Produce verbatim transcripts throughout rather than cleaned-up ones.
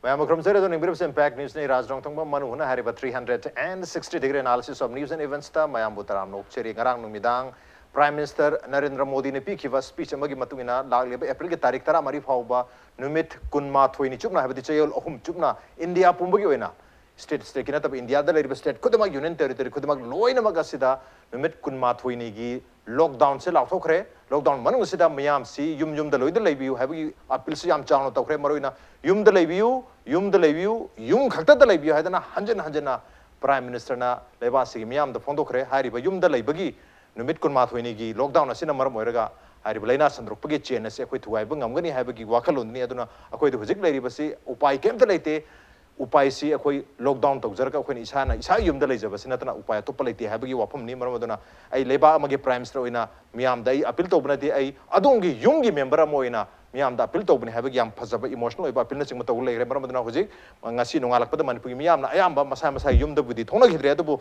ꯃꯌꯥꯝ ꯈꯨꯔꯨꯝꯖꯔꯤ꯫ ꯑꯗꯨꯅ ꯌꯦꯡꯕꯤꯔꯤꯕꯁꯤ Impact Newsꯅꯤ꯫ ꯔꯥꯖ ꯔꯣꯡꯊꯣꯡꯕꯝ ꯃꯅꯨ ꯍꯣꯠꯅ ꯍꯥꯏꯔꯤꯕ three hundred and sixty degree analysis of news and eventsꯇ ꯃꯌꯥꯝꯕꯨ ꯇꯔꯥꯝꯅ ꯑꯣꯛꯆꯔꯤ꯫ ꯉꯔꯥꯡ ꯅꯨꯃꯤꯗꯥꯡ Prime Minister ꯅꯔꯦꯟꯗ꯭ꯔ ꯃꯣꯗꯤꯅ ꯄꯤꯈꯤꯕ speech ꯑꯃꯒꯤ ꯃꯇꯨꯡ ꯏꯟꯅ ꯂꯥꯛꯂꯤꯕ Aprilꯒꯤ ꯇꯥꯔꯤꯛ ꯇꯔꯥꯃꯔꯤ ꯐꯥꯎꯕ ꯅꯨꯃꯤꯠ ꯀꯨꯟꯃꯥꯊꯣꯏꯅꯤ ꯆꯨꯞꯅ, ꯍꯥꯏꯕꯗꯤ ꯆꯌꯣꯜ ꯑꯍꯨꯝ ꯆꯨꯞꯅ ꯏꯟꯗꯤꯌꯥ ꯄꯨꯝꯕꯒꯤ ꯑꯣꯏꯅ, state stateꯀꯤ ꯅꯠꯇꯕ, ꯏꯟꯗꯤꯌꯥꯗ ꯂꯩꯔꯤꯕ state ꯈꯨꯗꯤꯡꯃꯛ, union territory ꯈꯨꯗꯤꯡꯃꯛ ꯂꯣꯏꯅꯃꯛ ꯑꯁꯤꯗ ꯅꯨꯃꯤꯠ ꯀꯨꯟꯃꯥꯊꯣꯏꯅꯤꯒꯤ lockdownꯁꯦ ꯂꯥꯎꯊꯣꯛꯈ꯭ꯔꯦ꯫ Lockdown ꯃꯅꯨꯡ ꯑꯁꯤꯗ ꯃꯤꯌꯥꯝꯁꯤ ꯌꯨꯝ ꯌꯨꯝꯗ ꯂꯣꯏꯗ ꯂꯩꯕꯤꯌꯨ ꯍꯥꯏꯕꯒꯤ appealꯁꯨ ꯌꯥꯝ ꯆꯥꯎꯅ ꯇꯧꯈ꯭ꯔꯦ꯫ ꯃꯔꯨꯑꯣꯏꯅ ꯌꯨꯝꯗ ꯂꯩꯕꯤꯌꯨ, ꯌꯨꯝꯗ ꯂꯩꯕꯤꯌꯨ, ꯌꯨꯝ ꯈꯛꯇꯗ ꯂꯩꯕꯤꯌꯨ ꯍꯥꯏꯗꯅ ꯍꯟꯖꯤꯟ ꯍꯟꯖꯤꯟꯅ Prime Ministerꯅ ꯂꯩꯕꯥꯛ ꯑꯁꯤꯒꯤ ꯃꯤꯌꯥꯝꯗ ꯐꯣꯡꯗꯣꯛꯈ꯭ꯔꯦ꯫ ꯍꯥꯏꯔꯤꯕ ꯌꯨꯝꯗ ꯂꯩꯕꯒꯤ ꯅꯨꯃꯤꯠ ꯀꯨꯟꯃꯥꯊꯣꯏꯅꯤꯒꯤ lockdown ꯑꯁꯤꯅ ꯃꯔꯝ ꯑꯣꯏꯔꯒ ꯍꯥꯏꯔꯤꯕ ꯂꯥꯏꯅꯥ ꯁꯟꯗꯣꯔꯛꯄꯒꯤ chain ꯑꯁꯤ ꯑꯩꯈꯣꯏ ꯊꯨꯒꯥꯏꯕ ꯉꯝꯒꯅꯤ ꯍꯥꯏꯕꯒꯤ ꯋꯥꯈꯜꯂꯣꯟꯅꯤ꯫ ꯑꯗꯨꯅ ꯑꯩꯈꯣꯏꯗ ꯍꯧꯖꯤꯛ ꯂꯩꯔꯤꯕꯁꯤ ꯎꯄꯥꯏ ꯀꯩꯝꯇ ꯂꯩꯇꯦ꯫ ꯎꯄꯥꯏꯁꯤ ꯑꯩꯈꯣꯏ lockdown ꯇꯧꯖꯔꯒ ꯑꯩꯈꯣꯏꯅ ꯏꯁꯥꯅ ꯏꯁꯥꯒꯤ ꯌꯨꯝꯗ ꯂꯩꯖꯕꯁꯤ ꯅꯠꯇꯅ ꯎꯄꯥꯏ ꯑꯇꯣꯞꯄ ꯂꯩꯇꯦ ꯍꯥꯏꯕꯒꯤ ꯋꯥꯐꯝꯅꯤ꯫ ꯃꯔꯝ ꯑꯗꯨꯅ ꯑꯩ ꯂꯩꯕꯥꯛ ꯑꯃꯒꯤ Prime Minister ꯑꯣꯏꯅ ꯃꯤꯌꯥꯝꯗ ꯑꯩ appeal ꯇꯧꯕ ꯅꯠꯇꯦ, ꯑꯩ ꯑꯗꯣꯝꯒꯤ ꯌꯨꯝꯒꯤ member ꯑꯃ ꯑꯣꯏꯅ ꯃꯤꯌꯥꯝꯗ appeal ꯇꯧꯕꯅꯤ ꯍꯥꯏꯕꯒꯤ ꯌꯥꯝ ꯐꯖꯕ emotional ꯑꯣꯏꯕ appealꯅꯆꯤꯡꯕ ꯇꯧꯕ ꯂꯩꯈ꯭ꯔꯦ꯫ ꯃꯔꯝ ꯑꯗꯨꯅ ꯍꯧꯖꯤꯛ ꯉꯁꯤ ꯅꯣꯡꯉꯥꯜꯂꯛꯄꯗ ꯃꯅꯤꯄꯨꯔꯒꯤ ꯃꯤꯌꯥꯝꯅ ꯑꯌꯥꯝꯕ ꯃꯁꯥ ꯃꯁꯥꯒꯤ ꯌꯨꯝꯗꯕꯨꯗꯤ ꯊꯣꯛꯅꯈꯤꯗ꯭ꯔꯦ, ꯑꯗꯨꯕꯨ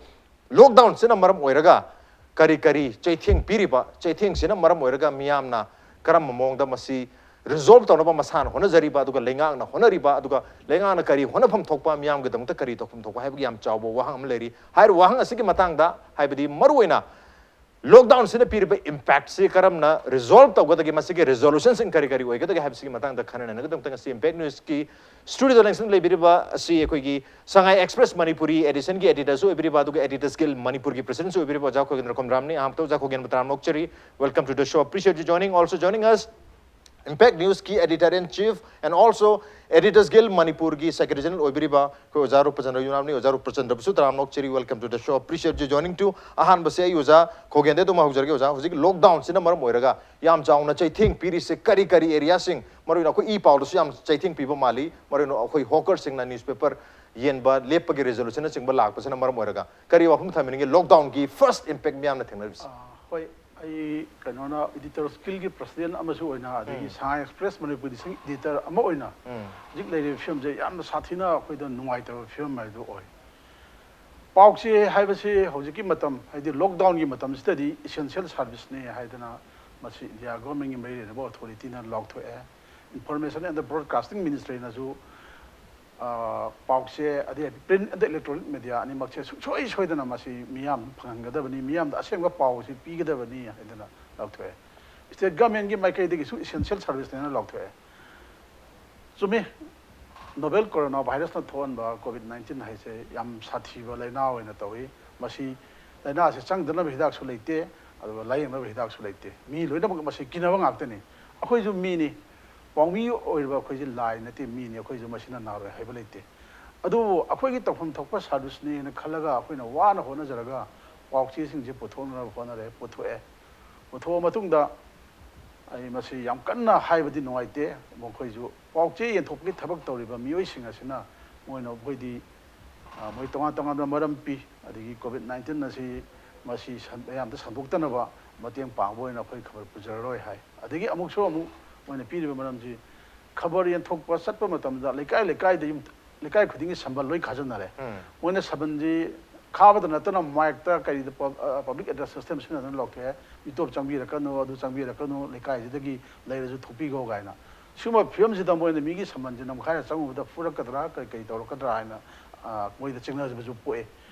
lockdownꯁꯤꯅ ꯃꯔꯝ ꯑꯣꯏꯔꯒ ꯀꯔꯤ ꯀꯔꯤ ꯆꯩꯊꯦꯡ ꯄꯤꯔꯤꯕ, ꯆꯩꯊꯦꯡꯁꯤꯅ ꯃꯔꯝ ꯑꯣꯏꯔꯒ ꯃꯤꯌꯥꯝꯅ ꯀꯔꯝꯕ ꯃꯑꯣꯡꯗ ꯃꯁꯤ resolve ꯇꯧꯅꯕ ꯃꯁꯥꯅ ꯍꯣꯠꯅꯖꯔꯤꯕ, ꯑꯗꯨꯒ ꯂꯩꯉꯥꯛꯅ ꯍꯣꯠꯅꯔꯤꯕ, ꯑꯗꯨꯒ ꯂꯩꯉꯥꯛꯅ ꯀꯔꯤ ꯍꯣꯠꯅꯐꯝ ꯊꯣꯛꯄ, ꯃꯤꯌꯥꯝꯒꯤꯗꯃꯛꯇ ꯀꯔꯤ ꯇꯧꯐꯝ ꯊꯣꯛꯄ ꯍꯥꯏꯕꯒꯤ ꯌꯥꯝ ꯆꯥꯎꯕ ꯋꯥꯍꯪ ꯑꯃ ꯂꯩꯔꯤ꯫ ꯍꯥꯏꯔꯤꯕ ꯋꯥꯍꯪ ꯑꯁꯤꯒꯤ ꯃꯇꯥꯡꯗ, ꯍꯥꯏꯕꯗꯤ ꯃꯔꯨꯑꯣꯏꯅ lockdownꯁꯤꯅ ꯄꯤꯔꯤꯕ impactꯁꯤ ꯀꯔꯝꯅ resolve ꯇꯧꯒꯗꯒꯦ, ꯃꯁꯤꯒꯤ resolutionꯁꯤꯡ ꯀꯔꯤ ꯀꯔꯤ ꯑꯣꯏꯒꯗꯒꯦ ꯍꯥꯏꯕꯁꯤꯒꯤ ꯃꯇꯥꯡꯗ ꯈꯟꯅ ꯅꯩꯅꯒꯗꯕ ꯉꯁꯤ Impact Newsꯀꯤ studioꯗ ꯂꯦꯡꯁꯟ ꯂꯩꯕꯤꯔꯤꯕ ꯑꯁꯤ ꯑꯩꯈꯣꯏꯒꯤ Sangai Express ꯃꯅꯤꯄꯨꯔꯤ editionꯒꯤ editorꯁꯨ ꯑꯣꯏꯕꯤꯔꯤꯕ, ꯑꯗꯨꯒ Editors Guild ꯃꯅꯤꯄꯨꯔꯒꯤ presidentꯁꯨ ꯑꯣꯏꯕꯤꯔꯤꯕ ꯑꯣꯖꯥ ꯈꯣꯏꯒꯦꯟꯗ꯭ꯔ ꯈꯣꯝꯗ꯭ꯔꯥꯝꯅꯤ꯫ ꯑꯍꯥꯟꯕꯗ ꯑꯣꯖꯥ ꯈꯣꯏꯒꯦꯟꯕꯨ ꯇꯔꯥꯝꯅ ꯑꯣꯛꯆꯔꯤ꯫ Welcome to the show. Appreciate you joining. Also joining us, Impact Newsꯀꯤ editor in chief and also Editors Guild ꯃꯅꯤꯄꯨꯔꯒꯤ secretary general ꯑꯣꯏꯕꯤꯔꯤꯕ ꯑꯩꯈꯣꯏ ꯑꯣꯖꯥ ꯔꯨꯄꯆꯟꯗ꯭ꯔ ꯌꯨꯝꯅꯥꯝꯅꯤ꯫ ꯑꯣꯖꯥ ꯔꯨꯄꯆꯟꯗ꯭ꯔꯕꯨꯁꯨ ꯇꯔꯥꯝꯅ ꯑꯣꯛꯆꯔꯤ꯫ Welcome to the show. Appreciate you joining too. ꯑꯍꯥꯟꯕꯁꯦ ꯑꯩ ꯑꯣꯖꯥ ꯈꯣꯒꯦꯟꯗꯩ ꯑꯗꯨꯝ ꯍꯧꯖꯔꯒꯦ꯫ ꯑꯣꯖꯥ, ꯍꯧꯖꯤꯛ lockdownꯁꯤꯅ ꯃꯔꯝ ꯑꯣꯏꯔꯒ ꯌꯥꯝ ꯆꯥꯎꯅ ꯆꯩꯊꯦꯡ ꯄꯤꯔꯤꯁꯦ ꯀꯔꯤ ꯀꯔꯤ areaꯁꯤꯡ, ꯃꯔꯨꯑꯣꯏꯅ ꯑꯩꯈꯣꯏ ꯏ ꯄꯥꯎꯗꯁꯨ ꯌꯥꯝ ꯆꯩꯊꯦꯡ ꯄꯤꯕ ꯃꯥꯜꯂꯤ, ꯃꯔꯨꯑꯣꯏꯅ ꯑꯩꯈꯣꯏ hawkerꯁꯤꯡꯅ newspaper ꯌꯦꯟꯕ ꯂꯦꯞꯄꯒꯤ resolutionꯅꯆꯤꯡꯕ ꯂꯥꯛꯄꯁꯤꯅ ꯃꯔꯝ ꯑꯣꯏꯔꯒ ꯀꯔꯤ ꯋꯥꯐꯝ ꯊꯝꯕꯤꯅꯤꯡꯉꯤ lockdownꯒꯤ first impact ꯃꯤꯌꯥꯝꯅ ꯊꯦꯡꯅꯔꯤꯕꯁꯦ? ꯑꯥ, ꯍꯣꯏ, ꯑꯩ ꯀꯩꯅꯣꯅ Editors Guildꯀꯤ president ꯑꯃꯁꯨ ꯑꯣꯏꯅ, ꯑꯗꯒꯤ Sangai Express Manipur edition editor ꯑꯃ ꯑꯣꯏꯅ ꯍꯧꯖꯤꯛ ꯂꯩꯔꯤꯕ ꯐꯤꯕꯝꯁꯦ ꯌꯥꯝꯅ ꯁꯥꯊꯤꯅ ꯑꯩꯈꯣꯏꯗ ꯅꯨꯡꯉꯥꯏꯇꯕ ꯐꯤꯕꯝ ꯍꯥꯏꯗꯨ ꯑꯣꯏ꯫ ꯄꯥꯎ ꯆꯦ ꯍꯥꯏꯕꯁꯤ ꯍꯧꯖꯤꯛꯀꯤ ꯃꯇꯝ, ꯍꯥꯏꯗꯤ lockdownꯒꯤ ꯃꯇꯝꯁꯤꯗꯗꯤ essential serviceꯅꯤ ꯍꯥꯏꯗꯅ ꯃꯁꯤ ꯏꯟꯗꯤꯌꯥ governmentꯀꯤ ꯃꯔꯤ ꯂꯩꯅꯕ authorityꯅ ꯂꯥꯎꯊꯣꯛꯑꯦ꯫ Information and the Broadcasting Ministryꯅꯁꯨ ꯑ, ꯄꯥꯎꯆꯦ, ꯑꯗꯩ print ꯑꯗꯩ electronic media ꯑꯅꯤꯃꯛꯁꯦ ꯁꯨꯡꯁꯣꯏ ꯁꯣꯏꯗꯅ ꯃꯁꯤ ꯃꯤꯌꯥꯝ ꯐꯪꯍꯟꯒꯗꯕꯅꯤ, ꯃꯤꯌꯥꯝꯗ ꯑꯁꯦꯡꯕ ꯄꯥꯎ ꯑꯁꯤ ꯄꯤꯒꯗꯕꯅꯤ ꯍꯥꯏꯗꯅ ꯂꯥꯎꯊꯣꯛꯑꯦ꯫ State governmentꯀꯤ ꯃꯥꯏꯀꯩꯗꯒꯤꯁꯨ essential serviceꯅꯦꯅ ꯂꯥꯎꯊꯣꯛꯑꯦ꯫ ꯆꯨꯝꯃꯤ, novel corona virusꯅ ꯊꯣꯛꯍꯟꯕ COVID nineteen ꯍꯥꯏꯁꯦ ꯌꯥꯝ ꯁꯥꯊꯤꯕ ꯂꯥꯏꯅꯥ ꯑꯣꯏꯅ ꯇꯧꯏ꯫ ꯃꯁꯤ ꯂꯥꯏꯅꯥꯁꯦ ꯆꯪꯗꯅꯕ ꯍꯤꯗꯥꯛꯁꯨ ꯂꯩꯇꯦ, ꯑꯗꯨꯒ ꯂꯥꯏꯌꯦꯡꯅꯕ ꯍꯤꯗꯥꯛꯁꯨ ꯂꯩꯇꯦ꯫ ꯃꯤ ꯂꯣꯏꯅꯃꯛ ꯃꯁꯤ ꯀꯤꯅꯕ ꯉꯥꯛꯇꯅꯤ꯫ ꯑꯩꯈꯣꯏꯁꯨ ꯃꯤꯅꯤ, ꯄꯥꯎꯃꯤ ꯑꯣꯏꯔꯤꯕ ꯑꯩꯈꯣꯏꯁꯦ ꯂꯥꯏ ꯅꯠꯇꯦ, ꯃꯤꯅꯤ꯫ ꯑꯩꯈꯣꯏꯁꯨ ꯃꯁꯤꯅ ꯅꯥꯔꯣꯏ ꯍꯥꯏꯕ ꯂꯩꯇꯦ꯫ ꯑꯗꯨꯕꯨ ꯑꯩꯈꯣꯏꯒꯤ ꯇꯧꯐꯝ ꯊꯣꯛꯄ serviceꯅꯦꯅ ꯈꯜꯂꯒ ꯑꯩꯈꯣꯏꯅ ꯋꯥꯅ ꯍꯣꯠꯅꯖꯔꯒ ꯄꯥꯎꯆꯦꯁꯤꯡꯁꯦ ꯄꯨꯊꯣꯛꯅꯅꯕ ꯍꯣꯠꯅꯔꯦ, ꯄꯨꯊꯣꯛꯑꯦ꯫ ꯄꯨꯊꯣꯛꯑ ꯃꯇꯨꯡꯗ ꯑꯩ ꯃꯁꯤ ꯌꯥꯝ ꯀꯟꯅ ꯍꯥꯏꯕꯗꯤ ꯅꯨꯡꯉꯥꯏꯇꯦ꯫ ꯃꯈꯣꯏꯁꯨ ꯄꯥꯎꯆꯦ ꯌꯦꯟꯊꯣꯛꯄꯒꯤ ꯊꯕꯛ ꯇꯧꯔꯤꯕ ꯃꯤꯑꯣꯏꯁꯤꯡ ꯑꯁꯤꯅ ꯃꯣꯏꯅ, ꯃꯈꯣꯏꯗꯤ, ꯑ, ꯃꯣꯏ ꯇꯣꯉꯥꯟ ꯇꯣꯉꯥꯟꯕ ꯃꯔꯝ ꯄꯤ, ꯑꯗꯒꯤ COVID nineteen ꯑꯁꯤ ꯃꯁꯤ ꯁꯟ-, ꯃꯌꯥꯝꯗ ꯁꯟꯗꯣꯛꯇꯅꯕ ꯃꯇꯦꯡ ꯄꯥꯡꯕ ꯑꯣꯏꯅ ꯑꯩꯈꯣꯏ ꯈꯕꯔ ꯄꯨꯖꯔꯔꯣꯏ ꯍꯥꯏ꯫ ꯑꯗꯒꯤ ꯑꯃꯨꯛꯁꯨ ꯑꯃꯨꯛ ꯃꯣꯏꯅ ꯄꯤꯔꯤꯕ ꯃꯔꯝꯁꯤ, ꯈꯕꯔ ꯌꯦꯟꯊꯣꯛꯄ ꯆꯠꯄ ꯃꯇꯝꯗ ꯂꯩꯀꯥꯏ ꯂꯩꯀꯥꯏꯗ ꯌꯨꯝ-, ꯂꯩꯀꯥꯏ ꯈꯨꯗꯤꯡꯒꯤ ꯁꯝꯕꯜ ꯂꯣꯏ ꯈꯥꯖꯤꯟꯅꯔꯦ꯫ ꯎꯝ꯫ ꯃꯣꯏꯅ ꯁꯝꯕꯜꯁꯤ ꯈꯥꯕꯗ ꯅꯠꯇꯅ ꯃꯥꯏꯛꯇ ꯀꯔꯤꯗ ꯄ-, ꯑ, public address system ꯁꯤꯖꯤꯟꯅꯗꯨꯅ ꯂꯥꯎꯊꯣꯛꯑꯦ, "ꯃꯤꯇꯣꯞ ꯆꯪꯕꯤꯔꯛꯀꯅꯨ, ꯑꯗꯨ ꯆꯪꯕꯤꯔꯛꯀꯅꯨ, ꯂꯩꯀꯥꯏꯁꯤꯗꯒꯤ ꯂꯩꯔꯁꯨ ꯊꯣꯛꯄꯤꯈꯣ" ꯀꯥꯏꯅ꯫ ꯁꯤꯒꯨꯝꯕ ꯐꯤꯕꯝꯁꯤꯗ ꯃꯣꯏꯅ ꯃꯤꯒꯤ ꯁꯝꯕꯜꯁꯤ ꯅꯝꯈꯥꯏꯔ ꯆꯪꯉꯨꯕꯗ ꯐꯨꯔꯛꯀꯗ꯭ꯔꯥ, ꯀꯔꯤ ꯀꯔꯤ ꯇꯧꯔꯛꯀꯗ꯭ꯔꯥ ꯍꯥꯏꯅ, ꯑ, ꯃꯣꯏꯗ ꯆꯤꯡꯅꯕꯁꯨ ꯄꯣꯛꯑꯦ꯫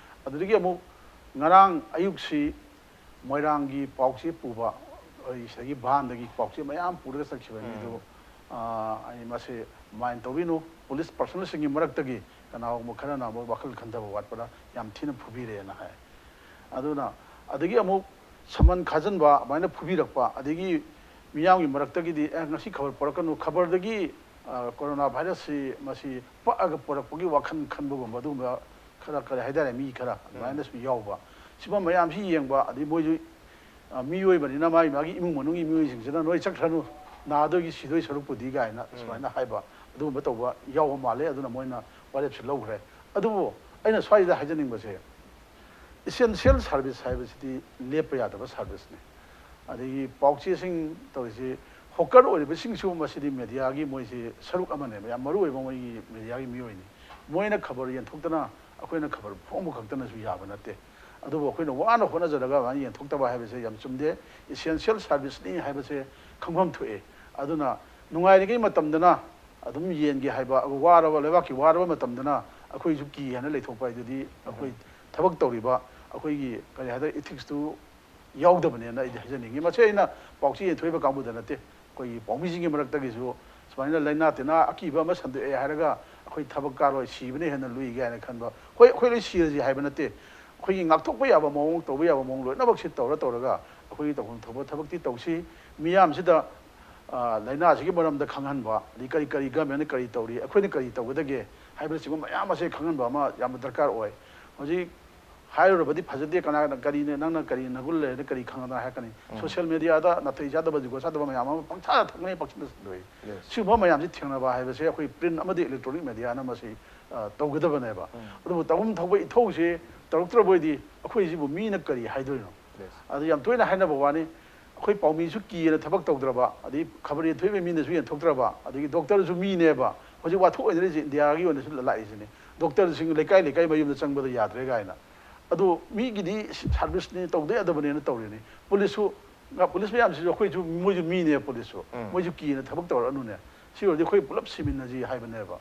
ꯑꯗꯨꯗꯒꯤ ꯑꯃꯨꯛ ꯉꯔꯥꯡ ꯑꯌꯨꯛꯁꯤ ꯃꯣꯏꯔꯥꯡꯒꯤ ꯄꯥꯎꯆꯦ ꯄꯨꯕ, ꯑꯩ ꯁꯤꯗꯒꯤ ꯚꯥꯟꯗꯒꯤ ꯄꯥꯎꯆꯦ ꯃꯌꯥꯝ ꯄꯨꯔꯒ ꯆꯠꯈꯤꯕ ꯃꯤꯗꯨ, ꯎꯝ꯫ ꯑ, ꯑꯩ ꯃꯁꯤ mind ꯇꯧꯕꯤꯅꯨ, police personnelꯁꯤꯡꯒꯤ ꯃꯔꯛꯇꯒꯤ ꯀꯅꯥꯒꯨꯝꯕ ꯈꯔꯅ ꯑꯃꯨꯛ ꯋꯥꯈꯜ ꯈꯟꯊꯕ ꯋꯥꯠꯄꯗ ꯌꯥꯝ ꯊꯤꯅ ꯐꯨꯕꯤꯔꯦꯅ ꯍꯥꯏ꯫ ꯑꯗꯨꯅ ꯑꯗꯒꯤ ꯑꯃꯨꯛ ꯁꯝꯕꯜ ꯈꯥꯖꯤꯟꯕ, ꯑꯗꯨꯃꯥꯏꯅ ꯐꯨꯕꯤꯔꯛꯄ, ꯑꯗꯒꯤ ꯃꯤꯌꯥꯝꯒꯤ ꯃꯔꯛꯇꯒꯤꯗꯤ, "ꯑꯦ, ꯉꯁꯤ ꯈꯕꯔ ꯄꯨꯔꯛꯀꯅꯨ, ꯈꯕꯔꯗꯒꯤ, ꯑ, corona virusꯁꯤ ꯃꯁꯤ ꯄꯛꯑꯒ ꯄꯨꯔꯛꯄꯒꯤ ꯋꯥꯈꯜ ꯈꯟꯕꯒꯨꯝꯕ ꯑꯗꯨꯒꯨꯝꯕ ꯈꯔ, ꯀꯔꯤ ꯍꯥꯏꯇꯥꯔꯦ, ꯃꯤ ꯈꯔ ꯎꯝ꯫ ꯑꯗꯨꯃꯥꯏꯅꯁꯨ ꯌꯥꯎꯕ꯫ ꯁꯤꯒꯨꯝꯕ ꯃꯌꯥꯝꯁꯤ ꯌꯦꯡꯕ, ꯑꯗꯩ ꯃꯣꯏꯁꯨ, ꯑ, ꯃꯤꯑꯣꯏꯕꯅꯤꯅ ꯃꯥꯒꯤ, ꯃꯥꯒꯤ ꯏꯃꯨꯡ ꯃꯅꯨꯡꯒꯤ ꯃꯤꯑꯣꯏꯁꯤꯡꯁꯤꯅ "ꯅꯣꯏ ꯆꯠꯈ꯭ꯔꯅꯨ, ꯅꯥꯗꯣꯏꯒꯤ ꯁꯤꯗꯣꯏ ꯁꯔꯨꯛꯄꯨꯗꯤ" ꯀꯥꯏꯅ ꯎꯝ꯫ ꯁꯨꯃꯥꯏꯅ ꯍꯥꯏꯕ, ꯑꯗꯨꯒꯨꯝꯕ ꯇꯧꯕ ꯌꯥꯎꯕ ꯃꯥꯜꯂꯦ꯫ ꯑꯗꯨꯅ ꯃꯣꯏꯅ ꯋꯥꯔꯦꯞꯁꯦ ꯂꯧꯈ꯭ꯔꯦ꯫ ꯑꯗꯨꯕꯨ ꯑꯩꯅ ꯁ꯭ꯋꯥꯏꯗ ꯍꯥꯏꯖꯅꯤꯡꯕꯁꯦ, essential service ꯍꯥꯏꯕꯁꯤꯗꯤ ꯂꯦꯞꯄ ꯌꯥꯗꯕ serviceꯅꯤ꯫ ꯑꯗꯒꯤ ꯄꯥꯎꯆꯦꯁꯤꯡ ꯇꯧꯔꯤꯁꯤ, hawker ꯑꯣꯏꯔꯤꯕꯁꯤꯡꯁꯨ ꯃꯁꯤꯗꯤ mediaꯒꯤ ꯃꯣꯏꯁꯤ ꯁꯔꯨꯛ ꯑꯃꯅꯦꯕ, ꯌꯥꯝ ꯃꯔꯨ ꯑꯣꯏꯕ ꯃꯣꯏꯒꯤ mediaꯒꯤ ꯃꯤꯑꯣꯏꯅꯤ꯫ ꯃꯣꯏꯅ ꯈꯕꯔ ꯌꯦꯟꯊꯣꯛꯇꯅ ꯑꯩꯈꯣꯏꯅ ꯈꯕꯔ ꯐꯣꯡꯕ ꯈꯛꯇꯅꯁꯨ ꯌꯥꯕ ꯅꯠꯇꯦ꯫ ꯑꯗꯨꯕꯨ ꯑꯩꯈꯣꯏꯅ ꯋꯥꯅ ꯍꯣꯠꯅꯖꯔꯒ ꯑꯗꯨꯃꯥꯏꯅ ꯌꯦꯟꯊꯣꯛꯇꯕ ꯍꯥꯏꯕꯁꯦ ꯌꯥꯝ ꯆꯨꯝꯗꯦ꯫ Essential serviceꯅꯤ ꯍꯥꯏꯕꯁꯦ ꯈꯪꯐꯝ ꯊꯣꯛꯑꯦ꯫ ꯑꯗꯨꯅ ꯅꯨꯡꯉꯥꯏꯔꯤꯉꯩ ꯃꯇꯝꯗꯅ ꯑꯗꯨꯝ ꯌꯦꯟꯒꯦ ꯍꯥꯏꯕ, ꯋꯥꯔꯕ, ꯂꯩꯕꯥꯛꯀꯤ ꯋꯥꯔꯕ ꯃꯇꯝꯗꯅ ꯑꯩꯈꯣꯏꯁꯨ ꯀꯤ ꯍꯥꯏꯅ ꯂꯩꯊꯣꯛꯄ ꯍꯥꯏꯗꯨꯗꯤ ꯑꯩꯈꯣꯏ ꯊꯕꯛ ꯇꯧꯔꯤꯕ ꯑꯩꯈꯣꯏꯒꯤ, ꯀꯔꯤ ꯍꯥꯏꯇꯥꯔꯦ, ethics ꯇꯨ ꯌꯥꯎꯗꯕꯅꯦꯅ ꯑꯩꯗꯤ ꯍꯥꯏꯖꯅꯤꯡꯉꯤ꯫ ꯃꯁꯤ ꯑꯩꯅ ꯄꯥꯎꯆꯦ ꯌꯦꯟꯊꯣꯛꯏꯕ ꯀꯥꯡꯕꯨꯗ ꯅꯠꯇꯦ, ꯑꯩꯈꯣꯏꯒꯤ ꯄꯥꯎꯃꯤꯁꯤꯡꯒꯤ ꯃꯔꯛꯇꯒꯤꯁꯨ ꯁꯨꯃꯥꯏꯅ ꯂꯥꯏꯅꯥ ꯇꯤꯟꯅꯥ ꯑꯀꯤꯕ ꯑꯃ ꯁꯟꯗꯣꯛꯑꯦ ꯍꯥꯏꯔꯒ ꯑꯩꯈꯣꯏ ꯊꯕꯛ ꯀꯥꯔꯣꯏ, ꯁꯤꯕꯅ ꯍꯦꯟꯅ ꯂꯨꯏ ꯀꯥꯏꯅ ꯈꯟꯕ, ꯍꯣꯏ, ꯑꯩꯈꯣꯏ ꯂꯣꯏ ꯁꯤꯔꯁꯤ ꯍꯥꯏꯕ ꯅꯠꯇꯦ꯫ ꯑꯩꯈꯣꯏꯒꯤ ꯉꯥꯛꯊꯣꯛꯄ ꯌꯥꯕ ꯃꯑꯣꯡ, ꯇꯧꯕ ꯌꯥꯕ ꯃꯑꯣꯡ ꯂꯣꯏꯅꯃꯛꯁꯤ ꯇꯧꯔ ꯇꯧꯔꯒ ꯑꯩꯈꯣꯏꯒꯤ ꯇꯧꯐꯝ ꯊꯣꯛꯄ ꯊꯕꯛꯇꯤ ꯇꯧꯁꯤ꯫ ꯃꯤꯌꯥꯝꯁꯤꯗ, ꯑ, ꯂꯥꯏꯅꯥꯁꯤꯒꯤ ꯃꯔꯝꯗ ꯈꯪꯍꯟꯕ, ꯑꯗꯩ ꯀꯔꯤ ꯀꯔꯤ government ꯅ ꯀꯔꯤ ꯇꯧꯔꯤ, ꯑꯩꯈꯣꯏꯅ ꯀꯔꯤ ꯇꯧꯒꯗꯒꯦ ꯍꯥꯏꯕꯅꯆꯤꯡꯕ ꯃꯌꯥꯝ ꯑꯁꯦ ꯈꯪꯍꯟꯕ ꯑꯃ ꯌꯥꯝꯅ ꯗꯔꯀꯥꯔ ꯑꯣꯏ꯫ ꯍꯧꯖꯤꯛ ꯍꯥꯏꯔꯨꯔꯕꯗꯤ ꯐꯖꯗꯦ, ꯀꯅꯥꯅ ꯀꯔꯤꯅ, ꯅꯪꯅ ꯀꯔꯤ ꯅꯒꯨꯟ ꯂꯩꯔꯦꯅ ꯀꯔꯤ ꯈꯪꯉꯗꯅ ꯍꯥꯏꯔꯛꯀꯅꯤ꯫ ꯎꯝ꯫ Social media ꯗ ꯅꯥꯇꯩ ꯆꯥꯗꯕ, ꯖꯨꯒꯣꯠ ꯆꯥꯗꯕ ꯃꯌꯥꯝ ꯑꯃ ꯄꯪꯊꯥ ꯊꯛꯅꯩ, ꯄꯪꯁꯤꯟꯗ ꯁꯤꯟꯗꯣꯛꯏ꯫ Yes꯫ ꯁꯤꯒꯨꯝꯕ ꯃꯌꯥꯝꯁꯤ ꯊꯦꯡꯅꯕ ꯍꯥꯏꯕꯁꯦ ꯑꯩꯈꯣꯏ print ꯑꯃꯗꯤ electronic media ꯅ ꯃꯁꯤ, ꯑ, ꯇꯧꯒꯗꯕꯅꯦꯕ꯫ ꯎꯝ꯫ ꯑꯗꯨꯕꯨ ꯇꯧꯐꯝ ꯊꯣꯛꯄ ꯏꯊꯧꯁꯦ ꯇꯧꯔꯛꯇ꯭ꯔꯕ ꯑꯣꯏꯗꯤ ꯑꯩꯈꯣꯏꯁꯤꯕꯨ ꯃꯤꯅ ꯀꯔꯤ ꯍꯥꯏꯗꯣꯏꯅꯣ? Yes꯫ ꯑꯗꯨ ꯌꯥꯝ ꯇꯣꯏꯅ ꯍꯥꯏꯅꯕ ꯋꯥꯅꯤ꯫ ꯑꯩꯈꯣꯏ ꯄꯥꯎꯃꯤꯁꯨ ꯀꯤꯌꯦꯅ ꯊꯕꯛ ꯇꯧꯗ꯭ꯔꯕ, ꯑꯗꯩ ꯈꯕꯔ ꯌꯦꯟꯊꯣꯛꯏꯕ ꯃꯤꯅꯁꯨ ꯌꯦꯟꯊꯣꯛꯇ꯭ꯔꯕ, ꯑꯗꯒꯤ doctor ꯁꯨ ꯃꯤꯅꯦꯕ꯫ ꯍꯧꯖꯤꯛ ꯋꯥꯊꯣꯛ ꯑꯣꯏꯅꯔꯤꯁꯦ India ꯒꯤ ꯑꯣꯏꯅꯁꯨ ꯂꯥꯛꯏꯁꯤꯅꯦ꯫ Doctor ꯁꯤꯡ ꯂꯩꯀꯥꯏ ꯂꯩꯀꯥꯏ ꯃꯌꯨꯝꯗ ꯆꯪꯕꯗ ꯌꯥꯗ꯭ꯔꯦ ꯀꯥꯏꯅ꯫ ꯑꯗꯨ ꯃꯤꯒꯤꯗꯤ service ꯅꯤ, ꯇꯧꯗ ꯌꯥꯗꯕꯅꯦꯅ ꯇꯧꯔꯤꯅꯤ꯫ Police ꯁꯨ, ꯉ-, police ꯃꯌꯥꯝꯁꯤꯁꯨ ꯑꯩꯈꯣꯏꯁꯨ, ꯃꯣꯏꯁꯨ ꯃꯤꯅꯦ, police ꯁꯨ꯫ ꯎꯝ꯫ ꯃꯣꯏꯁꯨ ꯀꯤꯌꯦꯅ ꯊꯕꯛ ꯇꯧꯔꯛꯑꯅꯨꯅꯦ꯫ ꯁꯤ ꯑꯣꯏꯔꯗꯤ ꯑꯩꯈꯣꯏ ꯄꯨꯂꯞ ꯁꯤꯃꯤꯟꯅꯁꯤ ꯍꯥꯏꯕꯅꯦꯕ꯫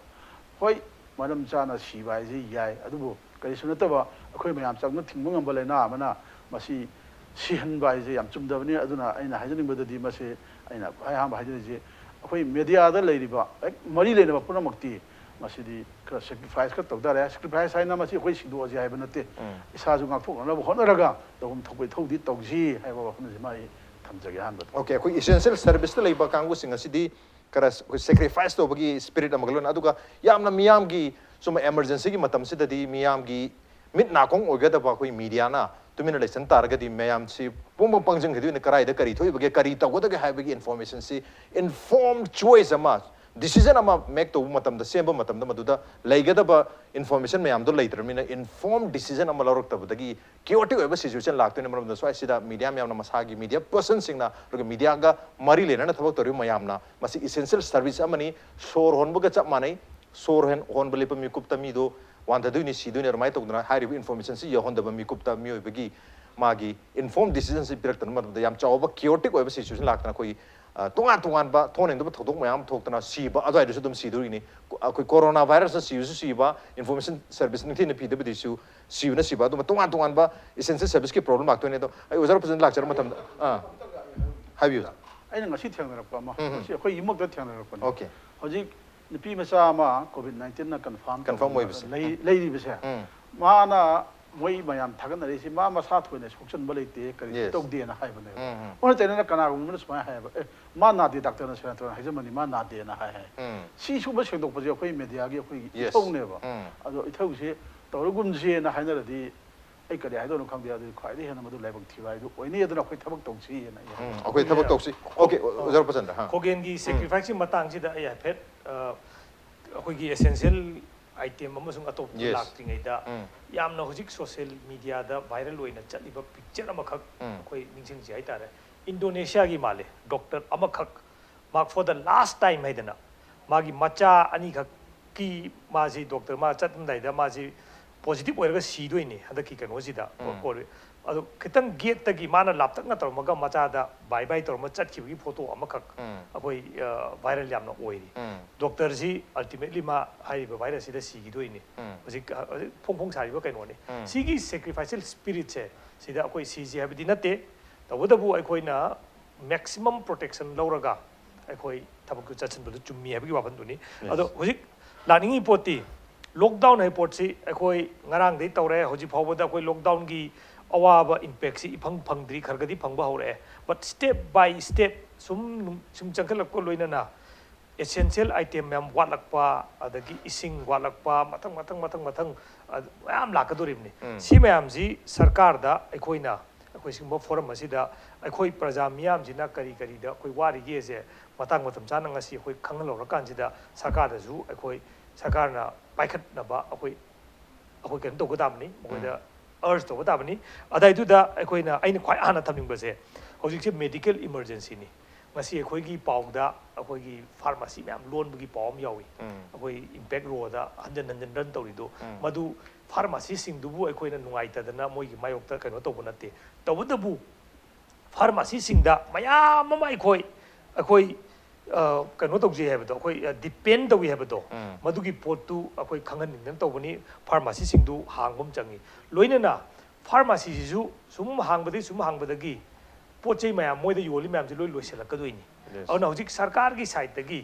ꯍꯣꯏ, ꯃꯔꯝ ꯆꯥꯅ ꯁꯤꯕ ꯍꯥꯏꯁꯤ ꯌꯥꯏ, ꯑꯗꯨꯕꯨ ꯀꯔꯤꯁꯨ ꯅꯠꯇꯕ ꯑꯩꯈꯣꯏ ꯃꯌꯥꯝ ꯆꯪꯅ ꯊꯤꯡꯕ ꯉꯝꯕ ꯂꯥꯏꯅꯥ ꯑꯃꯅ ꯃꯁꯤ ꯁꯤꯍꯟꯕ ꯍꯥꯏꯁꯦ ꯌꯥꯝ ꯆꯨꯝꯗꯕꯅꯤ꯫ ꯑꯗꯨꯅ ꯑꯩꯅ ꯍꯥꯏꯖꯅꯤꯡꯕꯗꯗꯤ ꯃꯁꯤ ꯑꯩꯅ ꯈ꯭ꯋꯥꯏ ꯑꯍꯥꯟꯕ ꯍꯥꯏꯖꯅꯤꯡꯉꯤꯁꯤ, ꯑꯩꯈꯣꯏ media ꯗ ꯂꯩꯔꯤꯕ ꯍꯦꯛ ꯃꯔꯤ ꯂꯩꯅꯕ ꯄꯨꯝꯅꯃꯛꯇꯤ ꯃꯁꯤꯗꯤ ꯈꯔ sacrifice ꯈꯔ ꯇꯧ ꯇꯥꯔꯦ꯫ Sacrifice ꯍꯥꯏꯅ ꯃꯁꯤ ꯑꯩꯈꯣꯏ ꯁꯤꯗꯣꯛꯑꯁꯤ ꯍꯥꯏꯕ ꯅꯠꯇꯦ꯫ ꯎꯝ꯫ ꯏꯁꯥꯁꯨ ꯉꯥꯛꯊꯣꯛꯅꯅꯕ ꯍꯣꯠꯅꯔꯒ ꯇꯧꯐꯝ ꯊꯣꯛꯄ ꯏꯊꯧꯗꯤ ꯇꯧꯁꯤ ꯍꯥꯏꯕ ꯋꯥꯐꯝꯁꯤꯃ ꯑꯩ ꯊꯝꯖꯒꯦ ꯑꯍꯥꯟꯕꯗ꯫ Okay, ꯑꯩꯈꯣꯏ essential service ꯇ ꯂꯩꯕ ꯀꯥꯡꯕꯨꯁꯤꯡ ꯑꯁꯤꯗꯤ ꯈꯔ ꯑꯩꯈꯣꯏ sacrifice ꯇꯧꯕꯒꯤ spirit ꯑꯃꯒ ꯂꯣꯏꯅ, ꯑꯗꯨꯒ ꯌꯥꯝꯅ ꯃꯤꯌꯥꯝꯒꯤ ꯁꯨꯝꯕ emergency ꯒꯤ ꯃꯇꯝꯁꯤꯗꯗꯤ ꯃꯤꯌꯥꯝꯒꯤ ꯃꯤꯠ ꯅꯥꯀꯣꯡ ꯑꯣꯏꯒꯗꯕ ꯑꯩꯈꯣꯏ media ꯅ ꯇꯨꯃꯤꯟꯅ ꯂꯩꯁꯟ ꯇꯥꯔꯒꯗꯤ ꯃꯌꯥꯝꯁꯤ ꯄꯨꯡ ꯄꯪ ꯄꯪꯁꯤꯟꯈꯤꯗꯣꯏꯅꯤ꯫ ꯀꯗꯥꯏꯗ ꯀꯔꯤ ꯊꯣꯛꯏꯕꯒꯦ, ꯀꯔꯤ ꯇꯧꯒꯗꯒꯦ ꯍꯥꯏꯕꯒꯤ information ꯁꯤ informed choice ꯑꯃ, decision ꯑꯃ make ꯇꯧꯕ ꯃꯇꯝꯗ, ꯁꯦꯝꯕ ꯃꯇꯝꯗ ꯃꯗꯨꯗ ꯂꯩꯒꯗꯕ information ꯃꯌꯥꯝꯗꯣ ꯂꯩꯇ꯭ꯔꯕꯅꯤꯅ informed decision ꯑꯃ ꯂꯧꯔꯛꯇꯕꯗꯒꯤ chaotic ꯑꯣꯏꯕ situation ꯂꯥꯛꯇꯣꯏꯅꯤ꯫ ꯃꯔꯝꯗ ꯁ꯭ꯋꯥꯏꯁꯤꯗ media ꯃꯌꯥꯝꯅ ꯃꯁꯥꯒꯤ media person ꯁꯤꯡꯅ, ꯑꯗꯨꯒ media ꯒ ꯃꯔꯤ ꯂꯩꯅꯅ ꯊꯕꯛ ꯇꯧꯔꯤꯕ ꯃꯌꯥꯝꯅ, ꯃꯁꯤ essential service ꯑꯃꯅꯤ, ꯁꯣꯔ ꯍꯣꯟꯕꯒ ꯆꯞ ꯃꯥꯟꯅꯩ꯫ ꯁꯣꯔ ꯍꯣꯟ-, ꯍꯣꯟꯕ ꯂꯦꯞꯄ ꯃꯤꯀꯨꯞꯇ ꯃꯤꯗꯣ ꯋꯥꯟꯊꯗꯣꯏꯅꯤ, ꯁꯤꯗꯣꯏꯅꯤ, ꯑꯗꯨꯃꯥꯏꯅ ꯇꯧꯗꯅ ꯍꯥꯏꯔꯤꯕ information ꯁꯤ ꯌꯧꯍꯟꯗꯕ ꯃꯤꯀꯨꯞꯇ ꯃꯤꯑꯣꯏꯕꯒꯤ ꯃꯥꯒꯤ informed decision ꯁꯤ ꯄꯤꯔꯛꯇꯅ ꯃꯇꯝꯗ ꯌꯥꯝ ꯆꯥꯎꯕ chaotic ꯑꯣꯏꯕ situation ꯂꯥꯛꯇꯅ ꯑꯩꯈꯣꯏꯒꯤ ꯑ, ꯇꯣꯉꯥꯟ ꯇꯣꯉꯥꯟꯕ ꯊꯣꯛꯍꯟꯅꯤꯡꯗꯕ ꯊꯧꯗꯣꯛ ꯃꯌꯥꯝ ꯑꯃ ꯊꯣꯛꯇꯅ ꯁꯤꯕ ꯑꯗꯨꯋꯥꯏꯗꯁꯨ ꯑꯗꯨꯝ ꯁꯤꯗꯣꯔꯤꯅꯤ꯫ ꯀꯣ-, ꯑꯩꯈꯣꯏ corona virus ꯅ ꯁꯤꯕꯁꯨ ꯁꯤꯕ, information service ꯅꯤꯡꯊꯤꯅ ꯄꯤꯗꯕꯗꯤꯁꯨ ꯁꯤꯕꯅ ꯁꯤꯕ, ꯑꯗꯨꯝꯕ ꯇꯣꯉꯥꯟ ꯇꯣꯉꯥꯟꯕ essential service ꯀꯤ problem ꯂꯥꯛꯇꯣꯏꯅꯤ꯫ ꯑꯗꯣ ꯑꯩ ꯑꯣꯖꯥ ꯐꯖꯅ ꯂꯥꯛꯆꯔ ꯃꯇꯝꯗ, ꯑꯥ, ꯍꯥꯏꯕꯤꯌꯨ꯫ ꯑꯩꯅ ꯉꯁꯤ ꯊꯦꯡꯅꯔꯛꯄ ꯑꯃ, ꯎꯝ, ꯎꯝ꯫ ꯉꯁꯤ ꯑꯩꯈꯣꯏ ꯌꯨꯝꯃꯛꯇ ꯊꯦꯡꯅꯔꯛꯄꯅꯤ꯫ Okay꯫ ꯍꯧꯖꯤꯛ ꯅꯨꯄꯤ ꯃꯆꯥ ꯑꯃ COVID nineteen ꯅ confirm confirm ꯇꯧꯔꯒ ꯑꯣꯏꯕꯁꯦ꯫ ꯂꯩ-, ꯎꯝ꯫ ꯂꯩꯔꯤꯕꯁꯦ, ꯎꯝ꯫ ꯃꯥꯅ, ꯃꯣꯏ ꯃꯌꯥꯝ ꯊꯥꯒꯠꯅꯔꯤꯁꯤ, ꯃꯥ ꯃꯁꯥ ꯊꯣꯏꯅ ꯁꯣꯛꯆꯟꯕ ꯂꯩꯇꯦ, ꯀꯔꯤꯁꯨ Yes꯫ ꯇꯧꯗꯦꯅ ꯍꯥꯏꯕꯅꯦꯕ꯫ ꯎꯝ, ꯎꯝ꯫ ꯑꯣꯟꯅ ꯇꯩꯅꯅ ꯀꯅꯥꯒꯨꯝꯕꯅ ꯁꯨꯃꯥꯏꯅ ꯍꯥꯏꯌꯦꯕ, "ꯑꯦ, ꯃꯥ ꯅꯥꯗꯦ, ꯗꯥꯛꯇꯔꯅ ꯁꯦꯅꯥꯇꯣꯟ ꯍꯥꯏꯖꯃꯅꯤ, ꯃꯥ ꯅꯥꯗꯦꯅ" ꯍꯥꯏ ꯍꯥꯏ꯫ ꯎꯝ꯫ ꯁꯤ ꯁꯨꯝꯕ ꯁꯦꯡꯗꯣꯛꯄꯁꯦ ꯑꯩꯈꯣꯏ media ꯒꯤ ꯑꯩꯈꯣꯏꯒꯤ Yes꯫ ꯏꯊꯧꯅꯦꯕ꯫ ꯎꯝ꯫ ꯑꯗꯣ ꯏꯊꯧꯁꯦ ꯇꯧꯔꯒꯨꯝꯁꯦꯅ ꯍꯥꯏꯅꯔꯗꯤ ꯑꯩ ꯀꯔꯤ ꯍꯥꯏꯗꯣꯏꯅꯣ ꯈꯪꯗꯦ꯫ ꯑꯗꯨꯗꯤ ꯈ꯭ꯋꯥꯏꯗꯒꯤ ꯍꯦꯟꯅ ꯃꯗꯨ ꯂꯥꯏꯕꯛ ꯊꯤꯕ ꯍꯥꯏꯗꯨ ꯑꯣꯏꯅꯤ꯫ ꯑꯗꯨꯅ ꯑꯩꯈꯣꯏ ꯊꯕꯛ ꯇꯧꯁꯤꯅ ꯑꯩ ꯎꯝ, ꯑꯩꯈꯣꯏ ꯊꯕꯛ ꯇꯧꯁꯤ꯫ Okay, ꯑꯣꯖꯥ ꯔꯨꯄꯆꯟꯗ꯭ꯔ, ꯍꯥ꯫ ꯈꯣꯒꯦꯟꯒꯤ ꯎꯝ꯫ Sacrifice ꯀꯤ ꯃꯇꯥꯡꯁꯤꯗ ꯑꯩ ꯍꯥꯏꯐꯦꯠ, ꯑ, ꯑꯩꯈꯣꯏꯒꯤ essential item ꯑꯃꯁꯨꯡ ꯑꯇꯣꯞꯄ Yes꯫ ꯂꯥꯛꯇ꯭ꯔꯤꯉꯩꯗ ꯎꯝ꯫ ꯌꯥꯝꯅ ꯍꯧꯖꯤꯛ social media ꯗ viral ꯑꯣꯏꯅ ꯆꯠꯂꯤꯕ picture ꯑꯃꯈꯛ ꯎꯝ꯫ ꯑꯩꯈꯣꯏ ꯅꯤꯡꯁꯤꯡꯁꯤ ꯍꯥꯏꯇꯥꯔꯦ꯫ Indonesia ꯒꯤ ꯃꯥꯜꯂꯦ, doctor ꯑꯃꯈꯛ ꯃꯥ for the last time ꯍꯥꯏꯗꯅ ꯃꯥꯒꯤ ꯃꯆꯥ ꯑꯅꯤꯈꯛꯀꯤ ꯃꯥꯁꯤ doctor ꯃꯥ ꯆꯠꯂꯝꯗꯥꯏꯗ ꯃꯥꯁꯤ positive ꯑꯣꯏꯔꯒ ꯁꯤꯗꯣꯏꯅꯤ ꯍꯟꯗꯛꯀꯤ ꯀꯩꯅꯣꯁꯤꯗ꯫ ꯎꯝ꯫ ꯀꯣ-, ꯑꯗꯨ ꯈꯤꯇꯪ gate ꯇꯒꯤ ꯃꯥꯅ ꯂꯥꯞꯇꯛꯅ ꯇꯧꯔꯝꯃꯒ ꯃꯆꯥꯗ bye bye ꯇꯧꯔꯝꯃ ꯆꯠꯈꯤꯕꯒꯤ photo ꯑꯃꯈꯛ ꯎꯝ꯫ ꯑꯩꯈꯣꯏ, ꯑ, viral ꯌꯥꯝꯅ ꯑꯣꯏꯔꯤ꯫ ꯎꯝ꯫ Doctor ꯁꯤ ultimately ꯃꯥ ꯍꯥꯏꯔꯤꯕ virus ꯁꯤꯗ ꯁꯤꯈꯤꯗꯣꯏꯅꯤ꯫ ꯎꯝ꯫ ꯍꯧꯖꯤꯛ, ꯍꯧꯖꯤꯛ ꯐꯣꯡ ꯐꯣꯡ ꯁꯥꯔꯤꯕ ꯀꯩꯅꯣꯅꯤ꯫ ꯎꯝ꯫ ꯁꯤꯒꯤ sacrificial spirit ꯁꯦ ꯁꯤꯗ ꯑꯩꯈꯣꯏ ꯁꯤꯁꯤ ꯍꯥꯏꯕꯗꯤ ꯅꯠꯇꯦ, ꯇꯧꯕꯇꯕꯨ ꯑꯩꯈꯣꯏꯅ maximum protection ꯂꯧꯔꯒ ꯑꯩꯈꯣꯏ ꯊꯕꯛꯇꯨ ꯆꯠꯁꯤꯟꯕꯗꯨ ꯆꯨꯝꯃꯤ ꯍꯥꯏꯕꯒꯤ ꯋꯥꯐꯝꯗꯨꯅꯤ꯫ Yes꯫ ꯑꯗꯣ ꯍꯧꯖꯤꯛ ꯂꯥꯛꯅꯤꯡꯉꯤ ꯄꯣꯠꯇꯤ, lockdown ꯍꯥꯏꯕ ꯄꯣꯠꯁꯤ ꯑꯩꯈꯣꯏ ꯉꯔꯥꯡꯗꯩ ꯇꯧꯔꯦ, ꯍꯧꯖꯤꯛ ꯐꯥꯎꯕꯗ ꯑꯩꯈꯣꯏ lockdown ꯒꯤ ꯑꯋꯥꯕ impact ꯁꯤ ꯏꯐꯪ ꯐꯪꯗ꯭ꯔꯤ, ꯈꯔ ꯈꯔꯗꯤ ꯐꯪꯕ ꯍꯧꯔꯛꯑꯦ꯫ But step by step ꯁꯨꯝ ꯅꯨꯡ-, ꯁꯨꯝ ꯆꯪꯈꯠꯂꯛꯄ ꯂꯣꯏꯅꯅ essential item ꯃꯌꯥꯝ ꯋꯥꯠꯂꯛꯄ, ꯑꯗꯒꯤ ꯏꯁꯤꯡ ꯋꯥꯠꯂꯛꯄ, ꯃꯊꯪ, ꯃꯊꯪ, ꯃꯊꯪ, ꯃꯊꯪ, ꯑ, ꯃꯌꯥꯝ ꯂꯥꯛꯀꯗꯧꯔꯤꯕꯅꯤ꯫ ꯎꯝ꯫ ꯁꯤ ꯃꯌꯥꯝꯁꯤ ꯁꯔꯀꯥꯔꯗ ꯑꯩꯈꯣꯏꯅ, ꯑꯩꯈꯣꯏ ꯁꯤꯒꯨꯝꯕ forum ꯑꯁꯤꯗ ꯑꯩꯈꯣꯏ ꯄ꯭ꯔꯖꯥ ꯃꯤꯌꯥꯝꯁꯤꯅ ꯀꯔꯤ ꯀꯔꯤꯗ ꯑꯩꯈꯣꯏ ꯋꯥꯔꯤꯒꯦꯁꯦ ꯃꯇꯥꯡ ꯃꯇꯝ ꯆꯥꯅ ꯉꯁꯤ ꯑꯩꯈꯣꯏ ꯈꯪꯍꯜꯍꯧꯔꯀꯥꯟꯁꯤꯗ ꯁꯔꯀꯥꯔꯗꯁꯨ ꯑꯩꯈꯣꯏ, ꯁꯔꯀꯥꯔꯅ ꯄꯥꯏꯈꯠꯅꯕ ꯑꯩꯈꯣꯏ, ꯑꯩꯈꯣꯏ ꯀꯩꯅꯣ ꯇꯧꯕ ꯇꯥꯕꯅꯤ, ꯃꯈꯣꯏꯗ ꯎꯝ꯫ Urge ꯇꯧꯕ ꯇꯥꯕꯅꯤ꯫ ꯑꯗꯨꯗꯥꯏꯗꯨꯗ ꯑꯩꯈꯣꯏꯅ, ꯑꯩꯅ ꯈ꯭ꯋꯥꯏ ꯍꯥꯟꯅ ꯊꯝꯅꯤꯡꯕꯁꯦ, ꯍꯧꯖꯤꯛꯁꯦ medical emergency ꯅꯤ꯫ ꯉꯁꯤ ꯑꯩꯈꯣꯏꯒꯤ ꯄꯥꯎꯗ ꯑꯩꯈꯣꯏꯒꯤ pharmacy ꯃꯌꯥꯝ ꯂꯣꯟꯕꯒꯤ ꯄꯥꯎ ꯑꯃ ꯌꯥꯎꯏ꯫ ꯎꯝ꯫ ꯑꯩꯈꯣꯏ Impact Row ꯗ ꯍꯟꯖꯟ ꯍꯟꯖꯟ run ꯇꯧꯔꯤꯗꯣ, ꯎꯝ꯫ ꯃꯗꯨ ꯐꯥꯔꯃꯥꯁꯤꯁꯤꯡꯗꯨꯕꯨ ꯑꯩꯈꯣꯏꯅ ꯅꯨꯡꯉꯥꯏꯇꯗꯅ ꯃꯣꯏꯒꯤ ꯃꯥꯌꯣꯛꯇ ꯀꯩꯅꯣ ꯇꯧꯕ ꯅꯠꯇꯦ꯫ ꯇꯧꯕꯇꯕꯨ ꯐꯥꯔꯃꯥꯁꯤꯁꯤꯡꯗ ꯃꯌꯥꯝ ꯑꯃ ꯑꯩꯈꯣꯏ ꯑꯩꯈꯣꯏ ꯑ, ꯀꯩꯅꯣ ꯇꯧꯖꯩ ꯍꯥꯏꯕꯗꯣ, ꯑꯩꯈꯣꯏ ꯗꯤꯄꯦꯟ ꯇꯧꯏ ꯍꯥꯏꯕꯗꯣ, ꯎꯝ. ꯃꯗꯨꯒꯤ ꯄꯣꯠꯇꯨ ꯑꯩꯈꯣꯏ ꯈꯪꯍꯟꯅꯤꯡꯗꯅ ꯇꯧꯕꯅꯤ꯫ ꯐꯥꯔꯃꯥꯁꯤꯁꯤꯡꯗꯨ ꯍꯥꯡꯕ ꯑꯃ ꯆꯪꯉꯤ꯫ ꯂꯣꯏꯅꯅ ꯐꯥꯔꯃꯥꯁꯤꯁꯤꯁꯨ ꯁꯨꯝ ꯍꯥꯡꯕꯗꯒꯤ ꯁꯨꯝ ꯍꯥꯡꯕꯗꯒꯤ ꯄꯣꯠ ꯆꯩ ꯃꯌꯥꯝ ꯃꯣꯏꯗ ꯌꯣꯜꯂꯤ ꯃꯌꯥꯝꯁꯦ ꯂꯣꯏ ꯂꯣꯏꯁꯤꯜꯂꯛꯀꯗꯣꯏꯅꯤ꯫ Yes. ꯑꯗꯨꯅ ꯍꯧꯖꯤꯛ ꯁꯔꯀꯥꯔꯒꯤ ꯁꯥꯏꯠꯇꯒꯤ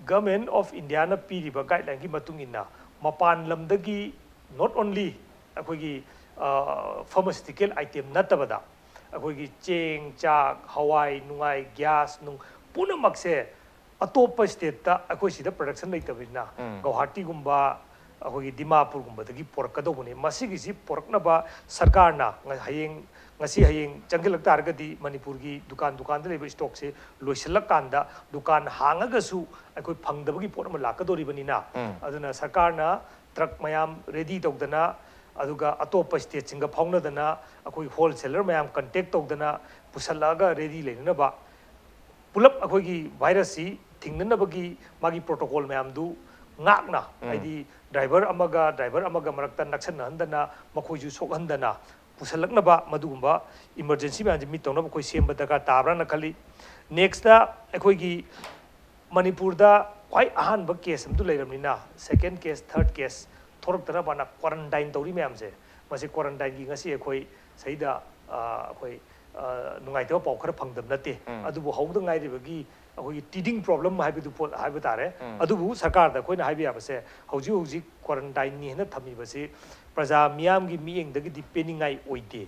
Government of Indiaꯅ ꯄꯤꯔꯤꯕ ꯒꯥꯏꯗꯂꯥꯏꯟꯒꯤ ꯃꯇꯨꯡ ꯏꯟꯅ ꯃꯄꯥꯟ ꯂꯝꯗꯒꯤ not only ꯑꯩꯈꯣꯏꯒꯤ ꯐꯥꯔꯃꯥꯁꯤꯇꯤꯀꯦꯜ ꯑꯥꯏꯇꯦꯝ ꯅꯠꯇꯕꯗ ꯑꯩꯈꯣꯏꯒꯤ ꯆꯦꯡ, ꯆꯥꯛ, ꯍꯋꯥꯏ ꯅꯨꯡꯉꯥꯏ, ꯒ꯭ꯌꯥꯁ ꯅꯨꯡ ꯄꯨꯝꯅꯃꯛꯁꯦ ꯑꯇꯣꯞꯄ ꯁ꯭ꯇꯦꯠꯇ ꯑꯩꯈꯣꯏ ꯁꯤꯗ ꯄ꯭ꯔꯗꯛꯁꯟ ꯂꯩꯇꯕꯅꯤꯅ ꯎꯝ. ꯒꯧꯍꯥꯇꯤꯒꯨꯝꯕ ꯑꯩꯈꯣꯏꯒꯤ ꯗꯤꯃꯥꯄꯨꯔꯒꯨꯝꯕꯗꯒꯤ ꯄꯨꯔꯛꯀꯗꯧꯕꯅꯤ꯫ ꯃꯁꯤꯒꯤꯁꯤ ꯄꯨꯔꯛꯅꯕ ꯁꯔꯀꯥꯔꯅ ꯉ- ꯍꯌꯦꯡ ꯉꯁꯤ ꯍꯌꯦꯡ ꯆꯪꯁꯤꯜꯂꯛ ꯇꯥꯔꯒꯗꯤ ꯃꯅꯤꯄꯨꯔꯒꯤ ꯗꯨꯀꯥꯟ ꯗꯨꯀꯥꯟꯗ ꯂꯩꯕ ꯁ꯭ꯇꯣꯛꯁꯦ ꯂꯣꯏꯁꯤꯜꯂꯛꯀꯥꯟꯗ ꯗꯨꯀꯥꯟ ꯍꯥꯡꯉꯒꯁꯨ ꯑꯩꯈꯣꯏ ꯐꯪꯗꯕꯒꯤ ꯄꯣꯠ ꯑꯃ ꯂꯥꯛꯀꯗꯧꯔꯤꯕꯅꯤꯅ ꯎꯝ. ꯑꯗꯨꯅ ꯁꯔꯀꯥꯔꯅ ꯇ꯭ꯔꯛ ꯃꯌꯥꯝ ꯔꯦꯗꯤ ꯇꯧꯗꯅ ꯑꯗꯨꯒ ꯑꯇꯣꯞꯄ ꯁ꯭ꯇꯦꯠꯁꯤꯡꯒ ꯐꯥꯎꯅꯗꯅ ꯑꯩꯈꯣꯏ ꯍꯣꯜꯁꯦꯂꯔ ꯃꯌꯥꯝ ꯀꯟꯇꯦꯛ ꯇꯧꯗꯅ ꯄꯨꯁꯜꯂꯛꯑꯒ ꯔꯦꯗꯤ ꯂꯩꯅꯅꯕ ꯄꯨꯂꯞ ꯑꯩꯈꯣꯏꯒꯤ ꯚꯥꯏꯔꯁꯁꯤ ꯊꯤꯡꯅꯅꯕꯒꯤ ꯃꯥꯒꯤ ꯄ꯭ꯔꯣꯇꯣꯀꯣꯜ ꯃꯌꯥꯝꯗꯨ ꯉꯥꯛꯅ ꯎꯝ. ꯍꯥꯏꯗꯤ ꯗ꯭ꯔꯥꯏꯚꯔ ꯑꯃꯒ ꯗ꯭ꯔꯥꯏꯚꯔ ꯑꯃꯒ ꯃꯔꯛꯇ ꯅꯛꯁꯟꯅꯍꯟꯗꯅ ꯃꯈꯣꯏꯁꯨ ꯁꯣꯛꯍꯟꯗꯅ ꯄꯨꯁꯜꯂꯛꯅꯕ ꯃꯗꯨꯒꯨꯝꯕ ꯏꯃꯔꯖꯦꯟꯁꯤ ꯃꯌꯥꯝꯁꯦ ꯃꯤꯠ ꯇꯧꯅꯕ ꯑꯩꯈꯣꯏ ꯁꯦꯝꯕ ꯗꯔꯀꯥꯔ ꯇꯥꯕ꯭ꯔꯥꯅ ꯈꯜꯂꯤ꯫ ꯅꯦꯛꯁꯇ ꯑꯩꯈꯣꯏꯒꯤ ꯃꯅꯤꯄꯨꯔꯗ ꯈ꯭ꯋꯥꯏ ꯑꯍꯥꯟꯕ ꯀꯦꯁ ꯑꯃꯗꯨ ꯂꯩꯔꯕꯅꯤꯅ ꯁꯦꯀꯦꯟ ꯀꯦꯁ ꯊꯥꯔꯠ ꯀꯦꯁ ꯊꯣꯔꯛꯇꯅꯕꯅ ꯀ꯭ꯋꯥꯔꯟꯇꯥꯏꯟ ꯇꯧꯔꯤ ꯃꯌꯥꯝꯁꯦ ꯃꯁꯤ ꯀ꯭ꯋꯥꯔꯟꯇꯥꯏꯟꯒꯤ ꯉꯁꯤ ꯑꯩꯈꯣꯏ ꯁꯤꯗ ꯑꯩꯈꯣꯏ ꯅꯨꯡꯉꯥꯏꯇꯕ ꯄꯥꯎ ꯈꯔ ꯐꯪꯗꯕ ꯅꯠꯇꯦ꯫ ꯎꯝ. ꯑꯗꯨꯕꯨ ꯍꯧꯗ ꯉꯥꯏꯔꯤꯕꯒꯤ ꯑꯩꯈꯣꯏꯒꯤ ꯇꯤꯗꯤꯡ ꯄ꯭ꯔꯣꯕ꯭ꯂꯦꯝ ꯍꯥꯏꯕꯗꯨ ꯄꯣꯠ ꯍꯥꯏꯕ ꯇꯥꯔꯦ꯫ ꯎꯝ. ꯑꯗꯨꯕꯨ ꯁꯔꯀꯥꯔꯗ ꯑꯩꯈꯣꯏꯅ ꯍꯥꯏꯕ ꯌꯥꯕꯁꯦ ꯍꯧꯖꯤꯛ ꯍꯧꯖꯤꯛ ꯀ꯭ꯋꯥꯔꯟꯇꯥꯏꯟꯅꯤ ꯍꯥꯏꯅ ꯊꯝꯃꯤꯕꯁꯤ ꯄ꯭ꯔꯖꯥ ꯃꯤꯌꯥꯝꯒꯤ ꯃꯤꯠꯌꯦꯡꯗꯒꯤꯗꯤ ꯄꯦꯟꯅꯤꯡꯉꯥꯏ ꯑꯣꯏꯗꯦ꯫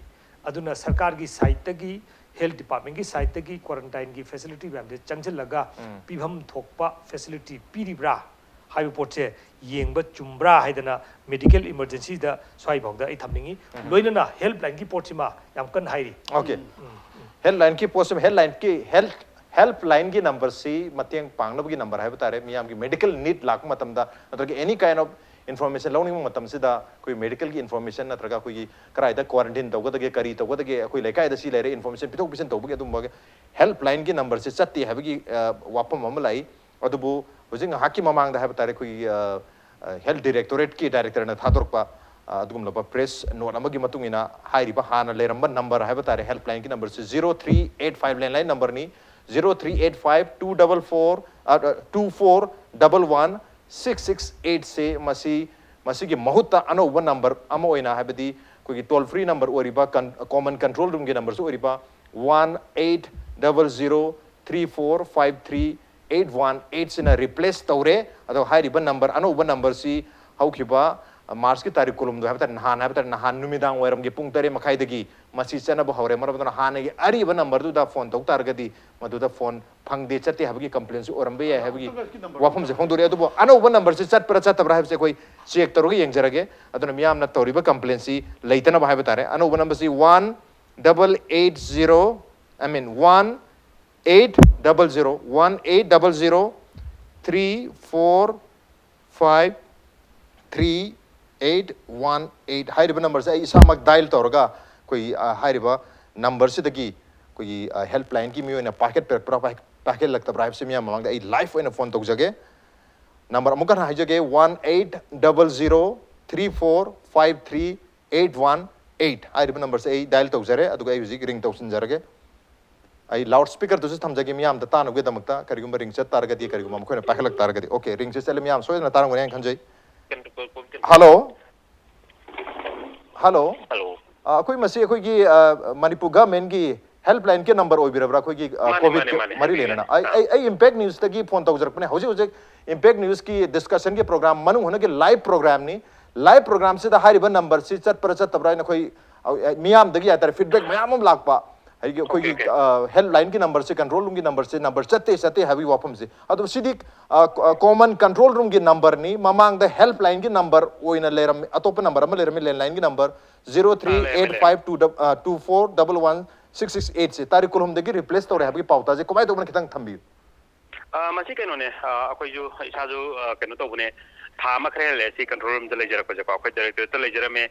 ꯑꯗꯨꯅ ꯁꯔꯀꯥꯔꯒꯤ ꯁꯥꯏꯠꯇꯒꯤ ꯍꯦꯜꯊ ꯗꯤꯄꯥꯔꯠꯃꯦꯟꯒꯤ ꯁꯥꯏꯠꯇꯒꯤ ꯀ꯭ꯋꯥꯔꯟꯇꯥꯏꯟꯒꯤ ꯐꯦꯁꯤꯂꯤꯇꯤ ꯃꯌꯥꯝꯁꯦ ꯆꯪꯁꯤꯜꯂꯒ ꯎꯝ. ꯄꯤꯐꯝ ꯊꯣꯛꯄ ꯐꯦꯁꯤꯂꯤꯇꯤ ꯄꯤꯔꯤꯕ꯭ꯔꯥ ꯍꯥꯏꯕ ꯄꯣꯠꯁꯦ ꯌꯦꯡꯕ ꯆꯨꯝꯕ꯭ꯔꯥ ꯍꯥꯏꯗꯅ ꯃꯦꯗꯤꯀꯦꯜ ꯏꯃꯔꯖꯦꯟꯁꯤꯗ ꯁ꯭ꯋꯥꯏꯐꯥꯎꯗ ꯑꯩ ꯊꯝꯅꯤꯡꯉꯤ꯫ ꯎꯝ. ꯂꯣꯏꯅꯅ ꯍꯦꯜꯞꯂꯥꯏꯟꯒꯤ ꯄꯣꯠꯁꯤꯃ ꯌꯥꯝ ꯀꯟꯅ ꯍꯥꯏꯔꯤ꯫ Okay. ꯍꯦꯜꯞꯂꯥꯏꯟꯒꯤ ꯄꯣꯠꯁꯤ ꯍꯦꯜꯞꯂꯥꯏꯟꯒꯤ ꯍꯦꯜꯞ ꯍꯦꯜꯞꯂꯥꯏꯟꯒꯤ ꯅꯝꯕꯔꯁꯤ ꯃꯇꯦꯡ ꯄꯥꯡꯅꯕꯒꯤ ꯅꯝꯕꯔ ꯍꯥꯏꯕ ꯇꯥꯔꯦ꯫ ꯃꯤꯌꯥꯝꯒꯤ ꯃꯦꯗꯤꯀꯦꯜ ꯅꯤꯗ ꯂꯥꯛꯄ ꯃꯇꯝꯗ ꯅꯠꯇ꯭ꯔꯒ ꯑꯦꯅꯤ ꯀꯥꯏꯟ ꯑꯣꯐ ꯏꯟꯐꯣꯔꯃꯦꯁꯟ ꯂꯧꯅꯤꯡꯕ ꯃꯇꯝꯁꯤꯗ ꯑꯩꯈꯣꯏ ꯃꯦꯗꯤꯀꯦꯜꯒꯤ ꯏꯟꯐꯣꯔꯃꯦꯁꯟ ꯅꯠꯇ꯭ꯔꯒ ꯑꯩꯈꯣꯏꯒꯤ ꯀꯗꯥꯏꯗ ꯀ꯭ꯋꯥꯔꯟꯇꯤꯟ ꯇꯧꯒꯗꯒꯦ, ꯀꯔꯤ ꯇꯧꯒꯗꯒꯦ, ꯑꯩꯈꯣꯏ ꯂꯩꯀꯥꯏꯗ ꯁꯤ ꯂꯩꯔꯦ ꯏꯟꯐꯣꯔꯃꯦꯁꯟ ꯄꯤꯊꯣꯛ ꯄꯤꯁꯤꯟ ꯇꯧꯕꯒꯤ ꯑꯗꯨꯝꯕꯒꯤ ꯍꯦꯜꯞꯂꯥꯏꯟꯒꯤ ꯅꯝꯕꯔꯁꯤ ꯆꯠꯇꯦ ꯍꯥꯏꯕꯒꯤ ꯑ, ꯋꯥꯐꯝ ꯑꯃ ꯂꯥꯛꯏ꯫ ꯑꯗꯨꯕꯨ ꯍꯧꯖꯤꯛ ꯉꯥꯏꯍꯥꯛꯀꯤ ꯃꯃꯥꯡꯗ ꯍꯥꯏꯕ ꯇꯥꯔꯦ ꯑꯩꯈꯣꯏꯒꯤ ꯑ, ꯑ, ꯍꯦꯜꯊ ꯗꯤꯔꯦꯛꯇꯣꯔꯦꯠꯀꯤ ꯗꯥꯏꯔꯦꯛꯇꯔꯅ ꯊꯥꯗꯣꯔꯛꯄ ꯑ, ꯑꯗꯨꯒꯨꯝꯂꯕ ꯄ꯭ꯔꯦꯁ ꯅꯣꯠ ꯑꯃꯒꯤ ꯃꯇꯨꯡ ꯏꯟꯅ ꯍꯥꯏꯔꯤꯕ ꯍꯥꯟꯅ ꯂꯩꯔꯝꯕ ꯅꯝꯕꯔ ꯍꯥꯏꯕ ꯇꯥꯔꯦ, ꯍꯦꯜꯞꯂꯥꯏꯟꯒꯤ ꯅꯝꯕꯔꯁꯤ zero three eight five, landline ꯅꯝꯕꯔꯅꯤ, zero three eight five two double four, two four double one six six ꯑꯩꯠꯁꯦ꯫ ꯃꯁꯤ, ꯃꯁꯤꯒꯤ ꯃꯍꯨꯠꯇ ꯑꯅꯧꯕ ꯅꯝꯕꯔ ꯑꯃ ꯑꯣꯏꯅ, ꯍꯥꯏꯕꯗꯤ ꯑꯩꯈꯣꯏꯒꯤ ꯇꯣꯜ ꯐ꯭ꯔꯤ ꯅꯝꯕꯔ ꯑꯣꯏꯔꯤꯕ, ꯀꯟ-, ꯀꯣꯃꯟ ꯀꯟꯇ꯭ꯔꯣꯜ ꯔꯨꯝꯒꯤ ꯅꯝꯕꯔꯁꯨ ꯑꯣꯏꯔꯤꯕ one eight double zero three four five three eight one ꯑꯩꯠꯁꯤꯅ ꯔꯤꯄ꯭ꯂꯦꯁ ꯇꯧꯔꯦ꯫ ꯑꯗꯣ ꯍꯥꯏꯔꯤꯕ ꯅꯝꯕꯔ, ꯑꯅꯧꯕ ꯅꯝꯕꯔꯁꯤ ꯍꯧꯈꯤꯕ, ꯑ, ꯃꯥꯔꯆꯀꯤ ꯇꯥꯔꯤꯛ ꯀꯨꯟꯍꯨꯝꯗꯣꯏ ꯍꯥꯏꯕ ꯇꯥꯔꯦ, ꯅꯍꯥꯟ ꯍꯥꯏꯕ ꯇꯥꯔꯦ, ꯅꯍꯥꯟ ꯅꯨꯃꯤꯗꯥꯡ ꯋꯥꯏꯔꯝꯒꯤ ꯄꯨꯡ ꯇꯔꯦꯠ ꯃꯈꯥꯏꯗꯒꯤ ꯃꯁꯤ ꯆꯠꯅꯕ ꯍꯧꯔꯦ꯫ ꯃꯔꯝ ꯑꯗꯨꯅ ꯍꯥꯟꯅꯒꯤ ꯑꯔꯤꯕ ꯅꯝꯕꯔꯗꯨꯗ ꯐꯣꯟ ꯇꯧ ꯇꯥꯔꯒꯗꯤ ꯃꯗꯨꯗ ꯐꯣꯟ ꯐꯪꯗꯦ, ꯆꯠꯇꯦ ꯍꯥꯏꯕꯒꯤ ꯀꯝꯄ꯭ꯂꯦꯟꯁꯨ ꯑꯣꯏꯔꯝꯕ ꯌꯥꯏ ꯍꯥꯏꯕꯒꯤ ꯋꯥꯐꯝꯁꯦ ꯐꯣꯡꯗꯣꯔꯛꯑꯦ꯫ ꯑꯗꯨꯕꯨ ꯑꯅꯧꯕ ꯅꯝꯕꯔꯁꯤ ꯆꯠꯄ꯭ꯔꯥ ꯆꯠꯇꯕ꯭ꯔꯥ ꯍꯥꯏꯕꯁꯦ ꯑꯩꯈꯣꯏ ꯆꯦꯛ ꯇꯧꯔꯒ ꯌꯦꯡꯖꯔꯒꯦ꯫ ꯑꯗꯨꯅ ꯃꯤꯌꯥꯝꯅ ꯇꯧꯔꯤꯕ ꯀꯝꯄ꯭ꯂꯦꯟꯁꯤ ꯂꯩꯇꯅꯕ ꯍꯥꯏꯕ ꯇꯥꯔꯦ꯫ ꯑꯅꯧꯕ ꯅꯝꯕꯔꯁꯤ one double eight zero, I mean, one eight double zero, one eight double zero three four five three eight one eight ꯍꯥꯏꯔꯤꯕ ꯅꯝꯕꯔꯁꯦ ꯑꯩ ꯏꯁꯥꯃꯛ ꯗꯥꯏꯜ ꯇꯧꯔꯒ ꯑꯩꯈꯣꯏꯒꯤ, ꯑ, ꯍꯥꯏꯔꯤꯕ ꯅꯝꯕꯔꯁꯤꯗꯒꯤ ꯑꯩꯈꯣꯏꯒꯤ, ꯑ, ꯍꯦꯜꯞꯂꯥꯏꯟꯒꯤ ꯃꯤ ꯑꯣꯏꯅ ꯄꯥꯏꯈꯠꯄꯤꯔꯛꯄ꯭ꯔꯥ, ꯄꯥꯏ-, ꯄꯥꯏꯈꯠꯂꯛꯇꯕ꯭ꯔꯥ ꯍꯥꯏꯕꯁꯤ ꯃꯤꯌꯥꯝ ꯃꯃꯥꯡꯗ ꯑꯩ ꯂꯥꯏꯐ ꯑꯣꯏꯅ ꯐꯣꯟ ꯇꯧꯖꯒꯦ꯫ ꯅꯝꯕꯔ ꯑꯃꯨꯛꯀ ꯍꯟꯅ ꯍꯥꯏꯖꯒꯦ, one eight double zero three four five three eight one eight ꯍꯥꯏꯔꯤꯕ ꯅꯝꯕꯔꯁꯦ ꯑꯩ ꯗꯥꯏꯜ ꯇꯧꯖꯔꯦ, ꯑꯗꯨꯒ ꯑꯩ ꯍꯧꯖꯤꯛ ꯔꯤꯡ ꯇꯧꯁꯤꯟꯖꯔꯒꯦ꯫ ꯑꯩ ꯂꯥꯎꯠ ꯁ꯭ꯄꯤꯀꯔꯗꯨꯁꯨ ꯊꯝꯖꯒꯦ ꯃꯤꯌꯥꯝꯗ ꯇꯥꯅꯕꯒꯤꯗꯃꯛꯇ, ꯀꯔꯤꯒꯨꯝꯕ ꯔꯤꯡ ꯆꯠ ꯇꯥꯔꯒꯗꯤ, ꯀꯔꯤꯒꯨꯝꯕ ꯃꯈꯣꯏꯅ ꯄꯥꯏꯈꯠꯂꯛ ꯇꯥꯔꯒꯗꯤ꯫ ꯑꯣꯀꯦ, ꯔꯤꯡꯁꯦ ꯆꯠꯂꯦ, ꯃꯤꯌꯥꯝ ꯁꯣꯏꯗꯅ ꯇꯥꯔꯝꯒꯅꯤ ꯍꯥꯏꯅ ꯈꯟꯖꯩ꯫ ꯍꯜꯂꯣ꯫ ꯍꯜꯂꯣ꯫ ꯍꯜꯂꯣ꯫ ꯑ, ꯑꯩꯈꯣꯏ ꯃꯁꯤ ꯑꯩꯈꯣꯏꯒꯤ, ꯑ, ꯃꯅꯤꯄꯨꯔ ꯒꯚꯔꯟꯃꯦꯟꯠꯀꯤ ꯍꯦꯜꯞꯂꯥꯏꯟꯒꯤ ꯅꯝꯕꯔ ꯑꯣꯏꯕꯤꯔꯕ꯭ꯔꯥ? ꯑꯩꯈꯣꯏꯒꯤ, ꯑ, ꯃꯥꯅꯦ, ꯀꯣꯚꯤꯗꯀ ꯃꯥꯅꯦ, ꯃꯥꯅꯦ, ꯃꯔꯤ ꯑꯣꯏꯕꯤꯔꯦ꯫ ꯂꯩꯅꯅ꯫ ꯑꯩ, ꯑꯥ꯫ ꯑꯩ, ꯑꯩ ꯏꯝꯄꯦꯛ ꯅ꯭ꯌꯨꯁꯇꯒꯤ ꯐꯣꯟ ꯇꯧꯖꯔꯛꯄꯅꯦ꯫ ꯍꯧꯖꯤꯛ ꯍꯧꯖꯤꯛ ꯏꯝꯄꯦꯛ ꯅ꯭ꯌꯨꯁꯀꯤ ꯗꯤꯁꯀꯁꯟꯒꯤ ꯄ꯭ꯔꯣꯒ꯭ꯔꯥꯝ ꯃꯅꯨꯡ ꯍꯨꯠꯅꯒꯤ ꯂꯥꯏꯚ ꯄ꯭ꯔꯣꯒ꯭ꯔꯥꯝꯅꯤ꯫ ꯂꯥꯏꯚ ꯄ꯭ꯔꯣꯒ꯭ꯔꯥꯝꯁꯤꯗ ꯍꯥꯏꯔꯤꯕ ꯅꯝꯕꯔꯁꯤ ꯆꯠꯄ꯭ꯔꯥ ꯆꯠꯇꯕ꯭ꯔꯥ ꯍꯥꯏꯅ ꯑꯩꯈꯣꯏ, ꯑ, ꯃꯤꯌꯥꯝꯗꯒꯤ ꯍꯥꯏꯇꯥꯔꯦ, ꯐꯤꯗꯕꯦꯛ ꯃꯌꯥꯝ ꯑꯃ ꯂꯥꯛꯄ꯫ ꯍꯥꯏꯗꯤ ꯑꯩꯈꯣꯏꯒꯤ, ꯑꯣꯀꯦ, ꯑꯣꯀꯦ꯫ ꯑ, ꯍꯦꯜꯞꯂꯥꯏꯟꯒꯤ ꯅꯝꯕꯔꯁꯦ, ꯀꯟꯇ꯭ꯔꯣꯜ ꯔꯨꯝꯒꯤ ꯅꯝꯕꯔꯁꯦ, ꯅꯝꯕꯔ ꯆꯠꯇꯦ, ꯆꯠꯇꯦ ꯍꯥꯏꯕꯒꯤ ꯋꯥꯐꯝꯁꯦ꯫ ꯑꯗꯣ ꯁꯤꯗꯤ, ꯑ, ꯀꯣ-, ꯑ, ꯀꯣꯃꯟ ꯀꯟꯇ꯭ꯔꯣꯜ ꯔꯨꯝꯒꯤ ꯅꯝꯕꯔꯅꯤ꯫ ꯃꯃꯥꯡꯗ ꯍꯦꯜꯞꯂꯥꯏꯟꯒꯤ ꯅꯝꯕꯔ ꯑꯣꯏꯅ ꯂꯩꯔꯝꯃꯤ, ꯑꯇꯣꯞꯄ ꯅꯝꯕꯔ ꯑꯃ ꯂꯩꯔꯝꯃꯤ, ꯂꯦꯟꯂꯥꯏꯟꯒꯤ number, zero three eight five two, uh, two four double one six six ꯑꯩꯠꯁꯦ꯫ ꯇꯥꯔꯤꯛ ꯀꯨꯟꯍꯨꯝꯗꯒꯤ ꯔꯤꯄ꯭ꯂꯦꯁ ꯇꯧꯔꯦ ꯍꯥꯏꯕꯒꯤ ꯄꯥꯎ ꯇꯥꯖꯩ꯫ ꯀꯃꯥꯏꯅ ꯇꯧꯕꯅꯣ ꯈꯤꯇꯪ ꯊꯝꯕꯤꯌꯨ꯫ ꯑ, ꯃꯁꯤ ꯀꯩꯅꯣꯅꯦ, ꯑ, ꯑꯩꯈꯣꯏꯁꯨ, ꯏꯁꯥꯁꯨ, ꯑ, ꯀꯩꯅꯣ ꯇꯧꯕꯅꯦ, ꯊꯥ ꯑꯃ ꯈꯔ ꯍꯦꯜꯂꯦ ꯁꯤ ꯀꯟꯇ꯭ꯔꯣꯜ ꯔꯨꯝꯗ ꯂꯩꯖꯔꯛꯄꯁꯦꯀꯣ꯫ ꯑꯩꯈꯣꯏ ꯗꯥꯏꯔꯦꯛꯇꯣꯔꯦꯠꯇ ꯂꯩꯖꯔꯝꯃꯦ꯫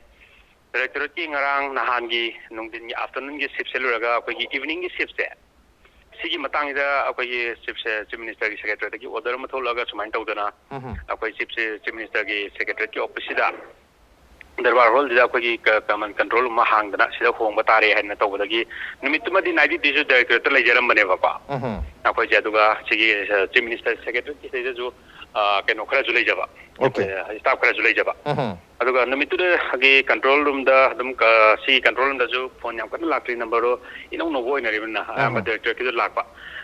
ꯗꯥꯏꯔꯦꯛꯇꯣꯔꯦꯠꯀꯤ ꯉꯔꯥꯡ ꯅꯍꯥꯟꯒꯤ ꯅꯨꯡꯊꯤꯟꯒꯤ, ꯑꯥꯐꯇꯔꯅꯨꯟꯒꯤ ꯁꯤꯞꯁꯦ ꯂꯣꯏꯔꯒ ꯑꯩꯈꯣꯏꯒꯤ ꯏꯚꯤꯅꯤꯡꯒꯤ ꯁꯤꯞꯁꯦ, ꯁꯤꯒꯤ ꯃꯇꯥꯡꯁꯤꯗ ꯑꯩꯈꯣꯏꯒꯤ ꯆꯤꯐꯁꯦ, ꯆꯤꯐ ꯃꯤꯅꯤꯁꯇꯔꯒꯤ ꯁꯦꯀ꯭ꯔꯦꯇꯔꯤꯗꯒꯤ ꯑꯣꯔꯗꯔ ꯑꯃ ꯊꯣꯛꯂꯛꯑꯒ ꯁꯨꯃꯥꯏꯅ ꯇꯧꯗꯅ, ꯎꯝ ꯍꯝ꯫ ꯑꯩꯈꯣꯏ ꯆꯤꯐꯁꯦ, ꯆꯤꯐ ꯃꯤꯅꯤꯁꯇꯔꯒꯤ ꯁꯦꯀ꯭ꯔꯦꯇꯔꯤꯌꯦꯠꯀꯤ ꯑꯣꯐꯤꯁꯁꯤꯗ ꯗꯔꯕꯥꯔ ꯍꯣꯜꯁꯤꯗ ꯑꯩꯈꯣꯏꯒꯤ ꯀꯃꯟ ꯀꯟꯇ꯭ꯔꯣꯜ ꯔꯨꯝ ꯑꯃ ꯍꯥꯡꯗꯅ ꯁꯤꯗ ꯍꯣꯡꯕ ꯇꯥꯔꯦ ꯍꯥꯏꯅ ꯇꯧꯕꯗꯒꯤ ꯅꯨꯃꯤꯠꯇꯨꯃꯗꯤ ꯅꯥꯏꯠ ꯗ꯭ꯌꯨꯇꯤꯁꯨ ꯗꯥꯏꯔꯦꯛꯇꯣꯔꯦꯠꯇ ꯂꯩꯖꯔꯝꯕꯅꯦꯕꯀꯣ꯫ ꯑꯩꯈꯣꯏꯁꯦ ꯑꯗꯨꯒ ꯁꯤꯒꯤ ꯆꯤꯐ ꯃꯤꯅꯤꯁꯇꯔ ꯁꯦꯀ꯭ꯔꯦꯇꯔꯤꯁꯤꯗꯩꯗꯁꯨ ꯀꯩꯅꯣ ꯈꯔꯁꯨ ꯂꯩꯖꯕ, ꯏꯁꯇꯥꯐ ꯈꯔꯁꯨ ꯂꯩꯖꯕ꯫ ꯑꯗꯨꯒ ꯅꯨꯃꯤꯠꯇꯨꯗꯒꯤ ꯀꯟꯇ꯭ꯔꯣꯜ ꯔꯨꯝꯗ ꯑꯗꯨꯝ ꯁꯤ ꯀꯟꯇ꯭ꯔꯣꯜ ꯔꯨꯝꯗꯁꯨ ꯐꯣꯟ ꯌꯥꯝ ꯀꯟꯅ ꯂꯥꯛꯇ꯭ꯔꯤ, ꯅꯝꯕꯔꯗꯣ ꯏꯅꯧ ꯅꯧꯕ ꯑꯣꯏꯅꯔꯤꯕꯅꯤꯅ ꯑꯌꯥꯝꯕ ꯗꯥꯏꯔꯦꯛꯇꯣꯔꯦꯠꯀꯤꯗ ꯂꯥꯛꯄ꯫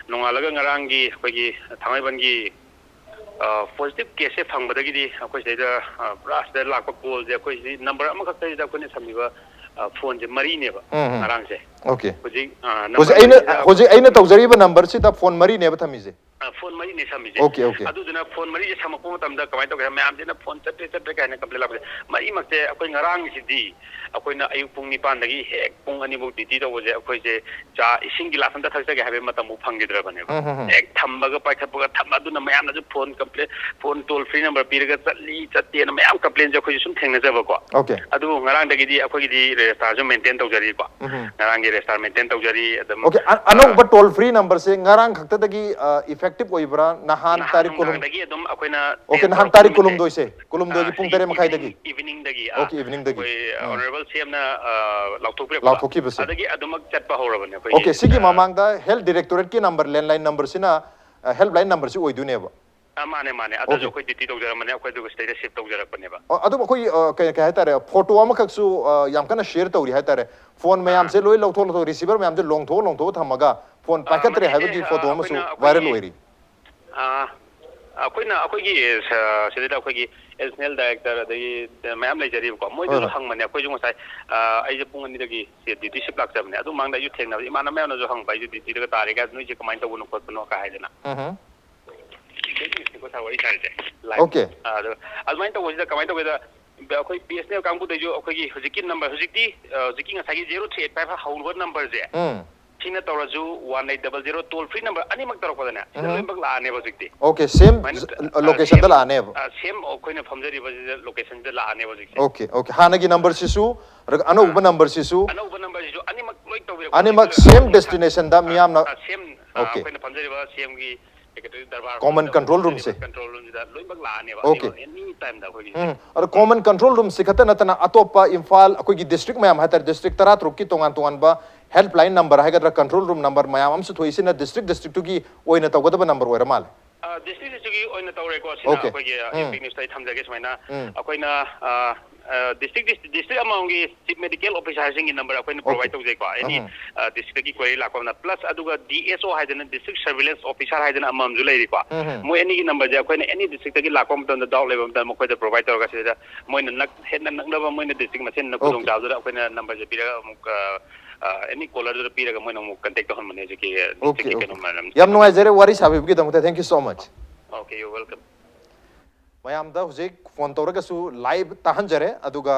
ꯅꯣꯡꯉꯥꯜꯂꯒ ꯉꯔꯥꯡꯒꯤ ꯑꯩꯈꯣꯏꯒꯤ ꯊꯥꯡꯃꯩꯕꯟꯒꯤ ꯄꯣꯖꯤꯇꯤꯚ ꯀꯦꯁꯁꯦ ꯐꯪꯕꯗꯒꯤꯗꯤ ꯑꯩꯈꯣꯏ ꯁꯤꯗꯩꯗ ꯄꯨꯔꯥ ꯁꯤꯗ ꯂꯥꯛꯄ ꯀꯣꯜꯁꯦ ꯑꯩꯈꯣꯏ ꯁꯤ ꯅꯝꯕꯔ ꯑꯃꯈꯛꯇꯁꯤꯗ ꯑꯩꯈꯣꯏꯅ ꯁꯝꯃꯤꯕ ꯐꯣꯟꯁꯦ ꯃꯔꯤꯅꯦꯕ ꯎꯝ, ꯎꯝ. ꯉꯔꯥꯡꯁꯦ꯫ Okay. ꯍꯧꯖꯤꯛ, ꯑ, ꯍꯧꯖꯤꯛ number ꯑꯩꯅ, ꯃꯔꯤꯁꯤꯗ ꯍꯧꯖꯤꯛ ꯑꯩꯅ ꯇꯧꯖꯔꯤꯕ ꯅꯝꯕꯔꯁꯤꯗ ꯐꯣꯟ ꯃꯔꯤꯅꯦꯕ ꯊꯝꯃꯤꯁꯦ? ꯑ, ꯐꯣꯟ ꯃꯔꯤꯅꯦ ꯁꯝꯃꯤꯁꯦ꯫ Okay, okay. ꯑꯗꯨꯗꯨꯅ ꯐꯣꯟ ꯃꯔꯤꯁꯦ ꯁꯝꯃꯛꯄ ꯃꯇꯝꯗ ꯀꯃꯥꯏꯅ ꯇꯧꯒꯦ ꯍꯥꯏ, ꯃꯌꯥꯝꯁꯤꯅ ꯐꯣꯟ ꯆꯠꯇ꯭ꯔꯦ, ꯆꯠꯇ꯭ꯔꯦ ꯀꯥꯏꯅ ꯀꯝꯄ꯭ꯂꯦꯟ ꯂꯥꯛꯄꯁꯦ, ꯃꯔꯤꯃꯛꯁꯦ ꯑꯩꯈꯣꯏ ꯉꯔꯥꯡꯒꯤꯁꯤꯗꯤ ꯑꯩꯈꯣꯏꯅ ꯑꯌꯨꯛ ꯄꯨꯡ ꯅꯤꯄꯥꯟꯗꯒꯤ ꯍꯦꯛ ꯄꯨꯡ ꯑꯅꯤꯐꯧ ꯗ꯭ꯌꯨꯇꯤ ꯇꯧꯕꯁꯦ ꯑꯩꯈꯣꯏꯁꯦ ꯆꯥ ꯏꯁꯤꯡ ꯒꯤꯂꯥꯁ ꯑꯝꯇ ꯊꯛꯆꯒꯦ ꯍꯥꯏꯕꯒꯤ ꯃꯇꯝꯕꯨ ꯐꯪꯈꯤꯗ꯭ꯔꯕꯅꯦꯕ꯫ ꯎꯝ, ꯎꯝ, ꯎꯝ. ꯍꯦꯛ ꯊꯝꯕꯒ ꯄꯥꯏꯈꯠꯄꯒ ꯊꯝꯕ, ꯑꯗꯨꯅ ꯃꯌꯥꯝꯅꯁꯨ phone complain, phone toll free number ꯄꯤꯔꯒ ꯆꯠꯂꯤ ꯆꯠꯇꯦꯅ ꯃꯌꯥꯝ ꯀꯝꯄ꯭ꯂꯦꯟꯁꯦ ꯑꯩꯈꯣꯏꯁꯨ ꯁꯨꯝ ꯊꯦꯡꯅꯖꯕꯀꯣ꯫ Okay. ꯑꯗꯨꯕꯨ ꯉꯔꯥꯡꯗꯒꯤꯗꯤ ꯑꯩꯈꯣꯏꯒꯤꯗꯤ ꯔꯦꯖꯤꯁꯇꯥꯔꯁꯨ ꯃꯦꯟꯇꯦꯟ ꯇꯧꯖꯔꯤꯀꯣ꯫ ꯎꯝ. ꯉꯔꯥꯡꯒꯤ ꯔꯦꯖꯤꯁꯇꯥꯔ ꯃꯦꯟꯇꯦꯟ ꯇꯧꯖꯔꯤ꯫ ꯑꯗꯨꯝ, OK, ꯑ-, ꯑ, ꯑꯅꯧꯕ ꯇꯣꯜ ꯐ꯭ꯔꯤ ꯅꯝꯕꯔꯁꯦ ꯉꯔꯥꯡ ꯈꯛꯇꯗꯒꯤ, ꯑ, effective ꯑꯣꯏꯕ꯭ꯔꯥ? ꯅꯍꯥꯟ ꯅꯍꯥꯟ ꯇꯥꯔꯤꯛ ꯀꯨꯟ ꯅꯨꯡꯗꯥꯡꯗꯒꯤ ꯑꯗꯨꯝ ꯑꯩꯈꯣꯏꯅ OK, ꯇꯦꯁ ꯅꯍꯥꯟ ꯇꯥꯔꯤꯛ ꯇꯧꯔꯛꯄ ꯅꯨꯃꯤꯠꯁꯦ꯫ ꯀꯨꯟꯍꯨꯝꯗꯣꯏꯁꯦ, ꯀꯨꯟꯍꯨꯝꯗꯣꯏꯒꯤ ꯑꯥ, ꯄꯨꯡ ꯁꯤꯒꯤ ꯇꯔꯦꯠ ꯃꯈꯥꯏꯗꯒꯤ? Evening, eveningꯗꯒꯤ, ꯑꯥ, OK, eveningꯗꯒꯤ. ꯑꯩꯈꯣꯏ, ꯎꯝ. Honourable CMꯅ, ꯑꯥ, ꯂꯥꯎꯊꯣꯛꯄꯤꯔꯛꯄ꯫ ꯂꯥꯎꯊꯣꯛꯈꯤꯕꯁꯦ꯫ ꯑꯗꯒꯤ ꯑꯗꯨꯃꯛ ꯆꯠꯄ ꯍꯧꯔꯕꯅꯦ ꯑꯩꯈꯣꯏꯒꯤ, OK, ꯁꯤꯒꯤ ꯑꯥ, ꯃꯃꯥꯡꯗ health directorateꯀꯤ ꯅꯝꯕꯔ, landline ꯅꯝꯕꯔꯁꯤꯅ, ꯑ, helpline ꯅꯝꯕꯔꯁꯤ ꯑꯣꯏꯗꯣꯏꯅꯦꯕ? ꯑꯥ, ꯃꯥꯅꯦ, ꯃꯥꯅꯦ꯫ ꯑꯗꯨꯁꯨ OK. ꯑꯩꯈꯣꯏ ꯗ꯭ꯌꯨꯇꯤ ꯇꯧꯖꯔꯝꯕꯅꯦ, ꯑꯩꯈꯣꯏ ꯑꯗꯨꯒ ꯁꯤꯗꯩꯗ ꯁꯤꯐ ꯇꯧꯖꯔꯛꯄꯅꯦꯕ꯫ ꯑ, ꯑꯗꯨꯝ ꯑꯩꯈꯣꯏ, ꯑ, ꯀꯩ, ꯀꯩ ꯍꯥꯏꯇꯥꯔꯦ, ꯐꯣꯇꯣ ꯑꯃꯈꯛꯁꯨ, ꯑ, ꯌꯥꯝ ꯀꯟꯅ ꯁꯤꯌꯔ ꯇꯧꯔꯤ ꯍꯥꯏꯇꯥꯔꯦ꯫ ꯐꯣꯟ ꯑꯥ. ꯃꯌꯥꯝꯁꯦ ꯂꯣꯏ ꯂꯧꯊꯣꯛ, ꯂꯧꯊꯣꯛ, ꯔꯤꯁꯤꯚꯔ ꯃꯌꯥꯝꯁꯦ ꯂꯣꯡꯊꯣꯛ, ꯂꯣꯡꯊꯣꯛꯑ ꯊꯝꯃꯒ ꯐꯣꯟ ꯑꯥ, ꯄꯥꯏꯈꯠꯇ꯭ꯔꯦ ꯃꯁꯤꯁꯦ, ꯍꯥꯏꯕꯒꯤ ꯑ, ꯐꯣꯇꯣ ꯑꯃꯁꯨ ꯑꯩꯈꯣꯏꯅ, ꯚꯥꯏꯔꯦꯜ ꯑꯩꯈꯣꯏꯒꯤ, ꯑꯣꯏꯔꯤ꯫ ꯑ, ꯑꯩꯈꯣꯏꯅ, ꯑꯩꯈꯣꯏꯒꯤ, ꯑ, ꯁꯤꯗꯩꯗ ꯑꯩꯈꯣꯏꯒꯤ ꯑꯦꯗꯤꯁꯅꯦꯜ ꯗꯥꯏꯔꯦꯛꯇꯔ, ꯑꯗꯒꯤ ꯃꯌꯥꯝ ꯂꯩꯖꯔꯤꯕꯀꯣ, ꯍꯣꯏ, ꯃꯣꯏꯗꯁꯨ ꯍꯣꯏ. ꯍꯪꯕꯅꯦ꯫ ꯑꯩꯈꯣꯏꯁꯨ ꯉꯁꯥꯏ, ꯑ, ꯑꯩꯁꯦ ꯄꯨꯡ ꯑꯅꯤꯗꯒꯤ ꯁꯤ ꯗ꯭ꯌꯨꯇꯤ ꯁꯤꯐ ꯂꯥꯛꯆꯕꯅꯦ꯫ ꯑꯗꯨ ꯃꯃꯥꯡꯗ ꯑꯩꯁꯨ ꯊꯦꯡꯅꯕ ꯏꯃꯥꯟꯅꯕ ꯃꯌꯥꯝꯅꯁꯨ ꯍꯪꯕ, "ꯑꯩꯁꯨ ꯗ꯭ꯌꯨꯇꯤꯗꯒ ꯇꯥꯔꯦ ꯀꯥꯏ, ꯅꯣꯏꯁꯦ ꯀꯃꯥꯏꯅ ꯇꯧꯕꯅꯣ ꯈꯣꯠꯄꯅꯣ?" ꯀꯥꯏ ꯍꯥꯏꯗꯅ꯫ ꯎꯝ ꯍꯝ. ꯁꯤꯗꯩ ꯅꯨꯃꯤꯠꯁꯤꯀꯣ ꯁꯥꯔ ꯋꯥꯔꯤ ꯁꯥꯔꯤꯁꯦ꯫ Live. OK. ꯑ, ꯑꯗꯣ ꯑꯗꯨꯃꯥꯏꯅ ꯇꯧꯕꯁꯤꯗ ꯀꯃꯥꯏꯅ ꯇꯧꯒꯦꯗ, ꯑꯩꯈꯣꯏ ꯕꯤꯑꯦꯁꯑꯦꯟꯑꯦꯜ ꯀꯥꯡꯕꯨꯗꯩꯁꯨ ꯑꯩꯈꯣꯏꯒꯤ ꯍꯧꯖꯤꯛꯀꯤ ꯅꯝꯕꯔ, ꯍꯧꯖꯤꯛꯇꯤ, ꯑ, ꯍꯧꯖꯤꯛꯀꯤ ꯉꯁꯥꯏꯒꯤ zero three eight five ꯍꯧꯔꯤꯕ ꯅꯝꯕꯔꯁꯦ, ꯎꯝ. ꯁꯤꯅ ꯇꯧꯔꯁꯨ, one eight double zero toll free number ꯑꯅꯤꯃꯛ ꯇꯧꯔꯛꯄꯗꯅꯦ, ꯁꯤꯗ ꯎꯝ. ꯂꯣꯏꯅꯃꯛ ꯂꯥꯛꯑꯅꯦꯕ ꯍꯧꯖꯤꯛꯇꯤ꯫ OK, same ꯁꯨꯃꯥꯏꯅ, ꯖ-, ꯑ, locationꯗ same, ꯂꯥꯛꯑꯅꯦꯕ? ꯑ, same ꯑꯩꯈꯣꯏꯅ ꯐꯝꯖꯔꯤꯕ ꯁꯤꯗ locationꯁꯤꯗ ꯂꯥꯛꯑꯅꯦꯕ ꯍꯧꯖꯤꯛꯁꯦ꯫ OK, OK. ꯍꯥꯟꯅꯒꯤ ꯅꯝꯕꯔꯁꯤꯁꯨ, ꯑꯗꯨꯒ ꯑꯅꯧꯕ ꯑ, ꯅꯝꯕꯔꯁꯤꯁꯨ? ꯑꯅꯧꯕ ꯅꯝꯕꯔꯁꯤꯁꯨ ꯑꯅꯤꯃꯛ ꯂꯣꯏ ꯇꯧꯕꯤꯔꯛꯄ ꯑꯅꯤꯃꯛ ꯍꯧꯖꯤꯛꯀꯤ same ꯂꯣꯏꯅꯃꯛ꯫ Destinationꯗ ꯑ, ꯃꯤꯌꯥꯝꯅ? ꯑ, same, ꯑ, OK. ꯑꯩꯈꯣꯏꯅ ꯐꯝꯖꯔꯤꯕ CMꯒꯤ Secretary ꯗꯔꯕꯥꯔ Common ꯍꯣꯜꯗ Control ꯍꯥꯏꯔꯤꯕ Roomꯁꯦ꯫ Control Roomꯁꯤꯗ ꯂꯣꯏꯅꯃꯛ ꯂꯥꯛꯑꯅꯦꯕ Okay. ꯑꯅꯤ ꯇꯥꯏꯝꯗ ꯑꯩꯈꯣꯏꯒꯤ ꯎꯝ ꯑꯗꯣ ꯀꯣꯃꯟ ꯀꯟꯇ꯭ꯔꯣꯜ ꯔꯨꯝꯁꯤ ꯈꯛꯇ ꯅꯠꯇꯅ ꯑꯇꯣꯞꯄ ꯏꯝꯐꯥꯜ ꯑꯩꯈꯣꯏꯒꯤ ꯗꯤꯁꯇ꯭ꯔꯤꯛ ꯃꯌꯥꯝ ꯍꯥꯏꯇꯥꯔꯦ, ꯗꯤꯁꯇ꯭ꯔꯤꯛ ꯇꯔꯥ ꯇꯔꯨꯛꯀꯤ ꯇꯣꯉꯥꯟ ꯇꯣꯉꯥꯟꯕ ꯍꯦꯜꯞꯂꯥꯏꯟ ꯅꯝꯕꯔ ꯍꯥꯏꯒꯗ꯭ꯔꯥ, ꯀꯟꯇ꯭ꯔꯣꯜ ꯔꯨꯝ ꯅꯝꯕꯔ ꯃꯌꯥꯝ ꯑꯃꯁꯨ ꯊꯣꯛꯏꯁꯤꯅ ꯗꯤꯁꯇ꯭ꯔꯤꯛ ꯗꯤꯁꯇ꯭ꯔꯤꯛꯇꯨꯒꯤ ꯑꯣꯏꯅ ꯇꯧꯒꯗꯕ ꯅꯝꯕꯔ ꯑꯣꯏꯔ ꯃꯥꯜꯂꯦ꯫ ꯗꯤꯁꯇ꯭ꯔꯤꯛ ꯗꯤꯁꯇ꯭ꯔꯤꯛꯀꯤ ꯑꯣꯏꯅ ꯇꯧꯔꯦꯀꯣ꯫ ꯁꯤꯅ Okay. ꯑꯩꯈꯣꯏꯒꯤ ꯎꯝ. ꯏꯝꯄꯦꯛ ꯅ꯭ꯌꯨꯁꯇ ꯑꯩ ꯊꯝꯖꯒꯦ ꯁꯨꯃꯥꯏꯅ꯫ ꯎꯝ. ꯑꯩꯈꯣꯏꯅ ꯗꯤꯁꯇ꯭ꯔꯤꯛ ꯗꯤꯁꯇ꯭ꯔꯤꯛ ꯑꯃꯃꯝꯒꯤ ꯆꯤꯐ ꯃꯦꯗꯤꯀꯦꯜ ꯑꯣꯐꯤꯁꯥꯔꯁꯤꯡꯒꯤ ꯅꯝꯕꯔ ꯑꯩꯈꯣꯏꯅ Okay. ꯄ꯭ꯔꯣꯚꯥꯏꯗ ꯇꯧꯖꯩꯀꯣ꯫ ꯑꯦꯅꯤ ꯎꯝ. ꯗꯤꯁꯇ꯭ꯔꯤꯛꯇꯒꯤ ꯀ꯭ꯋꯦꯔꯤ ꯂꯥꯛꯄ ꯑꯃꯅ, ꯄ꯭ꯂꯁ ꯑꯗꯨꯒ ꯗꯤ ꯑꯦꯁ ꯑꯣ ꯍꯥꯏꯗꯅ, ꯗꯤꯁꯇ꯭ꯔꯤꯛ ꯁꯔꯚꯤꯂꯦꯟꯁ ꯑꯣꯐꯤꯁꯥꯔ ꯍꯥꯏꯗꯅ ꯑꯃꯃꯝꯁꯨ ꯂꯩꯔꯤꯀꯣ꯫ ꯎꯝ. ꯃꯣꯏ ꯑꯅꯤꯒꯤ ꯅꯝꯕꯔꯁꯦ ꯑꯩꯈꯣꯏꯅ ꯑꯦꯅꯤ ꯗꯤꯁꯇ꯭ꯔꯤꯛꯇꯒꯤ ꯂꯥꯛꯄ ꯃꯇꯝꯗ, ꯗꯥꯎꯠ ꯂꯩꯕ ꯃꯇꯝꯗ ꯃꯈꯣꯏꯗ ꯄ꯭ꯔꯣꯚꯥꯏꯗ ꯇꯧꯔꯒ ꯁꯤꯗ ꯃꯣꯏꯅ ꯅꯛ ꯍꯦꯟꯅ ꯅꯛꯅꯕ ꯃꯣꯏꯅ ꯗꯤꯁꯇ꯭ꯔꯤꯛ ꯃꯁꯦꯟꯅ Okay. ꯈꯨꯗꯣꯡꯆꯥꯕꯗꯨꯗ ꯑꯩꯈꯣꯏꯅ ꯅꯝꯕꯔꯁꯦ ꯄꯤꯔꯒ ꯑꯃꯨꯛ ꯑꯦꯅꯤ ꯀꯣꯂꯔꯗꯨꯗ ꯄꯤꯔꯒ ꯃꯣꯏꯅ ꯑꯃꯨꯛ ꯀꯟꯇꯦꯛ ꯇꯧꯍꯟꯕꯅꯦ ꯍꯧꯖꯤꯛꯀꯤ Okay, ꯗꯤꯁꯇ꯭ꯔꯤꯛꯀꯤ okay. ꯀꯩꯅꯣ ꯃꯔꯝ ꯌꯥꯝ ꯅꯨꯡꯉꯥꯏꯖꯔꯦ ꯋꯥꯔꯤ ꯁꯥꯕꯤꯕꯒꯤꯗꯃꯛꯇ, thank you so much. Okay, you're welcome. ꯃꯌꯥꯝꯗ ꯍꯧꯖꯤꯛ ꯐꯣꯟ ꯇꯧꯔꯒꯁꯨ ꯂꯥꯏꯚ ꯇꯥꯍꯟꯖꯔꯦ, ꯑꯗꯨꯒ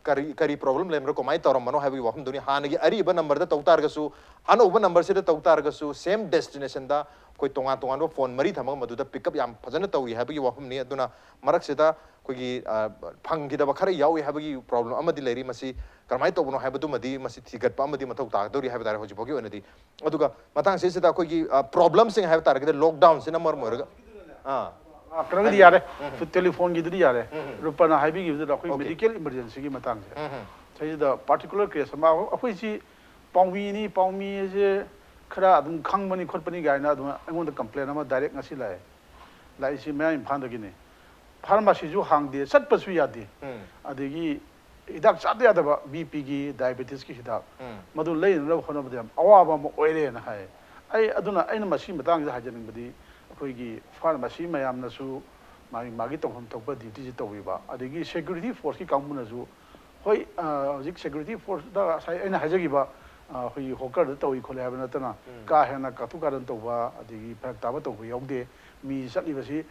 ꯀꯔꯤ ꯀꯔꯤ ꯄ꯭ꯔꯣꯕ꯭ꯂꯦꯝ ꯂꯩꯔꯝꯕꯅꯣ, ꯀꯃꯥꯏꯅ ꯇꯧꯔꯝꯕꯅꯣ ꯍꯥꯏꯕꯒꯤ ꯋꯥꯐꯝꯗꯨꯅꯤ꯫ ꯍꯥꯟꯅꯒꯤ ꯑꯔꯤꯕ ꯅꯝꯕꯔꯗ ꯇꯧ ꯇꯥꯔꯒꯁꯨ, ꯑꯅꯧꯕ ꯅꯝꯕꯔꯁꯤꯗ ꯇꯧ ꯇꯥꯔꯒꯁꯨ, ꯁꯦꯝ ꯗꯦꯁꯇꯤꯅꯦꯁꯟꯗ ꯑꯩꯈꯣꯏ ꯇꯣꯉꯥꯟ ꯇꯣꯉꯥꯟꯕ ꯐꯣꯟ ꯃꯔꯤ ꯊꯝꯃꯒ ꯃꯗꯨꯗ ꯄꯤꯛ ꯑꯞ ꯌꯥꯝ ꯐꯖꯅ ꯇꯧꯔꯤ ꯍꯥꯏꯕꯒꯤ ꯋꯥꯐꯝꯅꯤ꯫ ꯑꯗꯨꯅ ꯃꯔꯛꯁꯤꯗ ꯑꯩꯈꯣꯏꯒꯤ ꯑ, ꯐꯪꯈꯤꯗꯕ ꯈꯔ ꯌꯥꯎꯏ ꯍꯥꯏꯕꯒꯤ ꯄ꯭ꯔꯣꯕ꯭ꯂꯦꯝ ꯑꯃꯗꯤ ꯂꯩꯔꯤ꯫ ꯃꯁꯤ ꯀꯔꯝꯍꯥꯏꯅ ꯇꯧꯕꯅꯣ ꯍꯥꯏꯕꯗꯨꯃꯗꯤ ꯃꯁꯤ ꯊꯤꯒꯠꯄ ꯑꯃꯗꯤ ꯃꯊꯧ ꯇꯥꯒꯗꯧꯔꯤ ꯍꯥꯏꯕ ꯇꯥꯔꯦ ꯍꯧꯖꯤꯛ ꯐꯥꯎꯒꯤ ꯑꯣꯏꯅꯗꯤ꯫ ꯑꯗꯨꯒ ꯃꯇꯥꯡꯁꯤꯗꯩꯁꯤꯗ ꯑꯩꯈꯣꯏꯒꯤ ꯄ꯭ꯔꯣꯕ꯭ꯂꯦꯝꯁꯤꯡ ꯍꯥꯏꯕ ꯇꯥꯔꯒꯗꯤ ꯂꯣꯛꯗꯥꯎꯟꯁꯤꯅ ꯃꯔꯝ ꯑꯣꯏꯔꯒ ꯑꯥ ꯂꯥꯛꯇ꯭ꯔꯒꯗꯤ ꯌꯥꯔꯦ꯫ ꯇꯦꯂꯤꯐꯣꯟꯒꯤꯗꯨꯗꯤ ꯌꯥꯔꯦ꯫ ꯔꯨꯄꯅ ꯍꯥꯏꯕꯤꯈꯤꯕꯗꯨꯗ ꯑꯩꯈꯣꯏ Okay. ꯃꯦꯗꯤꯀꯦꯜ ꯏꯃꯔꯖꯦꯟꯁꯤꯒꯤ ꯃꯇꯥꯡꯁꯦ ꯎꯝ. ꯁꯤꯗ ꯄꯥꯔꯇꯤꯀꯨꯂꯔ ꯀꯦꯁ ꯑꯃ ꯑꯩꯈꯣꯏꯁꯤ ꯄꯥꯎꯃꯤꯅꯤ, ꯄꯥꯎꯃꯤ ꯑꯁꯦ ꯈꯔ ꯑꯗꯨꯝ ꯈꯪꯕꯅꯤ ꯈꯣꯠꯄꯅꯤ ꯀꯥꯏꯅ ꯑꯗꯨꯝ ꯑꯩꯉꯣꯟꯗ ꯀꯝꯄ꯭ꯂꯦꯟ ꯑꯃ ꯗꯥꯏꯔꯦꯛ ꯉꯁꯤ ꯂꯥꯛꯑꯦ꯫ ꯂꯥꯛꯏꯁꯤ ꯃꯌꯥꯡ ꯏꯝꯐꯥꯜꯗꯒꯤꯅꯤ꯫ ꯐꯥꯔꯃꯥꯁꯤꯁꯨ ꯍꯥꯡꯗꯦ, ꯆꯠꯄꯁꯨ ꯌꯥꯗꯦ꯫ ꯎꯝ. ꯑꯗꯒꯤ ꯍꯤꯗꯥꯛ ꯆꯥꯗ ꯌꯥꯗꯕ ꯕꯤ ꯄꯤꯒꯤ, ꯗꯥꯏꯕꯦꯇꯤꯁꯀꯤ ꯍꯤꯗꯥꯛ, ꯎꯝ. ꯃꯗꯨ ꯂꯩꯅꯅꯕ ꯍꯣꯠꯅꯕꯗ ꯌꯥꯝ ꯑꯋꯥꯕ ꯑꯃ ꯑꯣꯏꯔꯦꯅ ꯍꯥꯏ꯫ ꯑꯩ ꯑꯗꯨꯅ ꯑꯩꯅ ꯃꯁꯤ ꯃꯇꯥꯡꯁꯤꯗ ꯍꯥꯏꯖꯅꯤꯡꯕꯗꯤ, ꯑꯩꯈꯣꯏꯒꯤ ꯐꯥꯔꯃꯥꯁꯤ ꯃꯌꯥꯝꯅꯁꯨ ꯃꯥꯒꯤ ꯃꯥꯒꯤ ꯇꯧꯐꯝ ꯊꯣꯛꯄ ꯗ꯭ꯌꯨꯇꯤꯁꯤ ꯇꯧꯕꯤꯕ, ꯑꯗꯒꯤ ꯁꯦꯀ꯭ꯌꯨꯔꯤꯇꯤ ꯐꯣꯔꯁꯀꯤ ꯀꯥꯡꯕꯨꯅꯁꯨ, ꯍꯣꯏ, ꯑ, ꯍꯧꯖꯤꯛ ꯁꯦꯀ꯭ꯌꯨꯔꯤꯇꯤ ꯐꯣꯔꯁꯇ ꯉꯁꯥꯏ ꯑꯩꯅ ꯍꯥꯏꯖꯈꯤꯕ, ꯑ, ꯑꯩꯈꯣꯏꯒꯤ ꯍꯣꯀꯔꯗ ꯇꯧꯏ ꯈꯣꯠꯂꯤ ꯍꯥꯏꯕ ꯅꯠꯇꯅ, ꯀꯥ ꯍꯦꯟꯅ ꯀꯥꯊꯣꯛ ꯀꯥꯔꯟ ꯇꯧꯕ ꯑꯗꯒꯤ ꯐꯔꯛ ꯇꯥꯕ ꯇꯧꯕ ꯌꯥꯎꯗꯦ꯫ ꯃꯤ ꯆꯠꯂꯤꯕꯁꯤ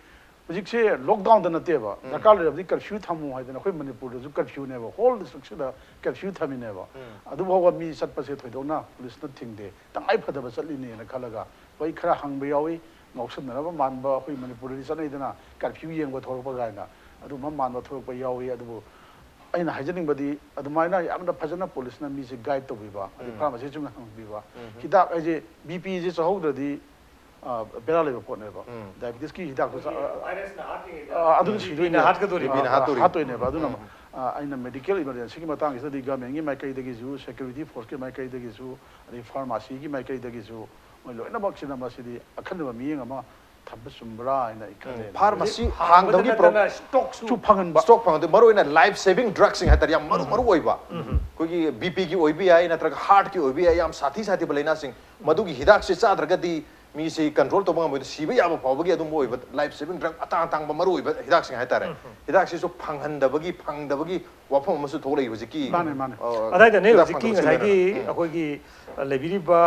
ꯍꯧꯖꯤꯛꯁꯦ ꯂꯣꯛꯗꯥꯎꯟꯗ ꯅꯠꯇꯦꯕ, ꯗꯔꯀꯥꯔ ꯂꯩꯔꯕꯗꯤ ꯀꯔꯐ꯭ꯌꯨ ꯊꯝꯃꯨ ꯍꯥꯏꯗꯅ ꯑꯩꯈꯣꯏ ꯃꯅꯤꯄꯨꯔꯗꯁꯨ ꯀꯔꯐ꯭ꯌꯨꯅꯦꯕ, ꯍꯣꯜ ꯗꯤꯁꯇ꯭ꯔꯤꯛꯁꯤꯗ ꯀꯔꯐ꯭ꯌꯨ ꯊꯝꯃꯤꯅꯦꯕ꯫ ꯑꯗꯨꯐꯥꯎꯕ ꯃꯤ ꯆꯠꯄꯁꯦ ꯊꯣꯏꯗꯣꯛꯅ ꯄꯨꯂꯤꯁꯅ ꯊꯤꯡꯗꯦ, ꯇꯉꯥꯏ ꯐꯗꯕ ꯆꯠꯂꯤꯅꯦꯅ ꯈꯜꯂꯒ꯫ ꯍꯣꯏ, ꯈꯔ ꯍꯪꯕ ꯌꯥꯎꯏ, ꯉꯥꯎꯁꯟꯅꯅꯕ ꯃꯥꯟꯕ, ꯑꯩꯈꯣꯏ ꯃꯅꯤꯄꯨꯔꯗꯗꯤ ꯆꯠꯅꯩꯗꯅ ꯀꯔꯐ꯭ꯌꯨ ꯌꯦꯡꯕ ꯊꯣꯛꯂꯛꯄ ꯀꯥꯏꯅ, ꯑꯗꯨꯝꯕ ꯃꯥꯟꯕ ꯊꯣꯛꯂꯛꯄ ꯌꯥꯎꯏ꯫ ꯑꯗꯨꯕꯨ ꯑꯩꯅ ꯍꯥꯏꯖꯅꯤꯡꯕꯗꯤ, ꯑꯗꯨꯃꯥꯏꯅ ꯌꯥꯝꯅ ꯐꯖꯅ ꯄꯨꯂꯤꯁꯅ ꯃꯤꯁꯦ ꯒꯥꯏꯗ ꯇꯧꯕꯤꯕ, ꯑꯗꯩ ꯐꯥꯔꯃꯥꯁꯤꯁꯤꯡꯅ ꯍꯪꯕꯤꯕ, ꯍꯤꯗꯥꯛ ꯍꯥꯏꯁꯦ ꯕꯤ ꯄꯤꯁꯦ ꯆꯥꯍꯧꯗ꯭ꯔꯗꯤ ꯑ, ꯕꯦꯔꯥ ꯂꯩꯕ ꯄꯣꯠꯅꯦꯕ꯫ ꯗꯥꯏꯕꯤꯇꯤꯁꯀꯤ ꯍꯤꯗꯥꯛꯇꯨ ꯆꯥ- ꯚꯥꯏꯔꯁꯅ ꯍꯥꯠꯂꯤꯉꯩꯗ ꯑ, ꯑꯗꯨꯅ ꯁꯤꯗꯣꯏꯅꯦ꯫ ꯍꯥꯠꯀꯗꯣꯔꯤꯕ꯫ ꯑ, ꯍꯥꯠꯇꯣꯔꯤꯕ꯫ ꯍꯥꯠꯇꯣꯏꯅꯦꯕ꯫ ꯑꯗꯨꯅ ꯑ, ꯑꯩꯅ ꯃꯦꯗꯤꯀꯦꯜ ꯏꯃꯔꯖꯦꯟꯁꯤꯒꯤ ꯃꯇꯥꯡꯁꯤꯗꯗꯤ ꯒꯃꯦꯟꯒꯤ ꯃꯥꯏꯀꯩꯗꯒꯤꯁꯨ, ꯁꯦꯀ꯭ꯌꯨꯔꯤꯇꯤ ꯐꯣꯔꯁꯀꯤ ꯃꯥꯏꯀꯩꯗꯒꯤꯁꯨ, ꯑꯗꯩ ꯐꯥꯔꯃꯥꯁꯤꯒꯤ ꯃꯥꯏꯀꯩꯗꯒꯤꯁꯨ, ꯃꯣꯏ ꯂꯣꯏꯅꯃꯛꯁꯤꯅ ꯃꯁꯤꯗꯤ ꯑꯈꯟꯅꯕ ꯃꯤꯠꯌꯦꯡ ꯑꯃ ꯊꯝꯕ ꯆꯨꯝꯕ꯭ꯔꯥ ꯍꯥꯏꯅ ꯑꯩ ꯈꯜꯂꯦ꯫ ꯐꯥꯔꯃꯥꯁꯤ ꯍꯥꯡꯕꯗ ꯍꯥꯡꯗꯕꯒꯤ ꯄ꯭ꯔꯣ- ꯅꯠꯇꯅ ꯁ꯭ꯇꯣꯛꯁꯨ ꯁꯨ ꯐꯪꯍꯟꯕ꯫ ꯁ꯭ꯇꯣꯛ ꯐꯪꯍꯟꯗꯣꯏ, ꯃꯔꯨ ꯑꯣꯏꯅ ꯂꯥꯏꯐ ꯁꯦꯚꯤꯡ ꯗ꯭ꯔꯒꯁꯤꯡ ꯍꯥꯏꯇꯥꯔꯦ, ꯌꯥꯝ ꯃꯔꯨ ꯃꯔꯨ ꯑꯣꯏꯕ꯫ ꯑꯩꯈꯣꯏꯒꯤ ꯕꯤ ꯄꯤꯒꯤ ꯑꯣꯏꯕ ꯌꯥꯏ, ꯅꯠꯇ꯭ꯔꯒ ꯍꯥꯔꯠꯀꯤ ꯑꯣꯏꯕ ꯌꯥꯏ, ꯌꯥꯝ ꯁꯥꯊꯤ ꯁꯥꯊꯤꯕ ꯂꯥꯏꯅꯥꯁꯤꯡ, ꯃꯗꯨꯒꯤ ꯍꯤꯗꯥꯛꯁꯦ ꯆꯥꯗ꯭ꯔꯒꯗꯤ ꯃꯤꯁꯤ ꯀꯟꯇ꯭ꯔꯣꯜ ꯇꯧꯕ ꯉꯝꯃꯣꯏꯗ ꯁꯤꯕ ꯌꯥꯕ ꯐꯥꯎꯕꯒꯤ ꯑꯗꯨꯝꯕ ꯑꯣꯏꯕ ꯂꯥꯏꯐ ꯁꯦꯚꯤꯡ ꯗ꯭ꯔꯒ ꯑꯇꯥꯡ ꯑꯇꯥꯡꯕ ꯃꯔꯨ ꯑꯣꯏꯕ ꯍꯤꯗꯥꯛꯁꯤꯡ ꯍꯥꯏꯇꯥꯔꯦ꯫ ꯍꯤꯗꯥꯛꯁꯤꯁꯨ ꯐꯪꯍꯟꯗꯕꯒꯤ, ꯐꯪꯗꯕꯒꯤ ꯋꯥꯐꯝ ꯑꯃꯁꯨ ꯊꯣꯛꯂꯛꯏ ꯍꯧꯖꯤꯛꯀꯤ꯫ ꯃꯥꯅꯦ, ꯃꯥꯅꯦ꯫ ꯑ, ꯑꯗꯥꯏꯗꯅꯦ ꯍꯤꯗꯥꯛ ꯍꯧꯖꯤꯛꯀꯤ ꯐꯪꯗꯕꯁꯨ ꯉꯁꯥꯏꯒꯤ ꯂꯩꯔꯦ꯫ ꯎꯝ꯫ ꯑꯩꯈꯣꯏꯒꯤ ꯂꯩꯕꯤꯔꯤꯕ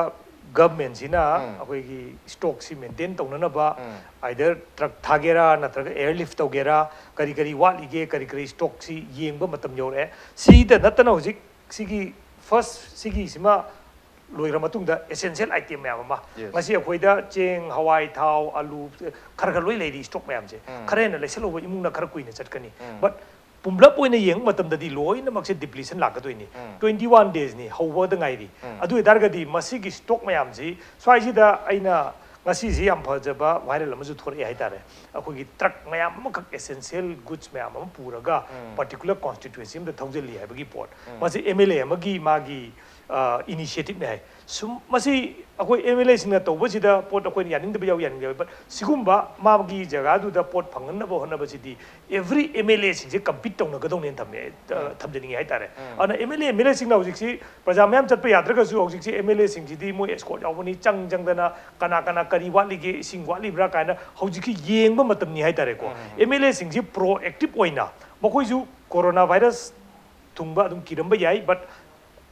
ꯒꯚꯔꯟꯃꯦꯟꯁꯤꯅ ꯎꯝ꯫ ꯑꯩꯈꯣꯏꯒꯤ ꯁ꯭ꯇꯣꯛꯁꯤ ꯃꯦꯟꯇꯦꯟ ꯇꯧꯅꯅꯕ ꯎꯝ꯫ ꯑꯥꯏꯗꯔ ꯇ꯭ꯔꯛ ꯊꯥꯒꯦꯔꯥ ꯅꯠꯇ꯭ꯔꯒ ꯑꯦꯌꯔ ꯂꯤꯐ ꯇꯧꯒꯦꯔꯥ, ꯀꯔꯤ ꯀꯔꯤ ꯋꯥꯠꯂꯤꯒꯦ, ꯀꯔꯤ ꯀꯔꯤ ꯁ꯭ꯇꯣꯛꯁꯤ ꯌꯦꯡꯕ ꯃꯇꯝ ꯌꯧꯔꯛꯑꯦ꯫ ꯁꯤꯗ ꯅꯠꯇꯅ ꯍꯧꯖꯤꯛ ꯁꯤꯒꯤ ꯐꯥꯔꯁ ꯁꯤꯒꯤꯁꯤꯃ ꯂꯣꯏꯈ꯭ꯔ ꯃꯇꯨꯡꯗ ꯑꯦꯁꯦꯟꯁꯤꯌꯦꯜ ꯑꯥꯏꯇꯦꯝ ꯃꯌꯥꯝ ꯑꯃ Yes. ꯉꯁꯤ ꯑꯩꯈꯣꯏꯗ ꯆꯦꯡ, ꯍꯋꯥꯏ, ꯊꯥꯎ, ꯑꯂꯨ, ꯈꯔ ꯈꯔ ꯂꯣꯏ ꯂꯩꯔꯤ ꯁ꯭ꯇꯣꯛ ꯃꯌꯥꯝꯁꯦ꯫ ꯎꯝ꯫ ꯈꯔ ꯍꯦꯟꯅ ꯂꯩꯁꯜꯍꯧꯕ ꯏꯃꯨꯡꯅ ꯈꯔ ꯀꯨꯏꯅ ꯆꯠꯀꯅꯤ꯫ ꯎꯝ꯫ ꯕꯠ ꯄꯨꯝꯂꯞ ꯑꯣꯏꯅ ꯌꯦꯡꯕ ꯃꯇꯝꯗꯗꯤ ꯂꯣꯏꯅꯃꯛꯁꯦ ꯗꯤꯄ꯭ꯂꯤꯁꯟ ꯂꯥꯛꯀꯗꯣꯏꯅꯤ꯫ ꯎꯝ꯫ ꯇ꯭ꯋꯦꯟꯇꯤ ꯋꯥꯟ ꯗꯦꯖꯅꯤ, ꯍꯧꯕꯗ ꯉꯥꯏꯔꯤ꯫ ꯎꯝ꯫ ꯑꯗꯨ ꯑꯣꯏꯇꯥꯔꯒꯗꯤ ꯃꯁꯤꯒꯤ ꯁ꯭ꯇꯣꯛ ꯃꯌꯥꯝꯁꯤ ꯁ꯭ꯋꯥꯏꯁꯤꯗ ꯑꯩꯅ ꯉꯁꯤꯁꯤ ꯌꯥꯝ ꯐꯖꯕ ꯚꯥꯏꯔꯦꯜ ꯑꯃꯁꯨ ꯊꯣꯔꯛꯑꯦ ꯍꯥꯏꯇꯥꯔꯦ꯫ ꯑꯩꯈꯣꯏꯒꯤ ꯇ꯭ꯔꯛ ꯃꯌꯥꯝ ꯑꯃꯈꯛ ꯑꯦꯁꯦꯟꯁꯤꯌꯦꯜ ꯒꯨꯗꯁ ꯃꯌꯥꯝ ꯑꯃ ꯄꯨꯔꯒ ꯎꯝ꯫ ꯄꯥꯔꯇꯤꯀꯨꯂꯔ ꯀꯣꯟꯁꯇꯤꯇ꯭ꯋꯦꯟꯁꯤ ꯑꯃꯗ ꯊꯧꯖꯤꯜꯂꯤ ꯍꯥꯏꯕꯒꯤ ꯄꯣꯠ꯫ ꯎꯝ꯫ ꯃꯁꯤ ꯑꯦꯝ ꯑꯦꯜ ꯑꯦ ꯑꯃꯒꯤ ꯃꯥꯒꯤ ꯏꯅꯤꯁꯤꯌꯦꯇꯤꯞꯅꯦ ꯍꯥꯏ꯫ ꯁꯨꯝ ꯃꯁꯤ ꯑꯩꯈꯣꯏ ꯑꯦꯝ ꯑꯦꯜ ꯑꯦꯁꯤꯡꯅ ꯇꯧꯕꯁꯤꯗ ꯄꯣꯠ ꯑꯩꯈꯣꯏꯅ ꯌꯥꯅꯤꯡꯗꯕ ꯌꯥꯎꯏ, ꯌꯥꯅꯤꯡꯗꯕ ꯌꯥꯎꯏ, ꯕꯠ ꯁꯤꯒꯨꯝꯕ ꯃꯥꯒꯤ ꯖꯒꯥꯗꯨꯗ ꯄꯣꯠ ꯐꯪꯍꯟꯅꯕ ꯍꯣꯠꯅꯕꯁꯤꯗꯤ ꯑꯦꯚ꯭ꯔꯤ ꯑꯦꯝ ꯑꯦꯜ ꯑꯦꯁꯤꯡꯁꯦ ꯀꯝꯄꯤꯠ ꯇꯧꯅꯒꯗꯧꯅꯦꯅ ꯊꯝꯃꯦ, ꯑ, ꯎꯝ꯫ ꯊꯝꯖꯅꯤꯡꯉꯤ ꯍꯥꯏꯇꯥꯔꯦ꯫ ꯎꯝ꯫ ꯑꯗꯨꯅ M L A, M L ꯑꯦꯁꯤꯡꯅ ꯍꯧꯖꯤꯛꯁꯤ ꯄ꯭ꯔꯖꯥ ꯃꯌꯥꯝ ꯆꯠꯄ ꯌꯥꯗ꯭ꯔꯒꯁꯨ ꯍꯧꯖꯤꯛꯁꯤ ꯑꯦꯝ ꯑꯦꯜ ꯑꯦꯁꯤꯡꯁꯤꯗꯤ ꯃꯣꯏ ꯑꯦꯁꯀꯣꯔꯠ ꯌꯥꯎꯕꯅꯤ, ꯆꯪ ꯆꯪꯗꯅ ꯀꯅꯥ ꯀꯅꯥ ꯀꯔꯤ ꯋꯥꯠꯂꯤꯒꯦ, ꯏꯁꯤꯡ ꯋꯥꯠꯂꯤꯕ꯭ꯔꯥ ꯀꯥꯏꯅ ꯍꯧꯖꯤꯛꯀꯤ ꯌꯦꯡꯕ ꯃꯇꯝꯅꯤ ꯍꯥꯏꯇꯥꯔꯦꯀꯣ꯫ ꯎꯝ꯫ ꯑꯦꯝ ꯑꯦꯜ ꯑꯦꯁꯤꯡꯁꯤ ꯄ꯭ꯔꯣ ꯑꯦꯛꯇꯤꯞ ꯑꯣꯏꯅ ꯃꯈꯣꯏꯁꯨ ꯀꯣꯔꯣꯅꯥ ꯚꯥꯏꯔꯁ ꯊꯨꯡꯕ ꯑꯗꯨꯝ ꯀꯤꯔꯝꯕ ꯌꯥꯏ, ꯕꯠ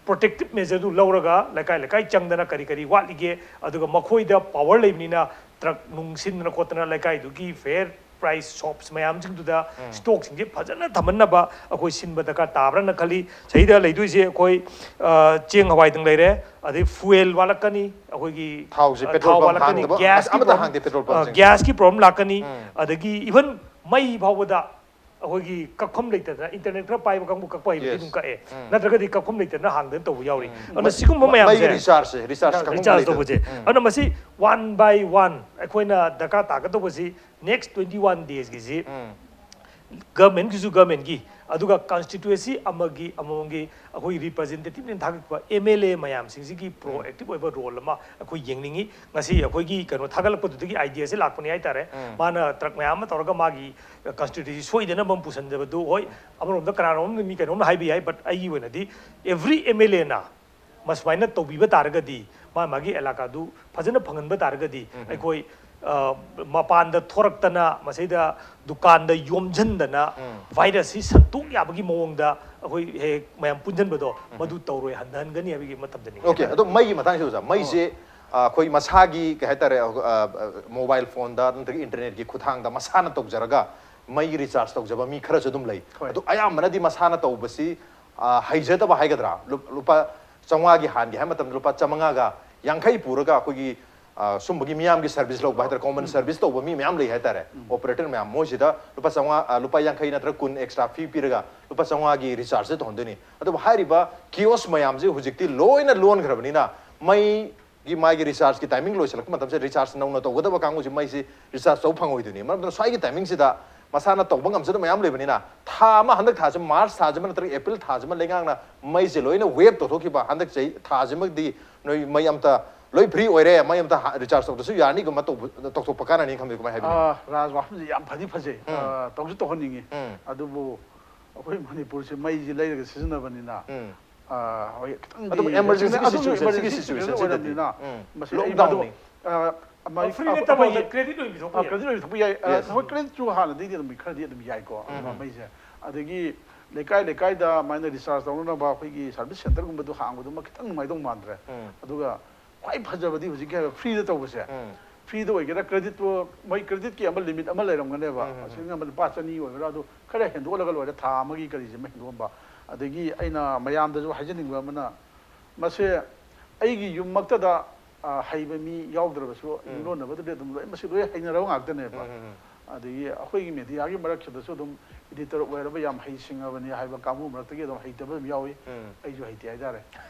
ꯄ꯭ꯔꯣꯇꯦꯛꯇꯤꯞ ꯃꯦꯖꯔꯗꯨ ꯂꯧꯔꯒ ꯂꯩꯀꯥꯏ ꯂꯩꯀꯥꯏ ꯆꯪꯗꯅ ꯀꯔꯤ ꯀꯔꯤ ꯋꯥꯠꯂꯤꯒꯦ, ꯑꯗꯨꯒ ꯃꯈꯣꯏꯗ ꯄꯋꯥꯔ ꯂꯩꯕꯅꯤꯅ ꯇ꯭ꯔꯛ ꯅꯨꯡ ꯁꯤꯟꯗꯅ ꯈꯣꯠꯇꯅ ꯂꯩꯀꯥꯏꯗꯨꯒꯤ ꯐꯦꯌꯔ ꯄ꯭ꯔꯥꯏꯁ ꯁꯣꯞꯁ ꯃꯌꯥꯝꯁꯤꯡꯗꯨꯗ ꯎꯝ꯫ ꯁ꯭ꯇꯣꯛꯁꯤꯡꯁꯦ ꯐꯖꯅ ꯊꯝꯍꯟꯅꯕ ꯑꯩꯈꯣꯏ ꯁꯤꯟꯕ ꯗꯔꯀꯥꯔ ꯇꯥꯕ꯭ꯔꯥꯅ ꯈꯜꯂꯤ꯫ ꯁꯤꯗ ꯂꯩꯗꯣꯏꯁꯦ ꯑꯩꯈꯣꯏ, ꯑ, ꯆꯦꯡ ꯍꯋꯥꯏꯗꯪ ꯂꯩꯔꯦ, ꯑꯗꯩ ꯐꯨꯋꯦꯜ ꯋꯥꯠꯂꯛꯀꯅꯤ, ꯑꯩꯈꯣꯏꯒꯤ, ꯊꯥꯎꯁꯦ ꯑ, ꯄꯦꯇ꯭ꯔꯣꯜ ꯊꯥꯎ ꯄꯝ ꯋꯥꯠꯂꯛꯀꯅꯤ, ꯍꯥꯡꯗꯕ ꯒ꯭ꯌꯥꯁꯀꯤ ꯑꯃꯠꯇ ꯄ꯭ꯔꯣꯕ꯭ꯂꯦꯝ, ꯍꯥꯡꯗꯦ, ꯄꯦꯇ꯭ꯔꯣꯜ ꯑ, ꯄꯝꯁꯤꯡ꯫ ꯒ꯭ꯌꯥꯁꯀꯤ ꯄ꯭ꯔꯣꯕ꯭ꯂꯦꯝ ꯂꯥꯛꯀꯅꯤ, ꯎꯝ꯫ ꯑꯗꯒꯤ ꯏꯚꯟ ꯃꯩ ꯐꯥꯎꯕꯗ ꯑꯩꯈꯣꯏꯒꯤ ꯀꯛꯐꯝ ꯂꯩꯇꯗꯅ, ꯏꯟꯇꯔꯅꯦꯠ ꯈꯔ ꯄꯥꯏꯕ ꯀꯥꯡꯕꯨ ꯀꯛꯄ ꯍꯩꯕꯗꯤ Yes. ꯑꯗꯨꯝ ꯀꯛꯑꯦ, ꯎꯝ. ꯅꯠꯇ꯭ꯔꯒꯗꯤ ꯀꯛꯐꯝ ꯂꯩꯇꯗꯅ ꯍꯥꯡꯗꯅ ꯇꯧꯕ ꯌꯥꯎꯔꯤ꯫ ꯎꯝ. ꯑꯗꯨꯅ ꯁꯤꯒꯨꯝꯕ ꯃꯩꯒꯤ ꯃꯌꯥꯝꯁꯦ recharge ꯁꯦ, recharge ꯀꯛꯐꯝ ꯔꯤꯆꯥꯔꯖ ꯂꯩꯇꯕ. ꯇꯧꯕꯁꯦ, ꯎꯝ. ꯑꯗꯨꯅ ꯃꯁꯤ one by one ꯑꯩꯈꯣꯏꯅ ꯗꯔꯀꯥꯔ ꯇꯥꯒꯗꯧꯕꯁꯤ next twenty one days ꯀꯤꯁꯤ ꯎꯝ. ꯒꯚꯔꯟꯃꯦꯟꯠꯀꯤꯁꯨ ꯒꯚꯔꯟꯃꯦꯟꯠꯀꯤ, ꯑꯗꯨꯒ ꯀꯟꯁꯇꯤꯇ꯭ꯋꯦꯟꯁꯤ ꯑꯃꯒꯤ ꯑꯃꯃꯝꯒꯤ ꯑꯩꯈꯣꯏ ꯔꯤꯄ꯭ꯔꯖꯦꯟꯇꯦꯇꯤꯚꯅ ꯊꯥꯒꯠꯄ ꯑꯦꯝ ꯑꯦꯜ ꯑꯦ ꯃꯌꯥꯝꯁꯤꯡꯁꯤꯒꯤ ꯄ꯭ꯔꯣ ꯑꯦꯛꯇꯤꯚ ꯑꯣꯏꯕ ꯔꯣꯜ ꯑꯃ ꯑꯩꯈꯣꯏ ꯌꯦꯡꯅꯤꯡꯉꯤ꯫ ꯉꯁꯤ ꯑꯩꯈꯣꯏꯒꯤ ꯀꯩꯅꯣ ꯊꯥꯒꯠꯂꯛꯄꯗꯨꯗꯒꯤ ꯑꯥꯏꯗꯤꯌꯥꯁꯦ ꯂꯥꯛꯄꯅꯤ ꯍꯥꯏꯇꯥꯔꯦ꯫ ꯎꯝ. ꯃꯥꯅ ꯇ꯭ꯔꯛ ꯃꯌꯥꯝ ꯑꯃ ꯇꯧꯔꯒ ꯃꯥꯒꯤ ꯀꯟꯁꯇꯤꯇ꯭ꯋꯦꯟꯁꯤ ꯁꯣꯏꯗꯅꯕ ꯑꯃ ꯄꯨꯁꯟꯖꯕꯗꯨ, ꯍꯣꯏ, ꯑꯃꯔꯣꯝꯗ ꯀꯅꯥꯅꯣꯝꯅ ꯃꯤ ꯀꯩꯅꯣꯝꯅ ꯍꯥꯏꯕ ꯌꯥꯏ, ꯕꯠ ꯑꯩꯒꯤ ꯑꯣꯏꯅꯗꯤ ꯑꯦꯚ꯭ꯔꯤ ꯑꯦꯝ ꯑꯦꯜ ꯑꯦꯅ ꯃꯁꯨꯃꯥꯏꯅ ꯇꯧꯕꯤꯕ ꯇꯥꯔꯒꯗꯤ, ꯃꯥ ꯃꯥꯒꯤ ꯑꯦꯂꯥꯀꯥꯗꯨ ꯐꯖꯅ ꯐꯪꯍꯟꯕ ꯇꯥꯔꯒꯗꯤ, ꯎꯝ. ꯑꯩꯈꯣꯏ ꯑ, ꯃꯄꯥꯟꯗ ꯊꯣꯔꯛꯇꯅ ꯃꯁꯤꯗ ꯗꯨꯀꯥꯟꯗ ꯌꯣꯝꯁꯤꯟꯗꯅ ꯎꯝ. ꯚꯥꯏꯔꯁꯁꯤ ꯁꯟꯇꯣꯛ ꯌꯥꯕꯒꯤ ꯃꯑꯣꯡꯗ ꯑꯩꯈꯣꯏ ꯍꯦꯛ ꯃꯌꯥꯝ ꯄꯨꯟꯁꯤꯟꯕꯗꯣ, ꯃꯗꯨ ꯇꯧꯔꯣꯏ, ꯍꯟꯊꯍꯟꯒꯅꯤ ꯍꯥꯏꯕꯒꯤ ꯑꯃ ꯊꯝꯖꯅꯤꯡꯉꯤ ꯑꯣꯀꯦ, ꯍꯥꯏꯇꯥꯔꯦ꯫ ꯑꯗꯣ ꯃꯩꯒꯤ ꯃꯇꯥꯡꯁꯤ ꯑꯣꯖꯥ, ꯃꯩꯁꯦ ꯑ, ꯑꯩꯈꯣꯏ ꯃꯁꯥꯒꯤ ꯀꯩ ꯍꯥꯏꯇꯥꯔꯦ, ꯃꯣꯕꯥꯏꯜ ꯐꯣꯟꯗ ꯅꯠꯇ꯭ꯔꯒ ꯏꯟꯇꯔꯅꯦꯠꯀꯤ ꯈꯨꯠꯊꯥꯡꯗ ꯃꯁꯥꯅ ꯇꯧꯖꯔꯒ ꯃꯩꯒꯤ ꯔꯤꯆꯥꯔꯖ ꯇꯧꯖꯕ ꯃꯤ ꯈꯔꯁꯨ ꯑꯗꯨꯝ ꯂꯩ꯫ ꯍꯣꯏ. ꯑꯗꯨ ꯑꯌꯥꯝꯕꯅꯗꯤ ꯃꯁꯥꯅ ꯇꯧꯕꯁꯤ ꯑ, ꯍꯩꯖꯗꯕ ꯍꯥꯏꯒꯗ꯭ꯔꯥ, ꯂꯨꯞ- ꯂꯨꯄꯥ ꯆꯥꯝꯃꯉꯥꯒꯤ ꯍꯥꯟꯒꯦ ꯍꯥꯏꯕ ꯃꯇꯝꯗ ꯂꯨꯄꯥ ꯆꯥꯝꯃꯉꯥꯒ ꯌꯥꯡꯈꯩ ꯄꯨꯔꯒ ꯑꯩꯈꯣꯏꯒꯤ ꯑ, ꯁꯨꯝꯕꯒꯤ ꯃꯤꯌꯥꯝꯒꯤ ꯁꯔꯚꯤꯁ ꯂꯧꯕ ꯍꯥꯏꯇꯥꯔꯦ, ꯀꯣꯃꯟ ꯁꯔꯚꯤꯁ ꯇꯧꯕ ꯃꯤ ꯃꯌꯥꯝ ꯂꯩ ꯍꯥꯏꯇꯥꯔꯦ, ꯑꯣꯄꯔꯦꯇꯔ ꯃꯌꯥꯝ, ꯃꯣꯏꯁꯤꯗ ꯂꯨꯄꯥ ꯆꯥꯝꯃꯉꯥ, ꯑ, ꯂꯨꯄꯥ ꯌꯥꯡꯈꯩ ꯅꯠꯇ꯭ꯔꯒ ꯀꯨꯟ ꯑꯦꯛꯁꯇ꯭ꯔꯥ ꯐꯤ ꯄꯤꯔꯒ ꯂꯨꯄꯥ ꯆꯥꯝꯃꯉꯥꯒꯤ ꯔꯤꯆꯥꯔꯖꯁꯦ ꯇꯧꯍꯟꯗꯣꯏꯅꯤ꯫ ꯑꯗꯨꯕꯨ ꯍꯥꯏꯔꯤꯕ ꯀꯤꯑꯣꯁ ꯃꯌꯥꯝꯁꯤ ꯍꯧꯖꯤꯛꯇꯤ ꯂꯣꯏꯅ ꯂꯣꯟꯈ꯭ꯔꯕꯅꯤꯅ, ꯃꯩꯒꯤ ꯃꯥꯒꯤ ꯔꯤꯆꯥꯔꯖꯀꯤ ꯇꯥꯏꯃꯤꯡ ꯂꯣꯏꯁꯤꯜꯂꯛꯄ ꯃꯇꯝꯁꯤꯗ ꯔꯤꯆꯥꯔꯖ ꯅꯧꯅ ꯇꯧꯒꯗꯕ ꯀꯥꯡꯕꯨꯁꯤ ꯃꯩꯁꯤ ꯔꯤꯆꯥꯔꯖ ꯇꯧꯕ ꯐꯪꯉꯣꯏꯗꯣꯏꯅꯤ꯫ ꯃꯔꯝ ꯑꯗꯨꯅ ꯁ꯭ꯋꯥꯏꯒꯤ ꯇꯥꯏꯃꯤꯡꯁꯤꯗ ꯃꯁꯥꯅ ꯇꯧꯕ ꯉꯝꯖꯗꯕ ꯃꯌꯥꯝ ꯂꯩꯕꯅꯤꯅ, ꯊꯥ ꯑꯃ, ꯍꯟꯗꯛ ꯊꯥꯁꯤ, ꯃꯥꯔꯆ ꯊꯥꯁꯤꯃ ꯅꯠꯇ꯭ꯔꯒ ꯑꯦꯄ꯭ꯔꯤꯜ ꯊꯥꯁꯤꯃ ꯂꯩꯉꯥꯛꯅ ꯃꯩꯁꯦ ꯂꯣꯏꯅ ꯋꯦꯞ ꯇꯧꯊꯣꯛꯈꯤꯕ, ꯍꯟꯗꯛ ꯆꯍꯤ ꯊꯥꯁꯤꯃꯗꯤ ꯅꯣꯏ ꯃꯩ ꯑꯝꯇ ꯂꯣꯏ ꯐ꯭ꯔꯤ ꯑꯣꯏꯔꯦ, ꯃꯩ ꯑꯝꯇ ꯍꯥ-, ꯔꯤꯆꯥꯔꯖ ꯇꯧꯗ꯭ꯔꯁꯨ ꯌꯥꯔꯅꯤꯒꯨꯝꯕ ꯇꯧꯕ-, ꯇꯧꯊꯣꯛꯄ ꯀꯥꯟꯅꯅꯤ ꯈꯟꯕꯗꯤ ꯀꯃꯥꯏꯅ ꯍꯥꯏꯕꯤꯅꯤ? ꯑꯥ, ꯔꯥꯖ, ꯋꯥꯐꯝꯁꯦ ꯌꯥꯝ ꯐꯗꯤ ꯐꯖꯩ꯫ ꯎꯝ. ꯑꯥ, ꯇꯧꯁꯨ ꯇꯧꯍꯟꯅꯤꯡꯉꯤ꯫ ꯎꯝ. ꯑꯗꯨꯕꯨ ꯑꯩꯈꯣꯏ ꯃꯅꯤꯄꯨꯔꯁꯦ ꯃꯩꯁꯦ ꯂꯩꯔꯒ ꯁꯤꯖꯤꯟꯅꯕꯅꯤꯅ, ꯎꯝ. ꯑꯥ, ꯍꯣꯏ, ꯈꯤꯇꯪꯗꯤ ꯑꯗꯨꯝ emergency ꯑꯗꯨꯝ situation, emergency ꯁꯤꯒꯤ situation situation ꯁꯤꯗꯗꯤ. ꯑꯣꯏꯔꯕꯅꯤꯅ, ꯎꯝ. ꯃꯁꯤ Lockdown ꯑꯩ ꯅꯤ. ꯑꯥ, ꯑꯃ-, ꯐ꯭ꯔꯤ ꯑ-, ꯅꯠꯇꯕ ꯑꯩꯈꯣꯏꯒꯤ ꯀ꯭ꯔꯦꯗꯤꯠ ꯑꯣꯏꯅ ꯄꯤꯊꯣꯛꯄ ꯑ, ꯌꯥꯏ꯫ ꯀ꯭ꯔꯦꯗꯤꯠ ꯑꯣꯏꯅ ꯄꯤꯊꯣꯛꯄ ꯌꯥꯏ꯫ ꯑ, Yes. ꯍꯣꯏ, ꯀ꯭ꯔꯦꯗꯤꯠꯁꯨ ꯍꯥꯟꯅꯗꯩꯗꯤ ꯑꯗꯨꯝ ꯈꯔꯗꯤ ꯑꯗꯨꯝ ꯌꯥꯏꯀꯣ, ꯎꯝ. ꯃꯩꯁꯦ꯫ ꯑꯗꯒꯤ ꯂꯩꯀꯥꯏ ꯂꯩꯀꯥꯏꯗ ꯑꯗꯨꯃꯥꯏꯅ ꯔꯤꯆꯥꯔꯖ ꯇꯧꯅꯅꯕ ꯑꯩꯈꯣꯏꯒꯤ ꯁꯥꯔꯚꯤꯁ ꯁꯦꯟꯇꯔꯒꯨꯝꯕꯗꯨ ꯍꯥꯡꯕꯗꯨꯃ ꯈꯤꯇꯪ ꯅꯨꯡꯉꯥꯏꯗꯧ ꯃꯥꯟꯗ꯭ꯔꯦ꯫ ꯎꯝ. ꯑꯗꯨꯒ ꯈ꯭ꯋꯥꯏ ꯐꯖꯕꯗꯤ ꯍꯧꯖꯤꯛꯀꯤ ꯍꯥꯏꯕ ꯐ꯭ꯔꯤꯗ ꯇꯧꯕꯁꯦ꯫ ꯎꯝ. ꯐ꯭ꯔꯤꯗ ꯑꯣꯏꯒꯦꯔꯥ, ꯀ꯭ꯔꯦꯗꯤꯠꯇꯣ, ꯃꯣꯏ ꯀ꯭ꯔꯦꯗꯤꯠꯀꯤ ꯑꯃ ꯂꯤꯃꯤꯠ ꯑꯃ ꯂꯩꯔꯝꯒꯅꯦꯕ꯫ ꯎꯝ, ꯎꯝ, ꯑꯁꯤꯅ ꯑꯃ ꯂꯨꯄꯥ ꯆꯅꯤ ꯑꯣꯏꯒꯦꯔꯥ, ꯑꯗꯨ ꯈꯔ ꯍꯦꯟꯗꯣꯛꯍꯜꯂꯒ ꯂꯣꯏꯔꯦ, ꯊꯥ ꯑꯃꯒꯤ ꯀꯔꯤꯁꯤꯃ ꯍꯦꯟꯗꯣꯛꯍꯟꯕ꯫ ꯑꯗꯒꯤ ꯑꯩꯅ ꯃꯌꯥꯝꯗꯁꯨ ꯍꯥꯏꯖꯅꯤꯡꯕ ꯑꯃꯅ, ꯃꯁꯦ ꯑꯩꯒꯤ ꯌꯨꯝꯃꯛꯇꯗ, ꯑ, ꯍꯩꯕ ꯃꯤ ꯌꯥꯎꯗ꯭ꯔꯕꯁꯨ, ꯎꯝ. ꯌꯨꯝꯂꯣꯟꯅꯕꯗꯗꯤ ꯑꯗꯨꯝ ꯂꯣꯏ, ꯃꯁꯤ ꯂꯣꯏ ꯍꯩꯅꯔꯕ ꯉꯥꯛꯇꯅꯦꯕ꯫ ꯎꯝ, ꯎꯝ, ꯎꯝ. ꯑꯗꯒꯤ ꯑꯩꯈꯣꯏꯒꯤ ꯃꯦꯗꯤꯌꯥꯒꯤ ꯃꯔꯛꯁꯤꯗꯁꯨ ꯑꯗꯨꯝ ꯏꯗꯤꯇꯔ ꯑꯣꯏꯔꯕ ꯌꯥꯝ ꯍꯩꯁꯤꯡꯉꯕꯅꯤ ꯍꯥꯏꯕ ꯀꯥꯡꯕꯨ ꯃꯔꯛꯇꯒꯤ ꯑꯗꯨꯝ ꯍꯩꯇꯕ ꯑꯗꯨꯝ ꯌꯥꯎꯏ꯫ ꯎꯝ꯫ ꯑꯩꯁꯨ ꯍꯩꯇꯦ ꯍꯥꯏꯇꯥꯔꯦ꯫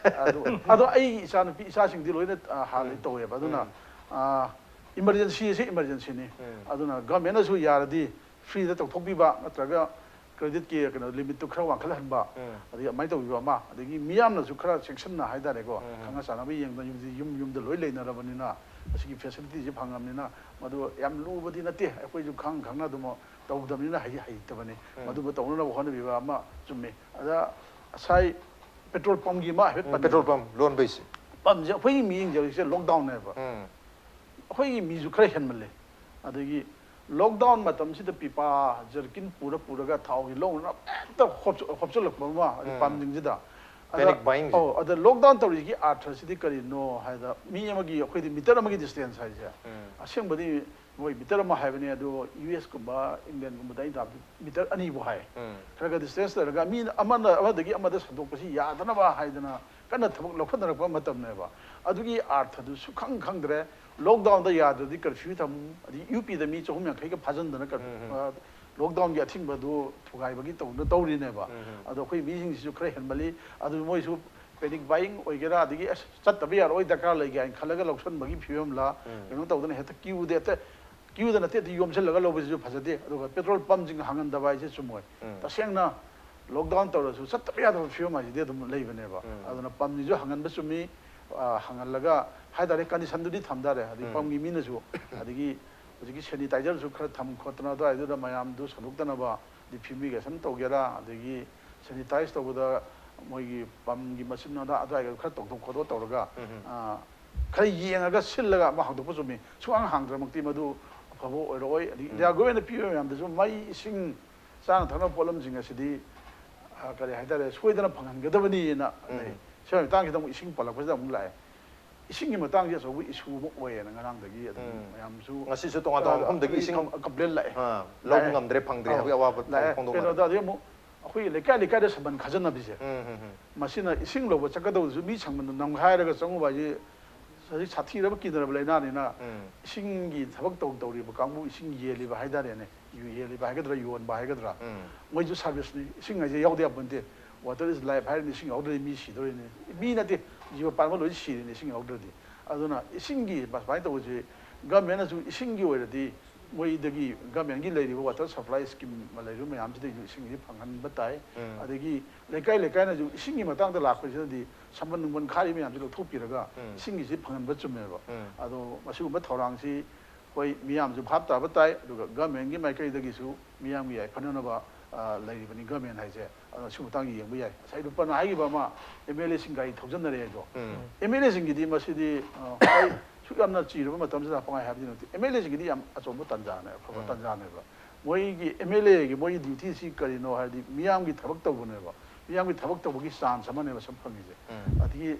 ꯑꯗꯨ ꯑꯗꯣ ꯑꯩ ꯏꯆꯥꯅꯨꯄꯤ ꯏꯆꯥꯁꯤꯡꯗꯤ ꯂꯣꯏꯅ ꯑ, ꯍꯥꯟꯅ ꯎꯝ꯫ ꯇꯧꯋꯦꯕ꯫ ꯑꯗꯨꯅ ꯎꯝ꯫ ꯑ, ꯏꯃꯥꯔꯖꯦꯟꯁꯤꯁꯤ ꯏꯃꯥꯔꯖꯦꯟꯁꯤꯅꯤ꯫ ꯎꯝ꯫ ꯑꯗꯨꯅ ꯒꯃꯦꯟꯅꯁꯨ ꯌꯥꯔꯗꯤ ꯐ꯭ꯔꯤꯗ ꯇꯧꯊꯣꯛꯄꯤꯕ ꯅꯠꯇ꯭ꯔꯒ ꯀ꯭ꯔꯦꯗꯤꯠꯀꯤ ꯀꯩꯅꯣ ꯂꯤꯃꯤꯠꯇꯨ ꯈꯔ ꯋꯥꯡꯈꯠꯍꯟꯕ, ꯎꯝ꯫ ꯑꯗꯒꯤ ꯑꯗꯨꯃꯥꯏꯅ ꯇꯧꯕꯤꯕ ꯑꯃ, ꯑꯗꯒꯤ ꯃꯤꯌꯥꯝꯅꯁꯨ ꯈꯔ ꯆꯦꯛꯁꯤꯟꯅ ꯍꯥꯏꯇꯥꯔꯦꯀꯣ, ꯎꯝ꯫ ꯈꯪꯅ ꯆꯥꯟꯅꯕ ꯌꯦꯡꯗꯅ ꯌꯨꯝꯗꯤ ꯌꯨꯝ ꯌꯨꯝꯗ ꯂꯣꯏ ꯂꯩꯅꯔꯕꯅꯤꯅ ꯃꯁꯤꯒꯤ ꯐꯦꯁꯤꯂꯤꯇꯤꯁꯤ ꯐꯪꯉꯕꯅꯤꯅ ꯃꯗꯨ ꯌꯥꯝ ꯂꯨꯕꯗꯤ ꯅꯠꯇꯦ꯫ ꯑꯩꯈꯣꯏꯁꯨ ꯈꯪ ꯈꯪꯅ ꯑꯗꯨꯝ ꯇꯧꯗꯕꯅꯤꯅ ꯍꯩ ꯍꯩꯇꯕꯅꯤ꯫ ꯎꯝ꯫ ꯃꯗꯨꯕꯨ ꯇꯧꯅꯅꯕ ꯍꯣꯠꯅꯕꯤꯕ ꯑꯃ ꯆꯨꯝꯃꯤ꯫ ꯑꯗ ꯉꯁꯥꯏ ꯄꯦꯇ꯭ꯔꯣꯜ ꯄꯝꯒꯤ ꯑꯃ ꯍꯥꯏꯐꯦꯠ ꯎꯝ, ꯄꯟꯕꯤꯌꯨ꯫ Petrol pump ꯂꯣꯟꯕꯩꯁꯦ꯫ ꯄꯝꯁꯦ ꯑꯩꯈꯣꯏꯒꯤ ꯃꯤꯁꯤꯡꯁꯦ ꯍꯧꯖꯤꯛꯁꯦ ꯂꯣꯛꯗꯥꯎꯟꯅꯦꯕ꯫ ꯎꯝ꯫ ꯑꯩꯈꯣꯏꯒꯤ ꯃꯤꯁꯨ ꯈꯔ ꯍꯦꯟꯃꯜꯂꯦ꯫ ꯑꯗꯒꯤ ꯂꯣꯛꯗꯥꯎꯟ ꯃꯇꯝꯁꯤꯗ ꯄꯤꯄꯥ ꯖꯔꯀꯤꯟ ꯄꯨꯔ ꯄꯨꯔꯒ ꯊꯥꯎꯒꯤ ꯂꯧꯅꯅꯕ ꯍꯦꯛꯇ ꯍꯣꯞꯆ-, ꯍꯣꯞꯆꯤꯜꯂꯛꯄ ꯑꯃ, ꯑꯗꯩ ꯎꯝ꯫ ꯄꯥꯝꯁꯤꯡꯁꯤꯗ꯫ ꯑꯗ, Panic buying ꯁꯦ꯫ ꯑꯧ, ꯑꯗ ꯂꯣꯛꯗꯥꯎꯟ ꯇꯧꯔꯤꯁꯤꯒꯤ ꯑꯥꯔꯊꯁꯤꯗꯤ ꯀꯔꯤꯅꯣ ꯍꯥꯏꯗ, ꯃꯤ ꯑꯃꯒꯤ, ꯑꯩꯈꯣꯏꯗꯤ ꯃꯤꯇꯔ ꯑꯃꯒꯤ ꯗꯤꯁꯇꯦꯟꯁ ꯍꯥꯏꯁꯦ, ꯎꯝ꯫ ꯑꯁꯦꯡꯕꯗꯤ ꯃꯣꯏ ꯃꯤꯇꯔ ꯑꯃ ꯍꯥꯏꯕꯅꯤ, ꯑꯗꯣ ꯌꯨ ꯑꯦꯁ ꯀꯨꯝꯕ ꯏꯪꯂꯦꯟꯒꯨꯝꯕꯗ ꯑꯩꯅ ꯇꯥꯕꯗ ꯃꯤꯇꯔ ꯑꯅꯤꯕꯨ ꯍꯥꯏ꯫ ꯎꯝ꯫ ꯈꯔ ꯈꯔ ꯗꯤꯁꯇꯦꯟꯁ ꯂꯩꯔꯒ ꯃꯤ ꯑꯃꯅ ꯑꯃꯗꯒꯤ ꯑꯃꯗ ꯁꯟꯗꯣꯛꯄꯁꯤ ꯌꯥꯗꯅꯕ ꯍꯥꯏꯗꯅ ꯀꯟꯅ ꯊꯕꯛ ꯂꯧꯈꯠꯅꯔꯛꯄ ꯃꯇꯝꯅꯦꯕ꯫ ꯑꯗꯨꯒꯤ ꯑꯥꯔꯊꯗꯨ ꯁꯨꯈꯪ ꯈꯪꯗ꯭ꯔꯦ꯫ ꯂꯣꯛꯗꯥꯎꯟꯗ ꯌꯥꯗ꯭ꯔꯗꯤ ꯀꯔꯐ꯭ꯌꯨ ꯊꯝꯃꯨ, ꯑꯗꯩ ꯌꯨ ꯄꯤꯗ ꯃꯤ ꯆꯍꯨꯝ ꯌꯥꯡꯈꯩꯒ ꯐꯥꯖꯤꯟꯗꯅ ꯀꯔ-, ꯎꯝ, ꯎꯝ꯫ ꯑ, ꯂꯣꯛꯗꯥꯎꯟꯒꯤ ꯑꯊꯤꯡꯕꯗꯨ ꯊꯨꯒꯥꯏꯕꯒꯤ ꯇꯧꯗꯅ ꯇꯧꯔꯤꯅꯦꯕ꯫ ꯎꯝ, ꯎꯝ꯫ ꯑꯗꯣ ꯑꯩꯈꯣꯏ ꯃꯤꯁꯤꯡꯁꯤꯁꯨ ꯈꯔ ꯍꯦꯟꯃꯜꯂꯤ꯫ ꯑꯗꯨ ꯃꯣꯏꯁꯨ ꯄꯦꯅꯤꯛ ꯕꯥꯏꯌꯤꯡ ꯑꯣꯏꯒꯦꯔꯥ, ꯑꯗꯒꯤ ꯑꯁ, ꯆꯠꯇꯕ ꯌꯥꯔꯣꯏ, ꯗꯔꯀꯥꯔ ꯂꯩ ꯀꯥꯏꯅ ꯈꯜꯂꯒ ꯂꯧꯁꯟꯕꯒꯤ ꯐꯤꯕꯝꯂ, ꯎꯝ꯫ ꯀꯩꯅꯣ ꯇꯧꯗꯅ ꯍꯦꯛꯇ ꯀ꯭ꯌꯨꯗ ꯍꯦꯛꯇ, ꯀ꯭ꯌꯨꯗ ꯅꯠꯇꯦ, ꯑꯗꯨ ꯌꯣꯝꯁꯤꯜꯂꯒ ꯂꯧꯕꯁꯤꯁꯨ ꯐꯖꯗꯦ꯫ ꯑꯗꯨꯒ ꯄꯦꯇ꯭ꯔꯣꯜ ꯄꯝꯁꯤꯡ ꯍꯥꯡꯍꯟꯗꯕ ꯍꯥꯏꯁꯦ ꯆꯨꯝꯃꯣꯏ꯫ ꯎꯝ꯫ ꯇꯁꯦꯡꯅ ꯂꯣꯛꯗꯥꯎꯟ ꯇꯧꯔꯁꯨ ꯆꯠꯇꯕ ꯌꯥꯗꯕ ꯐꯤꯕꯝ ꯍꯥꯏꯁꯤꯗꯤ ꯑꯗꯨꯝ ꯂꯩꯕꯅꯦꯕ꯫ ꯎꯝ꯫ ꯑꯗꯨꯅ ꯄꯝꯁꯤꯁꯨ ꯍꯥꯡꯍꯟꯕ ꯆꯨꯝꯃꯤ, ꯑ, ꯍꯥꯡꯍꯜꯂꯒ ꯍꯥꯏꯇꯥꯔꯦ, ꯀꯟꯗꯤꯁꯟꯗꯨꯗꯤ ꯊꯝ ꯇꯥꯔꯦ꯫ ꯑꯗꯒꯤ ꯎꯝ꯫ ꯄꯝꯒꯤ ꯃꯤꯅꯁꯨ, ꯑꯗꯒꯤ ꯍꯧꯖꯤꯛꯀꯤ ꯁꯦꯅꯤꯇꯥꯏꯖꯔꯁꯨ ꯈꯔ ꯊꯝ ꯈꯣꯠꯇꯅ ꯑꯗꯨꯋꯥꯏꯗꯨꯗ ꯃꯌꯥꯝꯗꯨ ꯁꯟꯗꯣꯛꯇꯅꯕ, ꯑꯗꯩ ꯐ꯭ꯌꯨꯃꯤꯒꯦꯁꯟ ꯇꯧꯒꯦꯔꯥ, ꯑꯗꯒꯤ ꯁꯦꯅꯤꯇꯥꯏꯖ ꯇꯧꯕꯗ ꯃꯣꯏꯒꯤ ꯄꯝꯒꯤ ꯃꯆꯤꯟ ꯑꯗꯨꯋꯥꯏꯗ ꯈꯔ ꯇꯧꯊꯣꯛ ꯈꯣꯠꯇꯣꯛ ꯇꯧꯔꯒ, ꯎꯝ꯫ ꯑ, ꯈꯔ ꯌꯦꯡꯉꯒ ꯁꯤꯜꯂꯒ ꯑꯃ ꯍꯥꯡꯗꯣꯛꯄ ꯆꯨꯝꯃꯤ꯫ ꯁꯨꯡꯍꯥꯡ ꯍꯥꯡꯗ꯭ꯔꯃꯛꯇꯤ ꯃꯗꯨ ꯑꯐꯕ ꯑꯣꯏꯔꯛꯑꯣꯏ꯫ ꯑꯗꯒꯤ ꯎꯝ꯫ ꯏꯟꯗꯤꯌꯥ ꯒꯣꯔꯃꯦꯟꯅ ꯄꯤꯕ ꯃꯌꯥꯝꯗꯁꯨ ꯃꯩ, ꯏꯁꯤꯡ, ꯆꯥꯅ ꯊꯛꯅꯕ ꯄꯣꯠꯂꯝꯁꯤꯡ ꯑꯁꯤꯗꯤ, ꯑ, ꯀꯔꯤ ꯍꯥꯏꯇꯥꯔꯦ, ꯁꯣꯏꯗꯅ ꯐꯪꯍꯟꯒꯗꯕꯅꯤꯅ ꯎꯝ꯫ ꯂꯩ꯫ ꯁꯤꯒꯤ ꯃꯇꯥꯡꯁꯤꯗ ꯑꯃꯨꯛ ꯏꯁꯤꯡ ꯄꯜꯂꯛꯄꯁꯤꯗ ꯑꯃꯨꯛ ꯂꯥꯛꯑꯦ꯫ ꯏꯁꯤꯡꯒꯤ ꯃꯇꯥꯡꯁꯦ ꯑꯆꯧꯕ ꯏꯁꯨ ꯑꯃ ꯑꯣꯏꯌꯦꯅ ꯉꯔꯥꯡꯗꯒꯤ ꯑꯗꯨꯝ ꯎꯝ꯫ ꯃꯌꯥꯝꯁꯨ, ꯉꯁꯤꯁꯨ ꯇꯣꯉꯥꯟ ꯇꯣꯉꯥꯟꯕ ꯑ, ꯃꯐꯝꯗꯒꯤ ꯑꯗꯒꯤ ꯏꯁꯤꯡ ꯀꯝ-, ꯀꯝꯄ꯭ꯂꯦꯟ ꯂꯥꯛꯑꯦ꯫ ꯑ, ꯂꯧꯕ ꯂꯥꯛꯑꯦ꯫ ꯉꯝꯗ꯭ꯔꯦ, ꯐꯪꯗ꯭ꯔꯦ ꯑꯧ, ꯍꯥꯏꯕꯒꯤ ꯑꯋꯥꯕ ꯂꯥꯛꯑꯦ꯫ ꯐꯣꯡꯗꯣꯛꯅꯔꯦ꯫ ꯀꯩꯅꯣꯗ ꯑꯗꯩ ꯑꯃꯨꯛ ꯑꯩꯈꯣꯏꯒꯤ ꯂꯩꯀꯥꯏ ꯂꯩꯀꯥꯏꯗ ꯁꯝꯕꯟ ꯈꯥꯖꯤꯟꯅꯕꯤꯁꯦ꯫ ꯎꯝ, ꯎꯝ, ꯎꯝ꯫ ꯃꯁꯤꯅ ꯏꯁꯤꯡ ꯂꯧꯕ ꯆꯠꯀꯗꯧꯕꯗꯨꯁꯨ ꯃꯤ ꯁꯝꯕꯟꯗ ꯅꯝꯈꯥꯏꯔꯒ ꯆꯪꯉꯨꯕ ꯍꯥꯏꯁꯦ ꯍꯧꯖꯤꯛ ꯁꯥꯊꯤꯔꯕ ꯀꯤꯅꯔꯕ ꯂꯥꯏꯅꯥꯅꯤꯅ ꯎꯝ ꯏꯁꯤꯡꯒꯤ ꯊꯕꯛ ꯇꯧ ꯇꯧꯔꯤꯕ ꯀꯥꯡꯕꯨ, ꯏꯁꯤꯡ ꯌꯦꯜꯂꯤꯕ ꯍꯥꯏꯇꯥꯔꯦꯅꯦ, ꯌꯨ ꯌꯦꯜꯂꯤꯕ ꯍꯥꯏꯒꯗ꯭ꯔꯥ, ꯌꯣꯟꯕ ꯍꯥꯏꯒꯗ꯭ꯔꯥ, ꯎꯝ ꯃꯣꯏꯁꯨ ꯁꯥꯔꯚꯤꯁꯅꯤ꯫ ꯏꯁꯤꯡ ꯍꯥꯏꯁꯦ ꯌꯥꯎꯗ ꯌꯥꯄꯣꯟꯇꯦ꯫ Water is life ꯍꯥꯏꯔꯤꯅꯤ, ꯏꯁꯤꯡ ꯌꯥꯎꯗ꯭ꯔꯗꯤ ꯃꯤ ꯁꯤꯗꯣꯔꯤꯅꯤ, ꯃꯤ ꯅꯠꯇꯦ, ꯖꯤꯕ ꯄꯥꯟꯕ ꯂꯣꯏ ꯁꯤꯔꯤꯅꯤ ꯏꯁꯤꯡ ꯌꯥꯎꯗ꯭ꯔꯗꯤ꯫ ꯑꯗꯨꯅ ꯏꯁꯤꯡꯒꯤ ꯁꯨꯃꯥꯏꯅ ꯇꯧꯕꯁꯤ ꯒꯃꯦꯟꯅꯁꯨ ꯏꯁꯤꯡꯒꯤ ꯑꯣꯏꯔꯗꯤ ꯃꯣꯏꯗꯒꯤ ꯒꯃꯦꯟꯒꯤ ꯂꯩꯔꯤꯕ water supply scheme ꯂꯩꯔꯤꯕ ꯃꯌꯥꯝꯁꯤꯗꯒꯤꯁꯨ ꯏꯁꯤꯡꯁꯤ ꯐꯪꯍꯟꯕ ꯇꯥꯏ꯫ ꯎꯝ ꯑꯗꯒꯤ ꯂꯩꯀꯥꯏ ꯂꯩꯀꯥꯏꯅꯁꯨ ꯏꯁꯤꯡꯒꯤ ꯃꯇꯥꯡꯗ ꯂꯥꯛꯄꯁꯤꯗꯗꯤ ꯁꯝꯕꯜ ꯅꯨꯡꯕꯜ ꯈꯥꯔꯤ ꯃꯌꯥꯝꯁꯤ ꯂꯧꯊꯣꯛꯄꯤꯔꯒ ꯎꯝ ꯏꯁꯤꯡꯒꯤꯁꯤ ꯐꯪꯍꯟꯕ ꯆꯨꯝꯃꯦꯕ꯫ ꯎꯝ ꯑꯗꯣ ꯃꯁꯤꯒꯨꯝꯕ ꯊꯧꯔꯥꯡꯁꯤ ꯍꯣꯏ ꯃꯤꯌꯥꯝꯁꯨ ꯚꯥꯞ ꯇꯥꯕ ꯇꯥꯏ, ꯑꯗꯨꯒ ꯒꯃꯦꯟꯒꯤ ꯃꯥꯏꯀꯩꯗꯒꯤꯁꯨ ꯃꯤꯌꯥꯝꯒꯤ ꯌꯥꯏꯐꯅꯅꯕ, ꯑ, ꯂꯩꯔꯤꯕꯅꯤ ꯒꯃꯦꯟ ꯍꯥꯏꯁꯦ꯫ ꯑꯗꯨꯅ ꯁꯤ ꯃꯇꯥꯡꯗ ꯌꯦꯡꯕ ꯌꯥꯏ꯫ ꯉꯁꯥꯏ ꯔꯨꯄꯟꯅ ꯍꯥꯏꯈꯤꯕ ꯑꯃ, ꯑꯦꯝ ꯑꯦꯜ ꯑꯦꯁꯤꯡ ꯒꯥꯔꯤ ꯊꯧꯖꯟꯅꯔꯦ ꯍꯥꯏꯗꯣ꯫ ꯎꯝ ꯑꯦꯝ ꯑꯦꯜ ꯑꯦꯁꯤꯡꯒꯤꯗꯤ ꯃꯁꯤꯗꯤ, ꯑ, ꯍꯣꯏ, ꯁꯨꯛ ꯌꯥꯝꯅ ꯆꯤꯔꯕ ꯃꯇꯝꯁꯤꯗ ꯄꯪꯍꯥꯏ ꯍꯥꯏꯕꯗꯤ ꯅꯠꯇꯦ꯫ ꯑꯦꯝ ꯑꯦꯜ ꯑꯦꯁꯤꯡꯒꯤꯗꯤ ꯌꯥꯝ ꯑꯆꯧꯕ ꯇꯥꯟꯖꯥꯅꯦ, ꯑꯐꯕ ꯎꯝ ꯇꯥꯟꯖꯥꯅꯦꯕ꯫ ꯃꯣꯏꯒꯤ ꯑꯦꯝ ꯑꯦꯜ ꯑꯦꯒꯤ ꯃꯣꯏꯒꯤ ꯗ꯭ꯌꯨꯇꯤꯁꯤ ꯀꯔꯤꯅꯣ ꯍꯥꯏꯔꯗꯤ ꯃꯤꯌꯥꯝꯒꯤ ꯊꯕꯛ ꯇꯧꯕꯅꯦꯕ꯫ ꯃꯤꯌꯥꯝꯒꯤ ꯊꯕꯛ ꯇꯧꯕꯒꯤ ꯆꯥꯟꯁ ꯑꯃꯅꯦꯕ ꯁꯨꯝ ꯐꯪꯉꯤꯁꯦ꯫ ꯎꯝ ꯑꯗꯒꯤ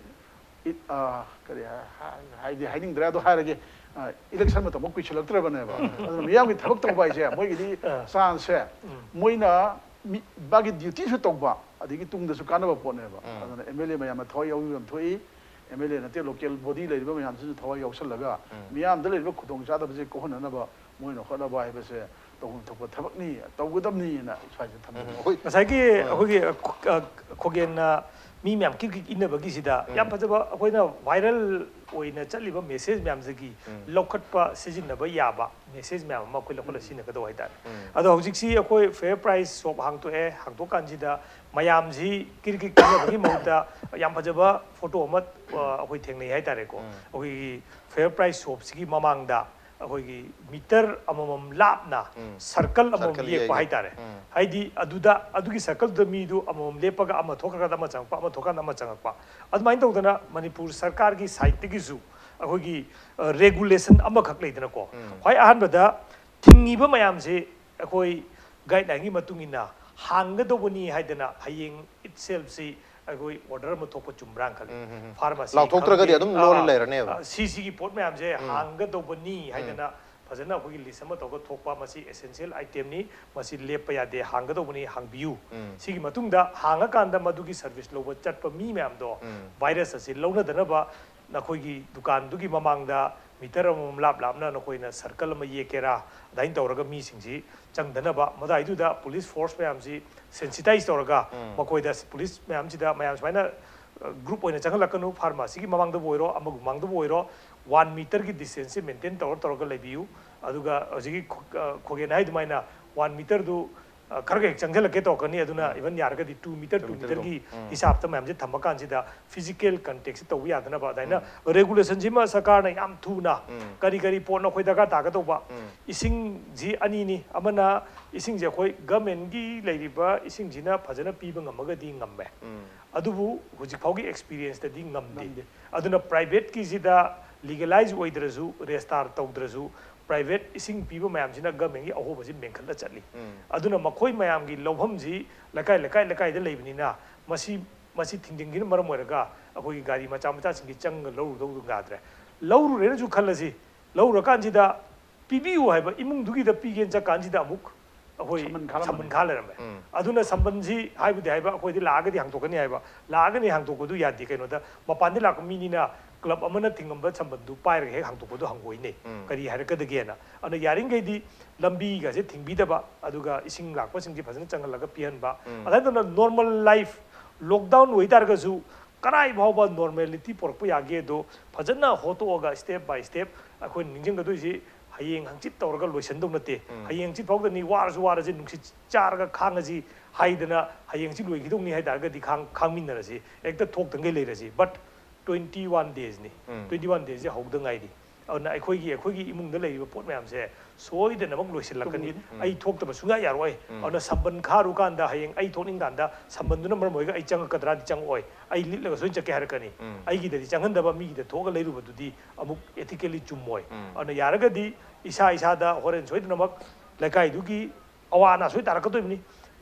ꯏꯠ-, ꯑ, ꯀꯔꯤ ꯍꯥꯏ-, ꯍꯥꯏꯗꯤ ꯍꯥꯏꯅꯤꯡꯗ꯭ꯔꯦ, ꯑꯗꯣ ꯍꯥꯏꯔꯒꯦ꯫ ꯑ, ꯏꯂꯦꯛꯁꯟ ꯃꯇꯝ ꯑꯃꯨꯛ ꯀꯨꯏꯁꯜꯂꯛꯇ꯭ꯔꯕꯅꯦꯕ꯫ ꯑꯗꯨꯅ ꯃꯤꯌꯥꯝꯒꯤ ꯊꯕꯛ ꯇꯧꯕ ꯍꯥꯏꯁꯦ ꯃꯣꯏꯒꯤꯗꯤ ꯑ. ꯆꯥꯟꯁꯁꯦ, ꯎꯝ. ꯃꯣꯏꯅ ꯃꯤ-, ꯃꯥꯒꯤ ꯗ꯭ꯌꯨꯇꯤꯁꯨ ꯇꯧꯕ, ꯑꯗꯒꯤ ꯇꯨꯡꯗꯁꯨ ꯀꯥꯟꯅꯕ ꯄꯣꯠꯅꯦꯕ꯫ ꯎꯝ. ꯑꯗꯨꯅ ꯑꯦꯝ ꯑꯦꯜ ꯑꯦ ꯃꯌꯥꯝꯅ ꯊꯋꯥꯏ ꯌꯥꯎꯕꯤꯕ ꯌꯥꯝ ꯊꯣꯛꯏ꯫ ꯑꯦꯝ ꯑꯦꯜ ꯑꯦ ꯅꯠꯇꯦ, ꯂꯣꯀꯦꯜ ꯕꯣꯗꯤ ꯂꯩꯔꯤꯕ ꯃꯌꯥꯝꯁꯤꯁꯨ ꯊꯋꯥꯏ ꯌꯥꯎꯁꯜꯂꯒ ꯎꯝ. ꯃꯤꯌꯥꯝꯗ ꯂꯩꯔꯤꯕ ꯈꯨꯗꯣꯡꯆꯥꯗꯕꯁꯦ ꯀꯣꯛꯍꯟꯅꯅꯕ ꯃꯣꯏꯅ ꯍꯣꯠꯅꯕ ꯍꯥꯏꯕꯁꯦ ꯇꯧꯐꯝ ꯊꯣꯛꯄ ꯊꯕꯛꯅꯤ, ꯇꯧꯒꯗꯕꯅꯤꯅ ꯁ꯭ꯋꯥꯏꯁꯤꯗ ꯊꯝꯖꯅꯤꯡꯉꯤ꯫ ꯍꯣꯏ. ꯉꯁꯥꯏꯒꯤ ꯎꯝ. ꯑꯩꯈꯣꯏꯒꯤ ꯑ, ꯈꯨ-, ꯑ, ꯈꯣꯒꯦꯟꯅ ꯃꯤ ꯃꯌꯥꯝ ꯀꯤꯛ ꯀꯤꯛ ꯏꯟꯅꯕꯒꯤꯁꯤꯗ ꯎꯝ. ꯌꯥꯝ ꯐꯖꯕ, ꯑꯩꯈꯣꯏꯅ ꯚꯥꯏꯔꯦꯜ ꯑꯣꯏꯅ ꯆꯠꯂꯤꯕ ꯃꯦꯁꯦꯖ ꯃꯌꯥꯝꯁꯤꯒꯤ ꯎꯝ. ꯂꯧꯈꯠꯄ ꯁꯤꯖꯤꯟꯅꯕ ꯌꯥꯕ ꯃꯦꯁꯦꯖ ꯃꯌꯥꯝ ꯑꯃ ꯑꯩꯈꯣꯏ ꯂꯧꯈꯠꯂ ꯎꯝ. ꯁꯤꯖꯤꯟꯅꯒꯗꯧꯕ ꯍꯥꯏꯇꯥꯔꯦ꯫ ꯎꯝ. ꯑꯗꯣ ꯍꯧꯖꯤꯛꯁꯤ ꯑꯩꯈꯣꯏ ꯐꯦꯌꯔ ꯄ꯭ꯔꯥꯏꯁ ꯁꯣꯞ ꯍꯥꯡꯇꯣꯛꯑꯦ, ꯍꯥꯡꯇꯣꯛꯀꯥꯟꯁꯤꯗ ꯃꯌꯥꯝꯁꯤ ꯀꯤꯔꯤ ꯀꯤꯔꯤ ꯀꯤꯅꯕꯒꯤ ꯃꯍꯨꯠꯇ ꯌꯥꯝ ꯐꯖꯕ ꯐꯣꯇꯣ ꯑꯃ, ꯑ, ꯑꯩꯈꯣꯏ ꯊꯦꯡꯅꯩ ꯍꯥꯏꯇꯥꯔꯦꯀꯣ꯫ ꯎꯝ. ꯑꯩꯈꯣꯏꯒꯤ ꯐꯦꯌꯔ ꯄ꯭ꯔꯥꯏꯁ ꯁꯣꯞꯁꯤꯒꯤ ꯃꯃꯥꯡꯗ ꯑꯩꯈꯣꯏꯒꯤ ꯃꯤꯇꯔ ꯑꯃꯃꯝ ꯂꯥꯞꯅ ꯎꯝ. ꯁꯔꯀꯜ ꯑꯃꯃꯝ ꯁꯔꯀꯜ ꯌꯦꯛꯄ ꯌꯦꯛꯑꯒ. ꯍꯥꯏꯇꯥꯔꯦ꯫ ꯎꯝ. ꯍꯥꯏꯗꯤ ꯑꯗꯨꯗ, ꯑꯗꯨꯒꯤ ꯁꯔꯀꯜꯗꯨꯗ ꯃꯤꯗꯨ ꯑꯃꯃꯝ ꯂꯦꯞꯄꯒ ꯑꯃ ꯊꯣꯛꯈ꯭ꯔꯀꯥꯟꯗ ꯑꯃ ꯆꯪꯉꯛꯄ, ꯑꯃ ꯊꯣꯛꯈ꯭ꯔꯀꯥꯟꯗ ꯑꯃ ꯆꯪꯉꯛꯄ꯫ ꯑꯗꯨꯃꯥꯏꯅ ꯇꯧꯗꯅ ꯃꯅꯤꯄꯨꯔ ꯁꯔꯀꯥꯔꯒꯤ ꯁꯥꯏꯠꯇꯒꯤꯁꯨ ꯑꯩꯈꯣꯏꯒꯤ, ꯑ, ꯔꯦꯒꯨꯂꯦꯁꯟ ꯑꯃꯈꯛ ꯂꯩꯗꯅꯀꯣ꯫ ꯎꯝ. ꯈ꯭ꯋꯥꯏ ꯑꯍꯥꯟꯕꯗ ꯊꯤꯡꯉꯤꯕ ꯃꯌꯥꯝꯁꯦ ꯑꯩꯈꯣꯏ ꯒꯥꯏꯗꯂꯥꯏꯟꯒꯤ ꯃꯇꯨꯡ ꯏꯟꯅ ꯍꯥꯡꯒꯗꯧꯕꯅꯤ ꯍꯥꯏꯗꯅ ꯍꯌꯦꯡ ꯏꯠꯁꯦꯜꯐꯁꯤ ꯑꯩꯈꯣꯏ ꯑꯣꯔꯗꯔ ꯑꯃ ꯊꯣꯛꯄ ꯆꯨꯝꯕ꯭ꯔꯥ ꯈꯜꯂꯤ꯫ ꯎꯝ, ꯎꯝ, ꯎꯝ. ꯐꯥꯔꯃꯥꯁꯤ ꯂꯥꯎꯊꯣꯛꯇ꯭ꯔꯒꯗꯤ ꯈꯪꯗꯦ, ꯑꯗꯨꯝ ꯂꯣꯜꯂ ꯑ, ꯂꯩꯔꯅꯦꯕ꯫ ꯑ, ꯁꯤ ꯁꯤꯒꯤ ꯄꯣꯠ ꯃꯌꯥꯝꯁꯦ ꯎꯝ. ꯍꯥꯡꯒꯗꯧꯕꯅꯤ ꯎꯝ. ꯍꯥꯏꯗꯅ ꯐꯖꯅ ꯑꯩꯈꯣꯏꯒꯤ ꯂꯤꯁ ꯑꯃ ꯇꯧꯔꯒ ꯊꯣꯛꯄ, ꯃꯁꯤ ꯑꯦꯁꯦꯟꯁꯤꯌꯦꯜ ꯑꯥꯏꯇꯦꯝꯅꯤ, ꯃꯁꯤ ꯂꯦꯞꯄ ꯌꯥꯗꯦ, ꯍꯥꯡꯒꯗꯧꯕꯅꯤ, ꯍꯥꯡꯕꯤꯌꯨ꯫ ꯎꯝ. ꯁꯤꯒꯤ ꯃꯇꯨꯡꯗ ꯍꯥꯡꯉꯀꯥꯟꯗ ꯃꯗꯨꯒꯤ ꯁꯔꯚꯤꯁ ꯂꯧꯕ ꯆꯠꯄ ꯃꯤ ꯃꯌꯥꯝꯗꯣ ꯎꯝ. ꯚꯥꯏꯔꯁ ꯑꯁꯤ ꯂꯧꯅꯗꯅꯕ ꯅꯈꯣꯏꯒꯤ ꯗꯨꯀꯥꯟꯗꯨꯒꯤ ꯃꯃꯥꯡꯗ ꯃꯤꯇꯔ ꯑꯃꯃꯝ ꯂꯥꯞ ꯂꯥꯞꯅ ꯅꯈꯣꯏꯅ ꯁꯔꯀꯜ ꯑꯃ ꯌꯦꯛꯀꯦꯔꯥ, ꯑꯗꯨꯃꯥꯏꯅ ꯇꯧꯔꯒ ꯃꯤꯁꯤꯡꯁꯤ ꯆꯪꯗꯅꯕ, ꯃꯗꯥꯏꯗꯨꯗ ꯄꯨꯂꯤꯁ ꯐꯣꯔꯁ ꯃꯌꯥꯝꯁꯤ ꯁꯦꯟꯁꯤꯇꯥꯏꯁ ꯇꯧꯔꯒ, ꯎꯝ꯫ ꯃꯈꯣꯏꯗ ꯄꯨꯂꯤꯁ ꯃꯌꯥꯝꯁꯤꯗ, "ꯃꯌꯥꯝ ꯁꯨꯃꯥꯏꯅ, ꯑ, ꯒ꯭ꯔꯨꯞ ꯑꯣꯏꯅ ꯆꯪꯍꯜꯂꯛꯀꯅꯨ, ꯐꯥꯔꯃꯥꯁꯤꯒꯤ ꯃꯃꯥꯡꯗꯕꯨ ꯑꯣꯏꯔꯣ, ꯑꯃꯒꯤ ꯃꯃꯥꯡꯗꯕꯨ ꯑꯣꯏꯔꯣ, ꯋꯥꯟ ꯃꯤꯇꯔꯒꯤ ꯗꯤꯁꯇꯦꯟꯁꯁꯦ ꯃꯦꯟꯇꯦꯟ ꯇꯧꯔ ꯇꯧꯔꯒ ꯂꯩꯕꯤꯌꯨ꯫ ꯑꯗꯨꯒ ꯍꯧꯖꯤꯛꯀꯤ ꯈꯨ-, ꯑ, ꯈꯣꯒꯦꯟ ꯍꯥꯏ ꯑꯗꯨꯃꯥꯏꯅ ꯋꯥꯟ ꯃꯤꯇꯔꯗꯨ, ꯑ, ꯈꯔꯒ ꯍꯦꯛ ꯆꯪꯁꯤꯜꯂꯛꯀꯦ ꯇꯧꯔꯛꯀꯅꯤ꯫ ꯑꯗꯨꯅ ꯎꯝ꯫ ꯏꯚꯟ ꯌꯥꯔꯒꯗꯤ ꯇꯨ ꯃꯤꯇꯔ, ꯇꯨ ꯇꯨ ꯃꯤꯇꯔꯒꯨꯝ-, ꯃꯤꯇꯔꯒꯤ ꯎꯝ꯫ ꯍꯤꯁꯥꯞꯇ ꯃꯌꯥꯝꯁꯦ ꯊꯝꯃꯀꯥꯟꯁꯤꯗ ꯐꯤꯖꯤꯀꯦꯜ ꯀꯟꯇꯦꯛꯁꯦ ꯇꯧꯕ ꯌꯥꯗꯅꯕ ꯑꯗꯨꯃꯥꯏꯅ ꯎꯝ꯫ ꯔꯦꯒꯨꯂꯦꯁꯟꯁꯤꯃ ꯁꯔꯀꯥꯔꯅ ꯌꯥꯝ ꯊꯨꯅ ꯎꯝ꯫ ꯀꯔꯤ ꯀꯔꯤ ꯄꯣꯠꯅꯣ ꯑꯩꯈꯣꯏ ꯗꯔꯀꯥꯔ ꯇꯥꯒꯗꯧꯕ?" ꯎꯝ꯫ ꯏꯁꯤꯡꯁꯤ ꯑꯅꯤꯅꯤ꯫ ꯑꯃꯅ ꯏꯁꯤꯡꯁꯦ ꯑꯩꯈꯣꯏ ꯒꯃꯦꯟꯒꯤ ꯂꯩꯔꯤꯕ ꯏꯁꯤꯡꯁꯤꯅ ꯐꯖꯅ ꯄꯤꯕ ꯉꯝꯃꯒꯗꯤ ꯉꯝꯃꯦ꯫ ꯎꯝ꯫ ꯑꯗꯨꯕꯨ ꯍꯧꯖꯤꯛ ꯐꯥꯎꯒꯤ ꯑꯦꯛꯁꯄꯤꯔꯤꯌꯦꯟꯁꯇꯗꯤ ꯉꯝꯗꯦ꯫ ꯉꯝꯗꯦ꯫ ꯑꯗꯨꯅ ꯄ꯭ꯔꯥꯏꯚꯦꯠꯀꯤꯁꯤꯗ ꯂꯤꯒꯦꯂꯥꯏꯖ ꯑꯣꯏꯗ꯭ꯔꯁꯨ, ꯔꯦꯖꯤꯁꯇꯥꯔ ꯇꯧꯗ꯭ꯔꯁꯨ, ꯄ꯭ꯔꯥꯏꯚꯦꯠ ꯏꯁꯤꯡ ꯄꯤꯕ ꯃꯌꯥꯝꯁꯤꯅ ꯒꯃꯦꯟꯒꯤ ꯑꯍꯣꯕꯁꯤ ꯃꯦꯟꯈꯠꯂ ꯆꯠꯂꯤ꯫ ꯎꯝ꯫ ꯑꯗꯨꯅ ꯃꯈꯣꯏ ꯃꯌꯥꯝꯒꯤ ꯂꯧꯐꯝꯁꯤ ꯂꯩꯀꯥꯏ, ꯂꯩꯀꯥꯏ, ꯂꯩꯀꯥꯏꯗ ꯂꯩꯕꯅꯤꯅ ꯃꯁꯤ, ꯃꯁꯤ ꯊꯤꯡꯖꯤꯟꯈꯤꯕꯅ ꯃꯔꯝ ꯑꯣꯏꯔꯒ ꯑꯩꯈꯣꯏꯒꯤ ꯒꯥꯔꯤ ꯃꯆꯥ ꯃꯆꯥꯁꯤꯡꯒꯤ ꯆꯪꯉ ꯂꯧꯔꯨꯗꯧꯗꯨ ꯌꯥꯗ꯭ꯔꯦ꯫ ꯂꯧꯔꯨꯔꯦꯅꯁꯨ ꯈꯜꯂꯁꯤ, ꯂꯧꯔꯀꯥꯟꯁꯤꯗ ꯄꯤꯕꯤꯌꯨ ꯍꯥꯏꯕ ꯏꯃꯨꯡꯗꯨꯒꯤꯗ ꯄꯤꯒꯦꯅ ꯆꯠꯀꯥꯟꯁꯤꯗ ꯑꯃꯨꯛ ꯑꯩꯈꯣꯏ ꯁꯝꯕꯟ ꯈꯥ ꯂꯩꯔꯝꯃꯦ꯫ ꯁꯝꯕꯟ ꯈꯥ ꯂꯩꯔꯝꯃꯦ꯫ ꯎꯝ꯫ ꯑꯗꯨꯅ ꯁꯝꯕꯟꯁꯤ ꯍꯥꯏꯕꯨꯗꯤ ꯍꯥꯏꯕ, ꯑꯩꯈꯣꯏꯗꯤ ꯂꯥꯛꯑꯒꯗꯤ ꯍꯥꯡꯇꯣꯛꯀꯅꯤ ꯍꯥꯏꯕ, ꯂꯥꯛꯑꯒꯗꯤ ꯍꯥꯡꯇꯣꯛꯄꯗꯨ ꯌꯥꯗꯦ꯫ ꯀꯩꯅꯣꯗ ꯃꯄꯥꯟꯗꯒꯤ ꯂꯥꯛꯄ ꯃꯤꯅꯤꯅ ꯀ꯭ꯂꯕ ꯑꯃꯅ ꯊꯤꯡꯉꯝꯕ ꯁꯝꯕꯟꯗꯨ ꯄꯥꯏꯔꯒ ꯍꯦꯛ ꯍꯥꯡꯇꯣꯛꯄꯗꯨ ꯍꯪꯒꯣꯏꯅꯦ꯫ ꯎꯝ꯫ ꯀꯔꯤ ꯍꯥꯏꯔꯛꯀꯗꯒꯦꯅ꯫ ꯑꯗꯨꯅ ꯌꯥꯔꯤꯈꯩꯗꯤ ꯂꯝꯕꯤꯒꯁꯦ ꯊꯤꯡꯕꯤꯗꯕ, ꯑꯗꯨꯒ ꯏꯁꯤꯡ ꯂꯥꯛꯄꯁꯤꯡꯁꯦ ꯐꯖꯅ ꯆꯪꯍꯜꯂꯒ ꯄꯤꯍꯟꯕ꯫ ꯎꯝ꯫ ꯑꯗꯨꯃꯥꯏꯅ ꯇꯧꯗꯅ ꯅꯣꯔꯃꯦꯜ ꯂꯥꯏꯐ, ꯂꯣꯛꯗꯥꯎꯟ ꯑꯣꯏꯇꯥꯔꯒꯁꯨ ꯀꯗꯥꯏ ꯐꯥꯎꯕ ꯅꯣꯔꯃꯦꯂꯤꯇꯤ ꯄꯨꯔꯛꯄ ꯌꯥꯒꯦꯗꯣ ꯐꯖꯅ ꯍꯣꯠꯇꯣꯛꯑꯒ step by step ꯑꯩꯈꯣꯏꯅ ꯅꯤꯡꯁꯤꯡꯒꯗꯣꯏꯁꯤ ꯍꯌꯦꯡ ꯍꯪꯆꯤꯠ ꯇꯧꯔꯒ ꯂꯣꯏꯁꯤꯟꯗꯧ ꯅꯠꯇꯦ꯫ ꯎꯝ꯫ ꯍꯌꯦꯡ ꯍꯪꯆꯤꯠ ꯐꯥꯎꯗꯅꯤ, ꯋꯥꯔꯁꯨ ꯋꯥꯔꯁꯤ, ꯅꯨꯡꯁꯤꯠ ꯆꯥꯔꯒ ꯈꯥꯡꯉꯁꯤ ꯍꯥꯏꯗꯅ ꯍꯌꯦꯡ ꯍꯪꯆꯤꯠ ꯂꯣꯏꯈꯤꯗꯧꯅꯤ ꯍꯥꯏ ꯇꯥꯔꯒꯗꯤ ꯈꯥꯡ-, ꯈꯥꯡꯃꯤꯟꯅꯔꯁꯤ, ꯍꯦꯛꯇ ꯊꯣꯛꯇꯉꯩ ꯂꯩꯔꯁꯤ꯫ But twenty one daysꯅꯤ꯫ Um. Twenty one daysꯁꯦ ꯍꯧꯗ ꯉꯥꯏꯔꯤ꯫ ꯑꯗꯨꯅ ꯑꯩꯈꯣꯏꯒꯤ, ꯑꯩꯈꯣꯏꯒꯤ ꯏꯃꯨꯡꯗ ꯂꯩꯔꯤꯕ ꯄꯣꯠ ꯃꯌꯥꯝꯁꯦ ꯁꯣꯏꯗꯅꯃꯛ ꯂꯣꯏꯁꯤꯜꯂꯛꯀꯅꯤ꯫ ꯇꯨꯡꯒꯤꯅꯤ꯫ ꯎꯝ꯫ ꯑꯩ ꯊꯣꯛꯇꯕ ꯁꯨꯡꯌꯥ ꯌꯥꯔꯣꯏ꯫ ꯎꯝ꯫ ꯑꯗꯨꯅ ꯁꯝꯕꯟ ꯈꯥꯔꯨꯀꯥꯟꯗ ꯍꯌꯦꯡ ꯑꯩ ꯊꯣꯛꯅꯤꯡꯀꯥꯟꯗ ꯁꯝꯕꯟꯗꯨꯅ ꯃꯔꯝ ꯑꯣꯏꯔꯒ ꯑꯩ ꯆꯪꯉꯛꯀꯗ꯭ꯔꯥꯗꯤ ꯆꯪꯉꯛꯑꯣꯏ꯫ ꯑꯩ ꯂꯤꯠꯂꯒ ꯁꯣꯏꯅ ꯆꯠꯀꯦ ꯍꯥꯏꯔꯛꯀꯅꯤ꯫ ꯎꯝ꯫ ꯑꯩꯒꯤꯗꯗꯤ ꯆꯪꯍꯟꯗꯕ, ꯃꯤꯒꯤꯗ ꯊꯣꯛꯑꯒ ꯂꯩꯔꯨꯕꯗꯨꯗꯤ ꯑꯃꯨꯛ ethically ꯆꯨꯝꯃꯣꯏ꯫ ꯎꯝ꯫ ꯑꯗꯨꯅ ꯌꯥꯔꯒꯗꯤ ꯏꯁꯥ ꯏꯁꯥꯗ ꯍꯣꯔꯦꯟ ꯁꯣꯏꯗꯅꯃꯛ ꯂꯩꯀꯥꯏꯗꯨꯒꯤ ꯑꯋꯥ ꯑꯅꯥ ꯁꯣꯏ ꯇꯥꯔꯛꯀꯗꯣꯔꯤꯕꯅꯤ,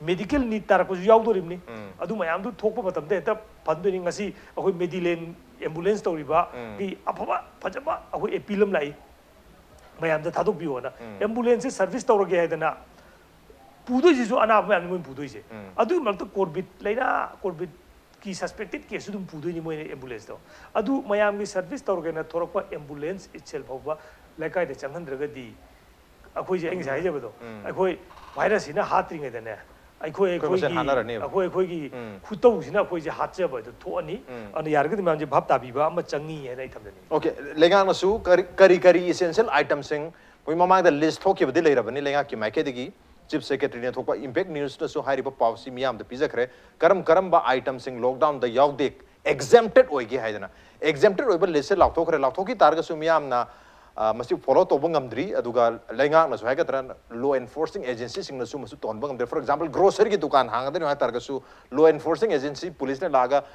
medical need ꯇꯥꯔꯛꯄꯁꯨ ꯌꯥꯎꯗꯣꯔꯤꯕꯅꯤ꯫ ꯎꯝ꯫ ꯑꯗꯨ ꯃꯌꯥꯝꯗꯨ ꯊꯣꯛꯄ ꯃꯇꯝꯗ ꯍꯦꯛꯇ ꯐꯟꯗꯣꯏꯅꯤ꯫ ꯉꯁꯤ ꯑꯩꯈꯣꯏ ꯃꯦꯗꯤꯂꯦꯟ ambulance ꯇꯧꯔꯤꯕ ꯎꯝ꯫ ꯒꯤ ꯑꯐꯕ ꯐꯖꯕ ꯑꯩꯈꯣꯏ appeal ꯑꯃ ꯂꯥꯛꯏ, ꯃꯌꯥꯝꯗ ꯊꯥꯗꯣꯛꯄꯤꯌꯣꯅ꯫ ꯎꯝ꯫ Ambulanceꯁꯦ service ꯇꯧꯔꯒꯦ ꯍꯥꯏꯗꯅ ꯄꯨꯗꯣꯏꯁꯤꯁꯨ ꯑꯅꯥꯕ ꯃꯌꯥꯝꯅꯤ ꯃꯣꯏꯅ ꯄꯨꯗꯣꯏꯁꯦ꯫ ꯎꯝ꯫ ꯑꯗꯨꯒꯤ ꯃꯔꯛꯇ ꯀꯣꯚꯤꯗ ꯂꯥꯏꯅꯥ, ꯀꯣꯚꯤꯗ ꯀꯤ suspected case ꯁꯨ ꯑꯗꯨꯝ ꯄꯨꯗꯣꯏꯅꯤ ꯃꯣꯏꯅ ambulance ꯇꯣ꯫ ꯑꯗꯨ ꯃꯌꯥꯝꯒꯤ service ꯇꯧꯔꯒꯦꯅ ꯊꯣꯔꯛꯄ ambulance itself ꯐꯥꯎꯕ ꯂꯩꯀꯥꯏꯗ ꯆꯪꯍꯟꯗ꯭ꯔꯒꯗꯤ, ꯑꯩꯈꯣꯏꯁꯦ, ꯑꯩ ꯉꯁꯥꯏ ꯍꯥꯏꯖꯕꯗꯣ, ꯎꯝ꯫ ꯑꯩꯈꯣꯏ virus ꯁꯤꯅ ꯍꯥꯠꯇ꯭ꯔꯤꯉꯩꯗꯅꯦ, ꯑꯩꯈꯣꯏ ꯑꯩꯈꯣꯏ ꯃꯁꯦꯟ ꯑꯩꯈꯣꯏꯒꯤ ꯍꯥꯠꯅꯔꯅꯦꯕ꯫ ꯑꯩꯈꯣꯏ ꯑꯩꯈꯣꯏꯒꯤ ꯎꯝ꯫ ꯈꯨꯇꯧꯁꯤꯅ ꯑꯩꯈꯣꯏꯁꯦ ꯍꯥꯠꯆꯕ ꯍꯥꯏꯗꯣ ꯊꯣꯛꯑꯅꯤ꯫ ꯎꯝ꯫ ꯑꯗꯨꯅ ꯌꯥꯔꯒꯗꯤ ꯃꯌꯥꯝꯁꯦ ꯚꯥꯞ ꯇꯥꯕꯤꯕ ꯑꯃ ꯆꯪꯉꯤ ꯍꯥꯏꯅ ꯑꯩ ꯊꯝꯖꯅꯤꯡꯉꯤ꯫ OK, ꯂꯩꯉꯥꯛꯅꯁꯨ ꯀꯔꯤ ꯀꯔꯤ ꯀꯔꯤ essential item ꯁꯤꯡ ꯑꯩꯈꯣꯏ ꯃꯃꯥꯡꯗ list ꯊꯣꯛꯈꯤꯕꯗꯤ ꯂꯩꯔꯕꯅꯤ ꯂꯩꯉꯥꯛꯀꯤ ꯃꯥꯏꯀꯩꯗꯒꯤ꯫ Chief Secretary ꯅ ꯊꯣꯛꯄ Impact News ꯇꯁꯨ ꯍꯥꯏꯔꯤꯕ ꯄꯥꯎꯁꯤ ꯃꯤꯌꯥꯝꯗ ꯄꯤꯖꯈ꯭ꯔꯦ꯫ ꯀꯔꯝ ꯀꯔꯝꯕ item ꯁꯤꯡ lockdown ꯗ ꯌꯥꯎꯗꯦ, exempted ꯑꯣꯏꯒꯦ ꯍꯥꯏꯗꯅ꯫ Exempted ꯑꯣꯏꯕ list ꯁꯦ ꯂꯥꯎꯊꯣꯛꯈ꯭ꯔꯦ꯫ ꯂꯥꯎꯊꯣꯛꯈꯤ ꯇꯥꯔꯒꯁꯨ ꯃꯤꯌꯥꯝꯅ, ꯑ, ꯃꯁꯤ follow ꯇꯧꯕ ꯉꯝꯗ꯭ꯔꯤ꯫ ꯑꯗꯨꯒ ꯂꯩꯉꯥꯛꯅꯁꯨ ꯍꯥꯏꯒꯗ꯭ꯔꯥ, law enforcing agency ꯁꯤꯡꯅꯁꯨ ꯃꯁꯤ ꯇꯧꯍꯟꯕ ꯉꯝꯗ꯭ꯔꯦ꯫ For example, grocery ꯒꯤ ꯗꯨꯀꯥꯟ ꯍꯥꯡꯒꯗꯣꯏꯅꯣ ꯍꯥꯏ ꯇꯥꯔꯒꯁꯨ law enforcing agency, police ꯅ ꯂꯥꯛꯑꯒ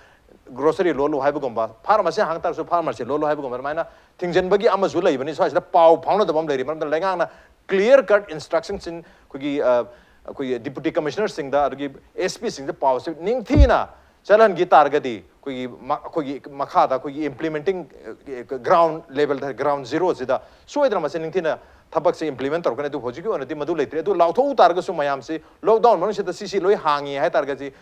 grocery ꯂꯣꯜꯂꯨ ꯍꯥꯏꯕꯒꯨꯝꯕ, pharmacy ꯍꯥꯡ ꯇꯥꯔꯁꯨ pharmacy ꯂꯣꯜꯂꯨ ꯍꯥꯏꯕꯒꯨꯝꯕ, ꯑꯗꯨꯃꯥꯏꯅ ꯊꯤꯡꯖꯤꯟꯕꯒꯤ ꯑꯃꯁꯨ ꯂꯩꯕꯅꯤ꯫ ꯁ꯭ꯋꯥꯏꯁꯤꯗ ꯄꯥꯎ ꯐꯥꯎꯅꯗꯕ ꯑꯃ ꯂꯩꯔꯤ꯫ ꯃꯔꯝꯗꯤ ꯂꯩꯉꯥꯛꯅ clear cut instruction ꯁꯤꯡ ꯑꯩꯈꯣꯏꯒꯤ, ꯑ, ꯑꯩꯈꯣꯏꯒꯤ Deputy Commissioner ꯁꯤꯡꯗ, ꯑꯗꯒꯤ S P ꯁꯤꯡꯗ ꯄꯥꯎꯁꯦ ꯅꯤꯡꯊꯤꯅ ꯆꯠꯍꯟꯈꯤ ꯇꯥꯔꯒꯗꯤ, ꯑꯩꯈꯣꯏꯒꯤ ꯃ-, ꯑꯩꯈꯣꯏꯒꯤ ꯃꯈꯥꯗ ꯑꯩꯈꯣꯏꯒꯤ implementing, ꯑ, ground level ꯗ, ground zero ꯁꯤꯗ ꯁꯣꯏꯗꯅ ꯃꯁꯤ ꯅꯤꯡꯊꯤꯅ ꯊꯕꯛꯁꯦ implement ꯇꯧꯔꯛꯀꯅꯤ꯫ ꯑꯗꯨ ꯍꯧꯖꯤꯛꯀꯤ ꯑꯣꯏꯅꯗꯤ ꯃꯗꯨ ꯂꯩꯇ꯭ꯔꯦ꯫ ꯑꯗꯨ ꯂꯥꯎꯊꯣꯛꯎ ꯇꯥꯔꯒꯁꯨ ꯃꯌꯥꯝꯁꯤ lockdown ꯃꯅꯨꯡꯁꯤꯗ ꯁꯤꯁꯤ ꯂꯣꯏ ꯍꯥꯡꯉꯤ ꯍꯥꯏ ꯇꯥꯔꯒꯗꯤ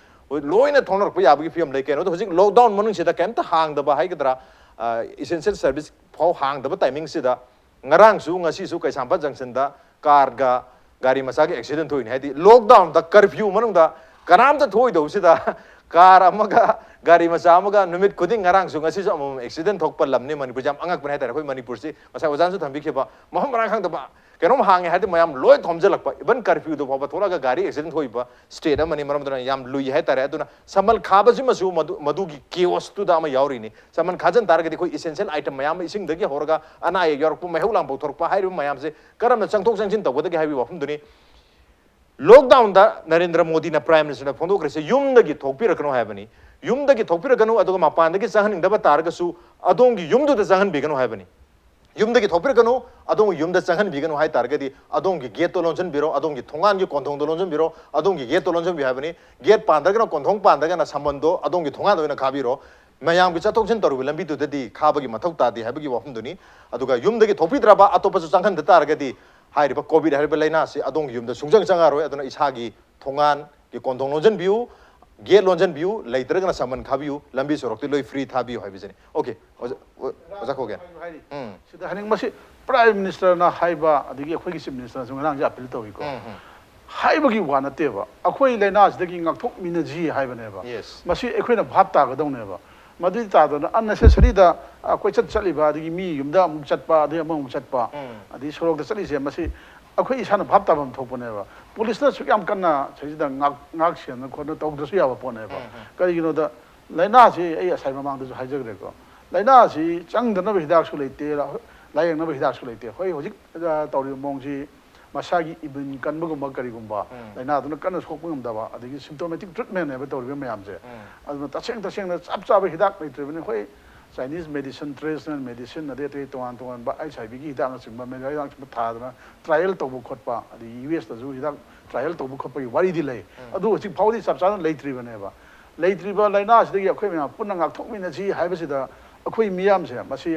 ꯂꯣꯏꯅ ꯊꯣꯛꯅꯔꯛꯄ ꯌꯥꯕꯒꯤ ꯐꯤꯕꯝ ꯂꯩ꯫ ꯀꯩꯅꯣꯗ ꯍꯧꯖꯤꯛ lockdown ꯃꯅꯨꯡꯁꯤꯗ ꯀꯩꯝꯇ ꯍꯥꯡꯗꯕ ꯍꯥꯏꯒꯗ꯭ꯔꯥ, ꯑ, essential service ꯐꯥꯎ ꯍꯥꯡꯗꯕ timing ꯁꯤꯗ ꯉꯔꯥꯡꯁꯨ ꯉꯁꯤꯁꯨ ꯀꯩꯁꯥꯝꯄꯥꯠ junction ꯗ car ꯒ ꯒꯥꯔꯤ ꯃꯆꯥꯒꯤ accident ꯊꯣꯛꯏꯅꯤ꯫ ꯍꯥꯏꯗꯤ lockdown ꯗ, curfew ꯃꯅꯨꯡꯗ ꯀꯅꯥꯝꯇ ꯊꯣꯛꯑꯣꯏꯗꯧꯁꯤꯗ car ꯑꯃꯒ ꯒꯥꯔꯤ ꯃꯆꯥ ꯑꯃꯒ ꯅꯨꯃꯤꯠ ꯈꯨꯗꯤꯡ, ꯉꯔꯥꯡꯁꯨ ꯉꯁꯤꯁꯨ ꯑꯃꯃꯝ accident ꯊꯣꯛꯄ ꯂꯝꯅꯤ ꯃꯅꯤꯄꯨꯔꯁꯦ꯫ ꯌꯥꯝ ꯑꯉꯛꯄꯅꯦ ꯍꯥꯏꯇꯥꯔꯦ꯫ ꯑꯩꯈꯣꯏ ꯃꯅꯤꯄꯨꯔꯁꯤ ꯉꯁꯥꯏ ꯑꯣꯖꯥꯅꯁꯨ ꯊꯝꯕꯤꯈꯤꯕ, ꯃꯐꯝ ꯃꯔꯥꯡ ꯈꯪꯗꯕ, ꯀꯩꯅꯣꯝ ꯍꯥꯡꯉꯦ ꯍꯥꯏꯔꯗꯤ ꯃꯌꯥꯝ ꯂꯣꯏ ꯊꯣꯝꯖꯤꯜꯂꯛꯄ꯫ Even curfew ꯗꯨ ꯐꯥꯎꯕ ꯊꯣꯛꯂꯛꯑꯒ ꯒꯥꯔꯤ accident ꯊꯣꯛꯏꯕ state ꯑꯃꯅꯤ꯫ ꯃꯔꯝ ꯑꯗꯨꯅ ꯌꯥꯝ ꯂꯨꯏ ꯍꯥꯏꯇꯥꯔꯦ꯫ ꯑꯗꯨꯅ ꯁꯃꯜ ꯈꯥꯕꯁꯤꯃꯁꯨ ꯃꯗꯨ, ꯃꯗꯨꯒꯤ chaos ꯇꯨꯗ ꯑꯃ ꯌꯥꯎꯔꯤꯅꯤ꯫ ꯁꯃꯜ ꯈꯥꯖꯤꯟ ꯇꯥꯔꯒꯗꯤ ꯑꯩꯈꯣꯏ essential item ꯃꯌꯥꯝ ꯑꯃ, ꯏꯁꯤꯡꯗꯒꯤ ꯍꯧꯔꯒ ꯑꯅꯥ ꯑꯌꯦꯛ ꯌꯥꯎꯔꯛꯄ, ꯃꯩꯍꯧ ꯂꯥꯡꯄꯣꯛ ꯊꯣꯛꯂꯛꯄ, ꯍꯥꯏꯔꯤꯕ ꯃꯌꯥꯝꯁꯦ ꯀꯔꯝꯅ ꯆꯪꯊꯣꯛ ꯆꯪꯁꯤꯟ ꯇꯧꯒꯗꯒꯦ ꯍꯥꯏꯕꯒꯤ ꯋꯥꯐꯝꯗꯨꯅꯤ꯫ Lockdown ꯗ ꯅꯔꯦꯟꯗ꯭ꯔ ꯃꯣꯗꯤꯅ, Prime Minister ꯅ ꯐꯣꯡꯗꯣꯛꯈ꯭ꯔꯤꯁꯦ, ꯌꯨꯝꯗꯒꯤ ꯊꯣꯛꯄꯤꯔꯛꯀꯅꯨ ꯍꯥꯏꯕꯅꯤ꯫ ꯌꯨꯝꯗꯒꯤ ꯊꯣꯛꯄꯤꯔꯛꯀꯅꯨ, ꯑꯗꯨꯒ ꯃꯄꯥꯟꯗꯒꯤ ꯆꯪꯍꯟꯅꯤꯡꯗꯕ ꯇꯥꯔꯒꯁꯨ ꯑꯗꯣꯝꯒꯤ ꯌꯨꯝꯗꯨꯗ ꯆꯪꯍꯟꯕꯤꯒꯅꯨ ꯍꯥꯏꯕꯅꯤ꯫ ꯌꯨꯝꯗꯒꯤ ꯊꯣꯛꯄꯤꯔꯛꯀꯅꯨ, ꯑꯗꯣꯝꯒꯤ ꯌꯨꯝꯗ ꯆꯪꯍꯟꯕꯤꯒꯅꯨ ꯍꯥꯏ ꯇꯥꯔꯒꯗꯤ ꯑꯗꯣꯝꯒꯤ gate ꯇꯣ ꯂꯣꯟꯁꯤꯟꯕꯤꯔꯣ, ꯑꯗꯣꯝꯒꯤ ꯊꯣꯡꯒꯥꯟꯒꯤ ꯀꯣꯟꯊꯣꯡꯗꯣ ꯂꯣꯟꯁꯤꯟꯕꯤꯔꯣ, ꯑꯗꯣꯝꯒꯤ gate ꯇꯣ ꯂꯣꯟꯁꯤꯟꯕꯤꯌꯨ ꯍꯥꯏꯕꯅꯤ꯫ Gate ꯄꯥꯟꯗ꯭ꯔꯒꯅ, ꯀꯣꯟꯊꯣꯡ ꯄꯥꯟꯗ꯭ꯔꯒꯅ ꯁꯃꯜꯗꯣ ꯑꯗꯣꯝꯒꯤ ꯊꯣꯡꯒꯥꯟꯗ ꯑꯣꯏꯅ ꯈꯥꯕꯤꯔꯣ꯫ ꯃꯌꯥꯝꯒꯤ ꯆꯠꯊꯣꯛ ꯆꯠꯁꯤꯟ ꯇꯧꯔꯤꯕ ꯂꯝꯕꯤꯗꯨꯗꯗꯤ ꯈꯥꯕꯒꯤ ꯃꯊꯧ ꯇꯥꯗꯦ ꯍꯥꯏꯕꯒꯤ ꯋꯥꯐꯝꯗꯨꯅꯤ꯫ ꯑꯗꯨꯒ ꯌꯨꯝꯗꯒꯤ ꯊꯣꯛꯄꯤꯗ꯭ꯔꯕ, ꯑꯇꯣꯞꯄꯁꯨ ꯆꯪꯍꯟꯗ ꯇꯥꯔꯒꯗꯤ ꯍꯥꯏꯔꯤꯕ COVID ꯍꯥꯏꯔꯤꯕ ꯂꯥꯏꯅꯥꯁꯤ ꯑꯗꯣꯝꯒꯤ ꯌꯨꯝꯗ ꯁꯨꯡꯆꯪ ꯆꯪꯉꯔꯣꯏ꯫ ꯑꯗꯨꯅ ꯏꯁꯥꯒꯤ ꯊꯣꯡꯒꯥꯟꯒꯤ ꯀꯣꯟꯊꯣꯡ ꯂꯣꯟꯁꯤꯟꯕꯤꯌꯨ, ꯒꯦꯠ ꯂꯣꯟꯁꯤꯟꯕꯤꯌꯨ, ꯂꯩꯇ꯭ꯔꯒꯅ ꯁꯃꯟ ꯈꯥꯕꯤꯌꯨ, ꯂꯝꯕꯤ ꯁꯣꯔꯣꯛꯇꯤ ꯂꯣꯏ ꯐ꯭ꯔꯤ ꯊꯥꯕꯤꯌꯨ ꯍꯥꯏꯕꯁꯤꯅꯤ꯫ ꯑꯣꯀꯦ, ꯑꯣꯖꯥ, ꯑꯣ-, ꯑꯣꯖꯥ ꯈꯣꯒꯦꯟ꯫ ꯍꯥꯏꯔꯤ꯫ ꯎꯝ꯫ ꯁꯤꯗ ꯍꯥꯏꯅꯤꯡꯕꯁꯤ, ꯄ꯭ꯔꯥꯏꯝ ꯃꯤꯅꯤꯁꯇꯔꯅ ꯍꯥꯏꯕ, ꯑꯗꯒꯤ ꯑꯩꯈꯣꯏꯒꯤ ꯆꯤꯐ ꯃꯤꯅꯤꯁꯇꯔꯅꯁꯨ ꯉꯔꯥꯡꯁꯦ ꯑꯄꯤꯜ ꯇꯧꯏꯀꯣ꯫ ꯎꯝ, ꯎꯝ꯫ ꯍꯥꯏꯕꯒꯤ ꯋꯥ ꯅꯠꯇꯦꯕ, ꯑꯩꯈꯣꯏ ꯂꯥꯏꯅꯥꯁꯤꯗꯒꯤ ꯉꯥꯛꯊꯣꯛꯃꯤꯟꯅꯁꯤ ꯍꯥꯏꯕꯅꯦꯕ꯫ Yes꯫ ꯃꯁꯤ ꯑꯩꯈꯣꯏꯅ ꯚꯥꯞ ꯇꯥꯒꯗꯧꯅꯦꯕ꯫ ꯃꯗꯨꯗꯤ ꯇꯥꯗꯅ unnecessaryꯗ, ꯑ, ꯀꯣꯏꯆꯠ ꯆꯠꯂꯤꯕ, ꯑꯗꯒꯤ ꯃꯤ ꯌꯨꯝꯗ ꯑꯃꯨꯛ ꯆꯠꯄ, ꯑꯗꯒꯤ ꯑꯃꯃꯨꯛ ꯆꯠꯄ, ꯎꯝ꯫ ꯑꯗꯒꯤ ꯁꯣꯔꯣꯛꯇ ꯆꯠꯂꯤꯁꯦ, ꯃꯁꯤ ꯑꯩꯈꯣꯏ ꯏꯁꯥꯅ ꯚꯥꯞ ꯇꯥꯐꯝ ꯊꯣꯛꯄꯅꯦꯕ꯫ ꯄꯨꯂꯤꯁꯅ ꯑꯁꯨꯛ ꯌꯥꯝ ꯀꯟꯅ ꯁꯤꯗꯩꯁꯤꯗ ꯉꯥꯛ-, ꯉꯥꯛ ꯁꯦꯟꯅ ꯈꯣꯠꯅ ꯇꯧꯗ꯭ꯔꯁꯨ ꯌꯥꯕ ꯄꯣꯠꯅꯦꯕ꯫ ꯎꯝ, ꯎꯝ꯫ ꯀꯔꯤꯒꯤꯅꯣꯗ, ꯂꯥꯏꯅꯥꯁꯤ ꯑꯩ ꯉꯁꯥꯏ ꯃꯃꯥꯡꯗꯁꯨ ꯍꯥꯏꯖꯈ꯭ꯔꯦꯀꯣ, ꯂꯥꯏꯅꯥꯁꯤ ꯆꯪꯗꯅꯕ ꯍꯤꯗꯥꯛꯁꯨ ꯂꯩꯇꯦ, ꯂꯥꯏꯌꯦꯡꯅꯕ ꯍꯤꯗꯥꯛꯁꯨ ꯂꯩꯇꯦ꯫ ꯍꯣꯏ, ꯍꯧꯖꯤꯛ, ꯑ, ꯇꯧꯔꯤꯕ ꯃꯑꯣꯡꯁꯤ ꯃꯁꯥꯒꯤ ꯏꯃ꯭ꯌꯨꯟ ꯀꯟꯕꯒꯨꯝꯕ ꯀꯔꯤꯒꯨꯝꯕ, ꯎꯝ꯫ ꯂꯥꯏꯅꯥꯗꯨꯅ ꯀꯟꯅ ꯁꯣꯛꯄ ꯉꯝꯗꯕ, ꯑꯗꯒꯤ symptomatic treatmentꯅꯦꯕ ꯇꯧꯔꯤꯕ ꯃꯌꯥꯝꯁꯦ꯫ ꯎꯝ꯫ ꯑꯗꯨꯅ ꯇꯁꯦꯡ ꯇꯁꯦꯡꯅ ꯆꯞ ꯆꯥꯕ ꯍꯤꯗꯥꯛ ꯂꯩꯇ꯭ꯔꯤꯕꯅꯤ꯫ ꯑꯩꯈꯣꯏ Chinese medicine, traditional medicine, ꯑꯗꯩ ꯑꯇꯩ ꯇꯣꯉꯥꯟ ꯇꯣꯉꯥꯟꯕ HIVꯒꯤ ꯍꯤꯗꯥꯛꯅꯆꯤꯡꯕ, malaria ꯍꯤꯗꯥꯛꯅꯆꯤꯡꯕ ꯊꯥꯗꯅ trial ꯇꯧꯕ ꯈꯣꯠꯄ, ꯑꯗꯒꯤ USꯇꯁꯨ ꯍꯤꯗꯥꯛ trial ꯇꯧꯕ ꯈꯣꯠꯄꯒꯤ ꯋꯥꯔꯤꯗꯤ ꯂꯩ꯫ ꯎꯝ꯫ ꯑꯗꯨ ꯍꯧꯖꯤꯛ ꯐꯥꯎꯕꯗꯤ ꯆꯞ ꯆꯥꯅ ꯂꯩꯇ꯭ꯔꯤꯕꯅꯦꯕ꯫ ꯂꯩꯇ꯭ꯔꯤꯕ ꯂꯥꯏꯅꯥꯁꯤꯗꯒꯤ ꯑꯩꯈꯣꯏ ꯃꯌꯥꯝ ꯄꯨꯟꯅ ꯉꯥꯛꯊꯣꯛꯃꯤꯟꯅꯁꯤ ꯍꯥꯏꯕꯁꯤꯗ ꯑꯩꯈꯣꯏ ꯃꯤꯌꯥꯝꯁꯦ ꯃꯁꯤ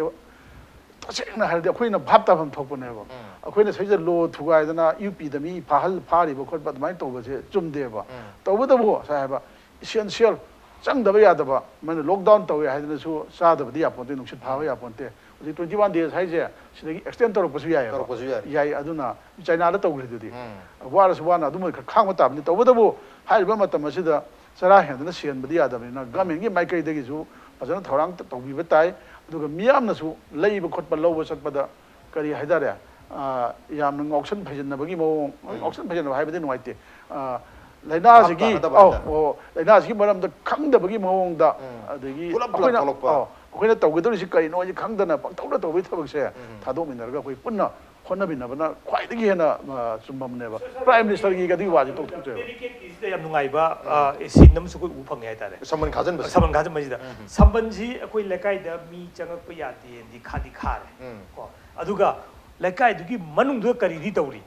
ꯇꯁꯦꯡꯅ ꯍꯥꯏꯔꯗꯤ ꯑꯩꯈꯣꯏꯅ ꯚꯥꯞ ꯇꯥꯐꯝ ꯊꯣꯛꯄꯅꯦꯕ꯫ ꯎꯝ꯫ ꯑꯩꯈꯣꯏꯅ ꯁꯤꯗꯩꯗ ꯂꯣ ꯊꯨꯒꯥꯏꯗꯅ ꯌꯨ ꯄꯤꯗ ꯃꯤ ꯐꯥꯍꯜ-, ꯐꯥꯔꯤꯕ ꯈꯣꯠꯄ ꯑꯗꯨꯃꯥꯏꯅ ꯇꯧꯕꯁꯦ ꯆꯨꯝꯗꯦꯕ꯫ ꯎꯝ꯫ ꯇꯧꯕꯇꯕꯨ ꯉꯁꯥꯏ ꯍꯥꯏꯕ essential, ꯆꯪꯗꯕ ꯌꯥꯗꯕ, ꯃꯣꯏꯅ lockdown ꯇꯧꯋꯦ ꯍꯥꯏꯗꯅꯁꯨ ꯆꯥꯗꯕꯗꯤ ꯌꯥꯄꯣꯟꯇꯦ, ꯅꯨꯡꯁꯤꯠ ꯐꯥꯕ ꯎꯝ꯫ ꯌꯥꯄꯣꯟꯇꯦ꯫ ꯍꯧꯖꯤꯛ twenty one days ꯍꯥꯏꯁꯦ ꯁꯤꯗꯒꯤ extend ꯇꯧꯔꯛꯄꯁꯨ ꯌꯥꯏꯌꯦꯕ꯫ ꯇꯧꯔꯛꯄꯁꯨ ꯌꯥꯔꯤ꯫ ꯌꯥꯏ, ꯑꯗꯨꯅ ꯆꯥꯏꯅꯥꯗ ꯇꯧꯈ꯭ꯔꯤꯗꯨꯗꯤ꯫ ꯎꯝ꯫ ꯋꯥꯔꯁꯨ ꯋꯥꯅ ꯑꯗꯨꯃ ꯈꯔ ꯈꯥꯡꯕ ꯇꯥꯕꯅꯤ꯫ ꯇꯧꯕꯇꯕꯨ ꯍꯥꯏꯔꯤꯕ ꯃꯇꯝ ꯑꯁꯤꯗ ꯆꯔꯥ ꯍꯦꯟꯗꯅ ꯁꯤꯍꯟꯕꯗꯤ ꯌꯥꯗꯕꯅꯤꯅ governmentꯀꯤ ꯃꯥꯏꯀꯩꯗꯒꯤꯁꯨ ꯐꯖꯅ ꯊꯧꯔꯥꯡ ꯇꯧꯕꯤꯕ ꯇꯥꯏ꯫ ꯑꯗꯨꯒ ꯃꯤꯌꯥꯝꯅꯁꯨ ꯂꯩꯕ ꯈꯣꯠꯄ, ꯂꯧꯕ ꯆꯠꯄꯗ ꯀꯔꯤ ꯍꯥꯏꯇꯥꯔꯦ, ꯑ, ꯌꯥꯝꯅ ꯉꯥꯎꯁꯟ ꯐꯩꯖꯤꯟꯅꯕꯒꯤ ꯃꯑꯣꯡ, ꯎꯝ꯫ ꯉꯥꯎꯁꯟ ꯐꯩꯖꯤꯟꯅꯕ ꯍꯥꯏꯕꯗꯤ ꯅꯨꯡꯉꯥꯏꯇꯦ꯫ ꯑ, ꯂꯥꯏꯅꯥꯁꯤꯒꯤ, ꯚꯥꯞ ꯇꯥꯅꯗꯕ ꯑꯧ, ꯍꯥꯏꯇꯥꯔꯦ꯫ ꯑꯣ, ꯂꯥꯏꯅꯥꯁꯤꯒꯤ ꯃꯔꯝꯗ ꯈꯪꯗꯕꯒꯤ ꯃꯑꯣꯡꯗ, ꯎꯝ꯫ ꯑꯗꯒꯤ ꯄꯨꯂꯞ ꯄꯨꯂꯞ ꯑꯩꯈꯣꯏꯅ, ꯊꯣꯛꯂꯛꯄ꯫ ꯑꯧ, ꯑꯩꯈꯣꯏꯅ ꯇꯧꯒꯗꯧꯔꯤꯁꯤ ꯀꯔꯤꯅꯣ ꯍꯥꯏꯁꯤ ꯈꯪꯗꯅ ꯄꯪꯇꯧꯗ ꯇꯧꯕꯒꯤ ꯊꯕꯛꯁꯦ ꯎꯝ꯫ ꯊꯥꯗꯣꯛꯃꯤꯟꯅꯔꯒ ꯑꯩꯈꯣꯏ ꯄꯨꯟꯅ ꯍꯣꯠꯅꯕꯤꯅꯕꯅ ꯈ꯭ꯋꯥꯏꯗꯒꯤ ꯍꯦꯟꯅ, ꯑ, ꯆꯨꯝꯕꯅꯦꯕ꯫ Prime Ministerꯒꯤ ꯑꯗꯨꯒꯤ ꯋꯥꯁꯦ ꯇꯣꯛꯊꯣꯛꯆꯩꯕ꯫ Dedicateꯀꯤꯁꯤꯗ ꯌꯥꯝ ꯅꯨꯡꯉꯥꯏꯕ, ꯎꯝ꯫ ꯑ, scene ꯑꯃꯁꯨ ꯑꯩꯈꯣꯏ ꯎꯕ ꯐꯪꯉꯦ ꯍꯥꯏꯇꯥꯔꯦ꯫ ꯁꯃꯟ ꯈꯥꯖꯤꯟꯕꯁꯦ꯫ ꯁꯃꯟ ꯈꯥꯖꯤꯟꯕꯁꯤꯗ꯫ ꯎꯝ꯫ ꯁꯝꯕꯟꯁꯤ ꯑꯩꯈꯣꯏ ꯂꯩꯀꯥꯏꯗ ꯃꯤ ꯆꯪꯉꯛꯄ ꯌꯥꯗꯦꯅꯗꯤ ꯈꯥꯗꯤ ꯈꯥꯔꯦ꯫ ꯎꯝ꯫ ꯀꯣ꯫ ꯑꯗꯨꯒ ꯂꯩꯀꯥꯏꯗꯨꯒꯤ ꯃꯅꯨꯡꯗꯨꯗ ꯀꯔꯤꯗꯤ ꯇꯧꯔꯤ?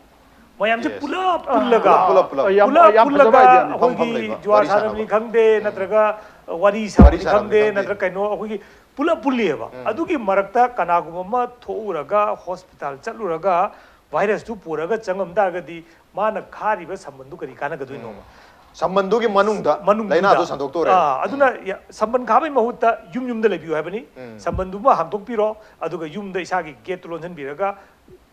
ꯃꯌꯥꯝꯁꯦ Yes꯫ ꯄꯨꯂꯞ ꯑ, ꯄꯨꯜꯂꯒ, ꯄꯨꯂꯞ, ꯄꯨꯂꯞ꯫ ꯄꯨꯂꯞ ꯌꯥꯝ, ꯌꯥꯝ ꯐꯖꯕ ꯄꯨꯜꯂꯒ ideaꯅꯤ, ꯃꯐꯝ ꯑꯩꯈꯣꯏꯒꯤ ꯐꯝ ꯂꯩꯕ, ꯖꯨꯋꯥꯔ ꯋꯥꯔꯤ ꯁꯥꯟꯅꯕ꯫ ꯁꯥꯟꯅꯕꯅꯤ ꯈꯪꯗꯦ, ꯎꯝ꯫ ꯅꯠꯇ꯭ꯔꯒ ꯋꯥꯔꯤ ꯋꯥꯔꯤ ꯁꯥꯕꯅꯤ ꯁꯥꯟꯅꯕꯅꯤ ꯈꯪꯗꯦ, ꯈꯪꯗꯦ꯫ ꯅꯠꯇ꯭ꯔꯒ ꯀꯩꯅꯣ, ꯑꯩꯈꯣꯏꯒꯤ ꯄꯨꯂꯞ ꯄꯨꯜꯂꯤꯑꯕ꯫ ꯎꯝ꯫ ꯑꯗꯨꯒꯤ ꯃꯔꯛꯇ ꯀꯅꯥꯒꯨꯝꯕ ꯑꯃ ꯊꯣꯛꯎꯔꯒ, hospital ꯆꯠꯂꯨꯔꯒ, virusꯇꯨ ꯄꯨꯔꯒ ꯆꯪꯉꯝ ꯇꯥꯔꯒꯗꯤ, ꯃꯥꯅ ꯈꯥꯔꯤꯕ ꯁꯝꯕꯟꯗꯨ ꯀꯔꯤ ꯀꯥꯟꯅꯒꯗꯣꯏꯅꯣꯕ? ꯎꯝ꯫ ꯁꯝꯕꯟꯗꯨꯒꯤ ꯃꯅꯨꯡꯗ ꯃꯅꯨꯡꯗꯨꯗ꯫ ꯂꯥꯏꯅꯥꯗꯨ ꯁꯟꯗꯣꯛꯇꯣꯔꯦ꯫ ꯑꯥ, ꯑꯗꯨꯅ ꯌꯥ- ꯁꯝꯕꯟ ꯈꯥꯕꯩ ꯃꯍꯨꯠꯇ ꯌꯨꯝ ꯌꯨꯝꯗ ꯂꯩꯕꯤꯌꯨ ꯍꯥꯏꯕꯅꯤ꯫ ꯎꯝ꯫ ꯁꯝꯕꯟꯗꯨꯃ ꯍꯥꯡꯗꯣꯛꯄꯤꯔꯣ, ꯑꯗꯨꯒ ꯌꯨꯝꯗ ꯏꯁꯥꯒꯤ ꯒꯦꯠꯇꯨ ꯂꯣꯟꯁꯤꯟꯕꯤꯔꯒ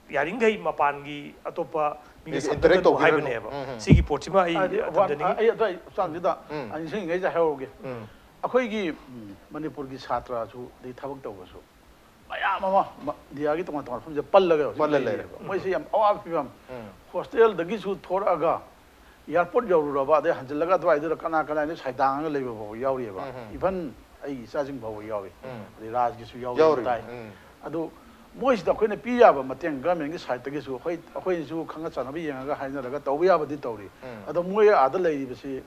ꯌꯥꯔꯤꯈꯩ ꯃꯄꯥꯟꯒꯤ ꯑꯇꯣꯞꯄ ꯃꯤꯒ ꯃꯤꯒ ꯁꯝꯅꯒꯅꯨ interact ꯇꯧꯕꯤꯔꯅꯨ꯫ ꯍꯥꯏꯕꯅꯦꯕ꯫ ꯎꯝ, ꯎꯝ꯫ ꯁꯤꯒꯤ ꯄꯣꯠꯁꯤꯃ ꯑꯩ ꯍꯥꯏꯗꯤ ꯊꯝꯖꯅꯤꯡꯉꯤ꯫ ꯑꯩ ꯑꯗꯨꯋꯥꯏ ꯆꯥꯡꯁꯤꯗ ꯎꯝ꯫ ꯑꯩ ꯅꯤꯡꯁꯤꯡꯉꯤꯉꯩꯁꯦ ꯍꯥꯏꯍꯧꯔꯒꯦ꯫ ꯎꯝ꯫ ꯑꯩꯈꯣꯏꯒꯤ ꯎꯝ, ꯃꯅꯤꯄꯨꯔꯒꯤ ꯁꯥꯇ꯭ꯔꯁꯨ ꯑꯗꯩ ꯊꯕꯛ ꯇꯧꯕꯁꯨ ꯃꯌꯥꯝ ꯑꯃ ꯃ- ꯏꯟꯗꯤꯌꯥꯒꯤ ꯇꯣꯉꯥꯟ ꯇꯣꯉꯥꯟꯕ ꯃꯐꯝꯁꯦ ꯄꯜꯂꯒ ꯍꯧꯖꯤꯛ ꯄꯜꯂ ꯂꯩꯔꯤꯕ꯫ ꯂꯩꯔꯦ꯫ ꯃꯣꯏꯁꯤ ꯌꯥꯝ ꯑꯋꯥꯕ ꯐꯤꯕꯝ꯫ ꯎꯝ꯫ ꯍꯣꯁꯇꯦꯜꯗꯒꯤꯁꯨ ꯊꯣꯔꯛꯑꯒ ꯑꯦꯌꯥꯔꯄꯣꯔꯠ ꯌꯧꯔꯨꯔꯕ, ꯑꯗꯩ ꯍꯟꯖꯤꯜꯂꯒ ꯑꯗꯨꯋꯥꯏꯗꯨꯗ ꯀꯅꯥ ꯀꯅꯥꯅꯣ ꯁꯥꯏꯗꯥꯡꯉꯒ ꯂꯩꯕ ꯐꯥꯎꯕ ꯌꯥꯎꯔꯤꯑꯕ꯫ ꯎꯝ, ꯎꯝ꯫ Even ꯑꯩꯒꯤ ꯏꯆꯥꯁꯤꯡ ꯐꯥꯎꯕ ꯌꯥꯎꯔꯤ꯫ ꯎꯝ꯫ ꯑꯗꯩ ꯔꯥꯖꯒꯤꯁꯨ ꯌꯥꯎꯔꯤ ꯌꯥꯎꯔꯤ꯫ ꯇꯥꯏ꯫ ꯎꯝ꯫ ꯑꯗꯨ ꯃꯣꯏꯁꯤꯗ ꯑꯩꯈꯣꯏꯅ ꯄꯤ ꯌꯥꯕ ꯃꯇꯦꯡ ꯒꯚꯔꯟꯃꯦꯟꯒꯤ ꯁꯥꯏꯠꯇꯒꯤꯁꯨ ꯑꯩꯈꯣꯏ ꯑꯩꯈꯣꯏꯅꯁꯨ ꯈꯪꯅ ꯆꯥꯟꯅꯕ ꯌꯦꯡꯉꯒ ꯍꯥꯏꯅꯔꯒ ꯇꯧꯕ ꯌꯥꯕꯗꯤ ꯇꯧꯔꯤ꯫ ꯎꯝ꯫ ꯑꯗꯣ ꯃꯣꯏ ꯑꯥꯗ ꯂꯩꯔꯤꯕꯁꯤ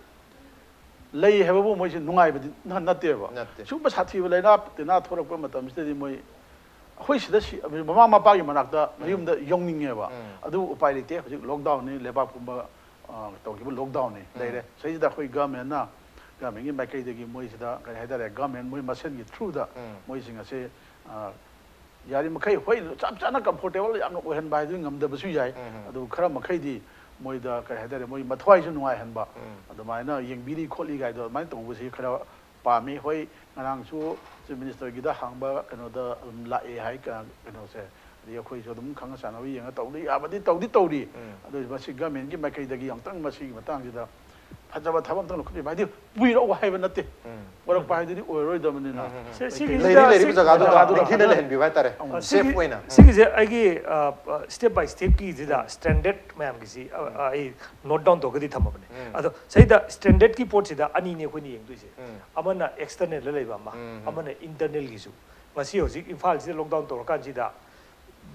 ꯂꯩ ꯍꯥꯏꯕꯕꯨ ꯃꯣꯏꯁꯤ ꯅꯨꯡꯉꯥꯏꯕꯗꯤ ꯅ- ꯅꯠꯇꯦꯕ꯫ ꯅꯠꯇꯦ꯫ ꯁꯨꯝꯕ ꯁꯥꯊꯤꯕ ꯂꯥꯏꯅꯥ ꯇꯤꯟꯅꯥ ꯊꯣꯛꯂꯛꯄ ꯃꯇꯝꯁꯤꯗꯗꯤ ꯃꯣꯏ ꯑꯩꯈꯣꯏ ꯁꯤꯗ ꯁꯤ- ꯃꯃꯥ ꯃꯄꯥꯒꯤ ꯃꯅꯥꯛꯇ ꯃꯌꯨꯝꯗ ꯌꯧꯅꯤꯡꯉꯦꯕ꯫ ꯎꯝ꯫ ꯑꯗꯨꯕꯨ ꯎꯄꯥꯏ ꯂꯩꯇꯦ꯫ ꯍꯧꯖꯤꯛ ꯂꯣꯛꯗꯥꯎꯟꯅꯤ, ꯂꯩꯕꯥꯛ ꯄꯨꯝꯕ ꯑ, ꯇꯧꯈꯤꯕ ꯂꯣꯛꯗꯥꯎꯟꯅꯤ ꯎꯝ꯫ ꯂꯩꯔꯦ꯫ ꯁꯤꯗꯩꯁꯤꯗ ꯑꯩꯈꯣꯏ ꯒꯚꯔꯟꯃꯦꯟꯅ, ꯒꯚꯔꯟꯃꯦꯟꯒꯤ ꯃꯥꯏꯀꯩꯗꯒꯤ ꯃꯣꯏꯁꯤꯗ ꯀꯔꯤ ꯍꯥꯏꯇꯥꯔꯦ, ꯒꯚꯔꯟꯃꯦꯟ ꯃꯣꯏ ꯃꯁꯦꯟꯒꯤ ꯊ꯭ꯔꯨꯗ ꯎꯝ꯫ ꯃꯣꯏꯁꯤꯡ ꯑꯁꯦ ꯑ, ꯌꯥꯔꯤꯃꯈꯩ ꯍꯣꯏ ꯆꯞ ꯆꯥꯅ ꯀꯝꯐꯣꯔꯇꯦꯕꯜ ꯌꯥꯝꯅ ꯑꯣꯏꯍꯟꯕ ꯍꯥꯏꯗꯨꯗꯤ ꯉꯝꯗꯕꯁꯨ ꯌꯥꯏ꯫ ꯎꯝ꯫ ꯑꯗꯨ ꯈꯔ ꯃꯈꯩꯗꯤ ꯃꯣꯏꯗ ꯀꯔꯤ ꯍꯥꯏꯇꯥꯔꯦ, ꯃꯣꯏ ꯃꯊ꯭ꯋꯥꯏꯁꯨ ꯅꯨꯡꯉꯥꯏꯍꯟꯕ, ꯎꯝ꯫ ꯑꯗꯨꯃꯥꯏꯅ ꯌꯦꯡꯕꯤꯔꯤ ꯈꯣꯠꯂꯤ ꯀꯥꯏꯗꯣ ꯑꯗꯨꯃꯥꯏꯅ ꯇꯧꯕꯁꯤ ꯈꯔ ꯄꯥꯝꯃꯤ꯫ ꯍꯣꯏ, ꯉꯔꯥꯡꯁꯨ ꯆꯤꯐ ꯃꯤꯅꯤꯁꯇꯔꯒꯤꯗ ꯍꯥꯡꯕ ꯀꯩꯅꯣꯗ ꯑꯗꯨꯝ ꯂꯥꯛꯑꯦ ꯍꯥꯏ, ꯀ- ꯀꯩꯅꯣꯁꯦ꯫ ꯑꯗꯩ ꯑꯩꯈꯣꯏꯁꯨ ꯑꯗꯨꯝ ꯈꯪꯅ ꯆꯥꯟꯅꯕ ꯌꯦꯡꯉ ꯇꯧꯗꯤ ꯌꯥꯕꯗꯤ ꯇꯧꯗꯤ ꯇꯧꯔꯤ꯫ ꯎꯝ꯫ ꯑꯗꯨ ꯃꯁꯤ ꯒꯚꯔꯟꯃꯦꯟꯒꯤ ꯃꯥꯏꯀꯩꯗꯒꯤ ꯑꯃꯨꯛꯇꯪ ꯃꯁꯤꯒꯤ ꯃꯇꯥꯡꯁꯤꯗ ꯐꯖꯕ ꯊꯕꯛ ꯑꯃꯇꯪ ꯂꯧꯈꯠꯄꯤꯕ ꯍꯥꯏꯗꯤ ꯄꯨꯏꯔꯛꯎ ꯍꯥꯏꯕ ꯅꯠꯇꯦ꯫ ꯎꯝ꯫ ꯄꯨꯔꯛꯄ ꯍꯥꯏꯗꯨꯗꯤ ꯑꯣꯏꯔꯣꯏꯗꯕꯅꯤꯅ꯫ ꯎꯝ, ꯎꯝ, ꯎꯝ꯫ ꯁꯤ- ꯑꯩꯈꯣꯏ ꯁꯤꯒꯤ ꯂꯩꯗꯤ ꯁꯤꯗ- ꯂꯩꯔꯤꯕ ꯁꯤ- ꯖꯒꯥꯗꯨꯗ ꯖꯒꯥꯗꯨꯗ ꯅꯤꯡꯊꯤꯅ ꯂꯩꯍꯟꯕꯤꯕ ꯍꯥꯏꯇꯥꯔꯦ꯫ ꯎꯝ꯫ ꯁꯦꯐ ꯁꯤꯒꯤ- ꯑꯣꯏꯅ꯫ ꯁꯤꯒꯤꯁꯦ ꯑꯩꯒꯤ ꯁ꯭ꯇꯦꯞ ꯕꯥꯏ ꯁ꯭ꯇꯦꯞꯀꯤꯁꯤꯗ ꯁ꯭ꯇꯦꯟꯗꯔꯗ ꯃꯌꯥꯝꯒꯤꯁꯤ ꯑ, ꯑ, ꯑꯩ ꯅꯣꯠ ꯗꯥꯎꯟ ꯇꯧꯔꯒꯗꯤ ꯊꯝꯃꯕꯅꯦ꯫ ꯎꯝ꯫ ꯑꯗꯣ ꯁꯤꯗ ꯁ꯭ꯇꯦꯟꯗꯔꯗꯀꯤ ꯄꯣꯠꯁꯤꯗ ꯑꯅꯤꯅꯦ ꯑꯩꯈꯣꯏꯅ ꯌꯦꯡꯗꯣꯏꯁꯦ꯫ ꯎꯝ꯫ ꯑꯃꯅ ꯑꯦꯛꯁꯇꯔꯅꯦꯜꯗ ꯂꯩꯕ ꯑꯃ, ꯎꯝ꯫ ꯑꯃꯅ ꯏꯟꯇꯔꯅꯦꯜꯒꯤꯁꯨ꯫ ꯉꯁꯤ ꯍꯧꯖꯤꯛ ꯏꯝꯐꯥꯜꯁꯤꯗ ꯂꯣꯛꯗꯥꯎꯟ ꯇꯧꯔꯀꯥꯟꯁꯤꯗ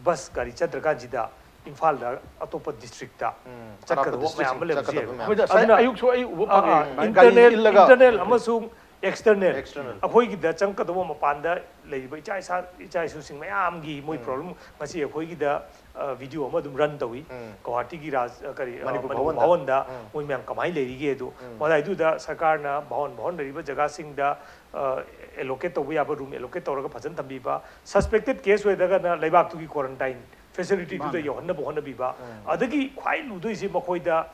ꯕꯁ ꯒꯥꯔꯤ ꯆꯠꯇ꯭ꯔꯀꯥꯟꯁꯤꯗ ꯏꯝꯐꯥꯜꯗ ꯑꯇꯣꯞꯄ ꯗꯤꯁꯇ꯭ꯔꯤꯛꯇ ꯎꯝ꯫ ꯆꯠꯀꯗꯕ ꯑꯔꯥꯞꯄ ꯃꯌꯥꯝ ꯑꯃ ꯗꯤꯁꯇ꯭ꯔꯤꯛ ꯂꯩꯕꯁꯨ ꯆꯠꯀꯗꯕ ꯌꯥꯏꯕ꯫ ꯃꯌꯥꯝ꯫ ꯑꯩꯈꯣꯏꯗ ꯉꯁꯥꯏ ꯑꯗꯨꯅ- ꯑꯌꯨꯛꯁꯨ ꯑꯩ ꯎꯕ ꯑꯥ, ꯐꯪꯉꯦ꯫ ꯑꯥ, ꯒꯥꯔꯤ ꯏꯟꯇꯔꯅꯦꯜ ꯏꯜꯂꯒ ꯏꯟꯇꯔꯅꯦꯜ ꯑꯃꯁꯨꯡ ꯑꯦꯛꯁꯇꯔꯅꯦꯜ꯫ ꯑꯦꯛꯁꯇꯔꯅꯦꯜ꯫ ꯑꯩꯈꯣꯏꯒꯤꯗ ꯆꯪꯒꯗꯕ ꯃꯄꯥꯟꯗ ꯂꯩꯔꯤꯕ ꯏꯆꯥ ꯏꯁꯥ ꯏꯆꯥ ꯏꯁꯨꯁꯤꯡ ꯃꯌꯥꯝꯒꯤ ꯃꯣꯏ ꯎꯝ꯫ ꯄ꯭ꯔꯣꯕ꯭ꯂꯦꯝ ꯉꯁꯤ ꯑꯩꯈꯣꯏꯒꯤꯗ ꯚꯤꯗꯤꯑꯣ ꯑꯃ ꯑꯗꯨꯝ ꯔꯟ ꯇꯧꯏ꯫ ꯎꯝ꯫ ꯒꯧꯍꯥꯇꯤꯒꯤ ꯔꯥꯖ ꯀꯔꯤ ꯑ, ꯃꯅꯤꯄꯨꯔ ꯃꯅꯤꯄꯨꯔ ꯚꯋꯟꯗ꯫ ꯚꯋꯟꯗ ꯎꯝ꯫ ꯃꯣꯏ ꯃꯌꯥꯝ ꯀꯃꯥꯏꯅ ꯂꯩꯔꯤꯒꯦ ꯑꯗꯨ꯫ ꯎꯝ꯫ ꯃꯗꯥꯏꯗꯨꯗ ꯁꯔꯀꯥꯔꯅ ꯚꯋꯟ ꯚꯋꯟ ꯂꯩꯔꯤꯕ ꯖꯒꯥꯁꯤꯡꯗ ꯑꯦꯂꯣꯀꯦꯠ ꯇꯧꯕ ꯌꯥꯕ ꯔꯨꯝ ꯑꯦꯂꯣꯀꯦꯠ ꯇꯧꯔꯒ ꯐꯖꯅ ꯊꯝꯕꯤꯕ, ꯁꯁꯄꯦꯛꯇꯦꯠ ꯀꯦꯁ ꯑꯣꯏꯔꯒꯅ ꯂꯩꯕꯥꯛꯇꯨꯒꯤ ꯀ꯭ꯋꯥꯔꯟꯇꯥꯏꯟ ꯐꯦꯁꯤꯂꯤꯇꯤꯗꯨꯗ ꯃꯥꯅꯦ꯫ ꯌꯧꯍꯟꯅꯕ ꯍꯣꯠꯅꯕꯤꯕ꯫ ꯎꯝ꯫ ꯑꯗꯒꯤ ꯈ꯭ꯋꯥꯏ ꯂꯨꯗꯣꯏꯁꯤ ꯃꯈꯣꯏꯗ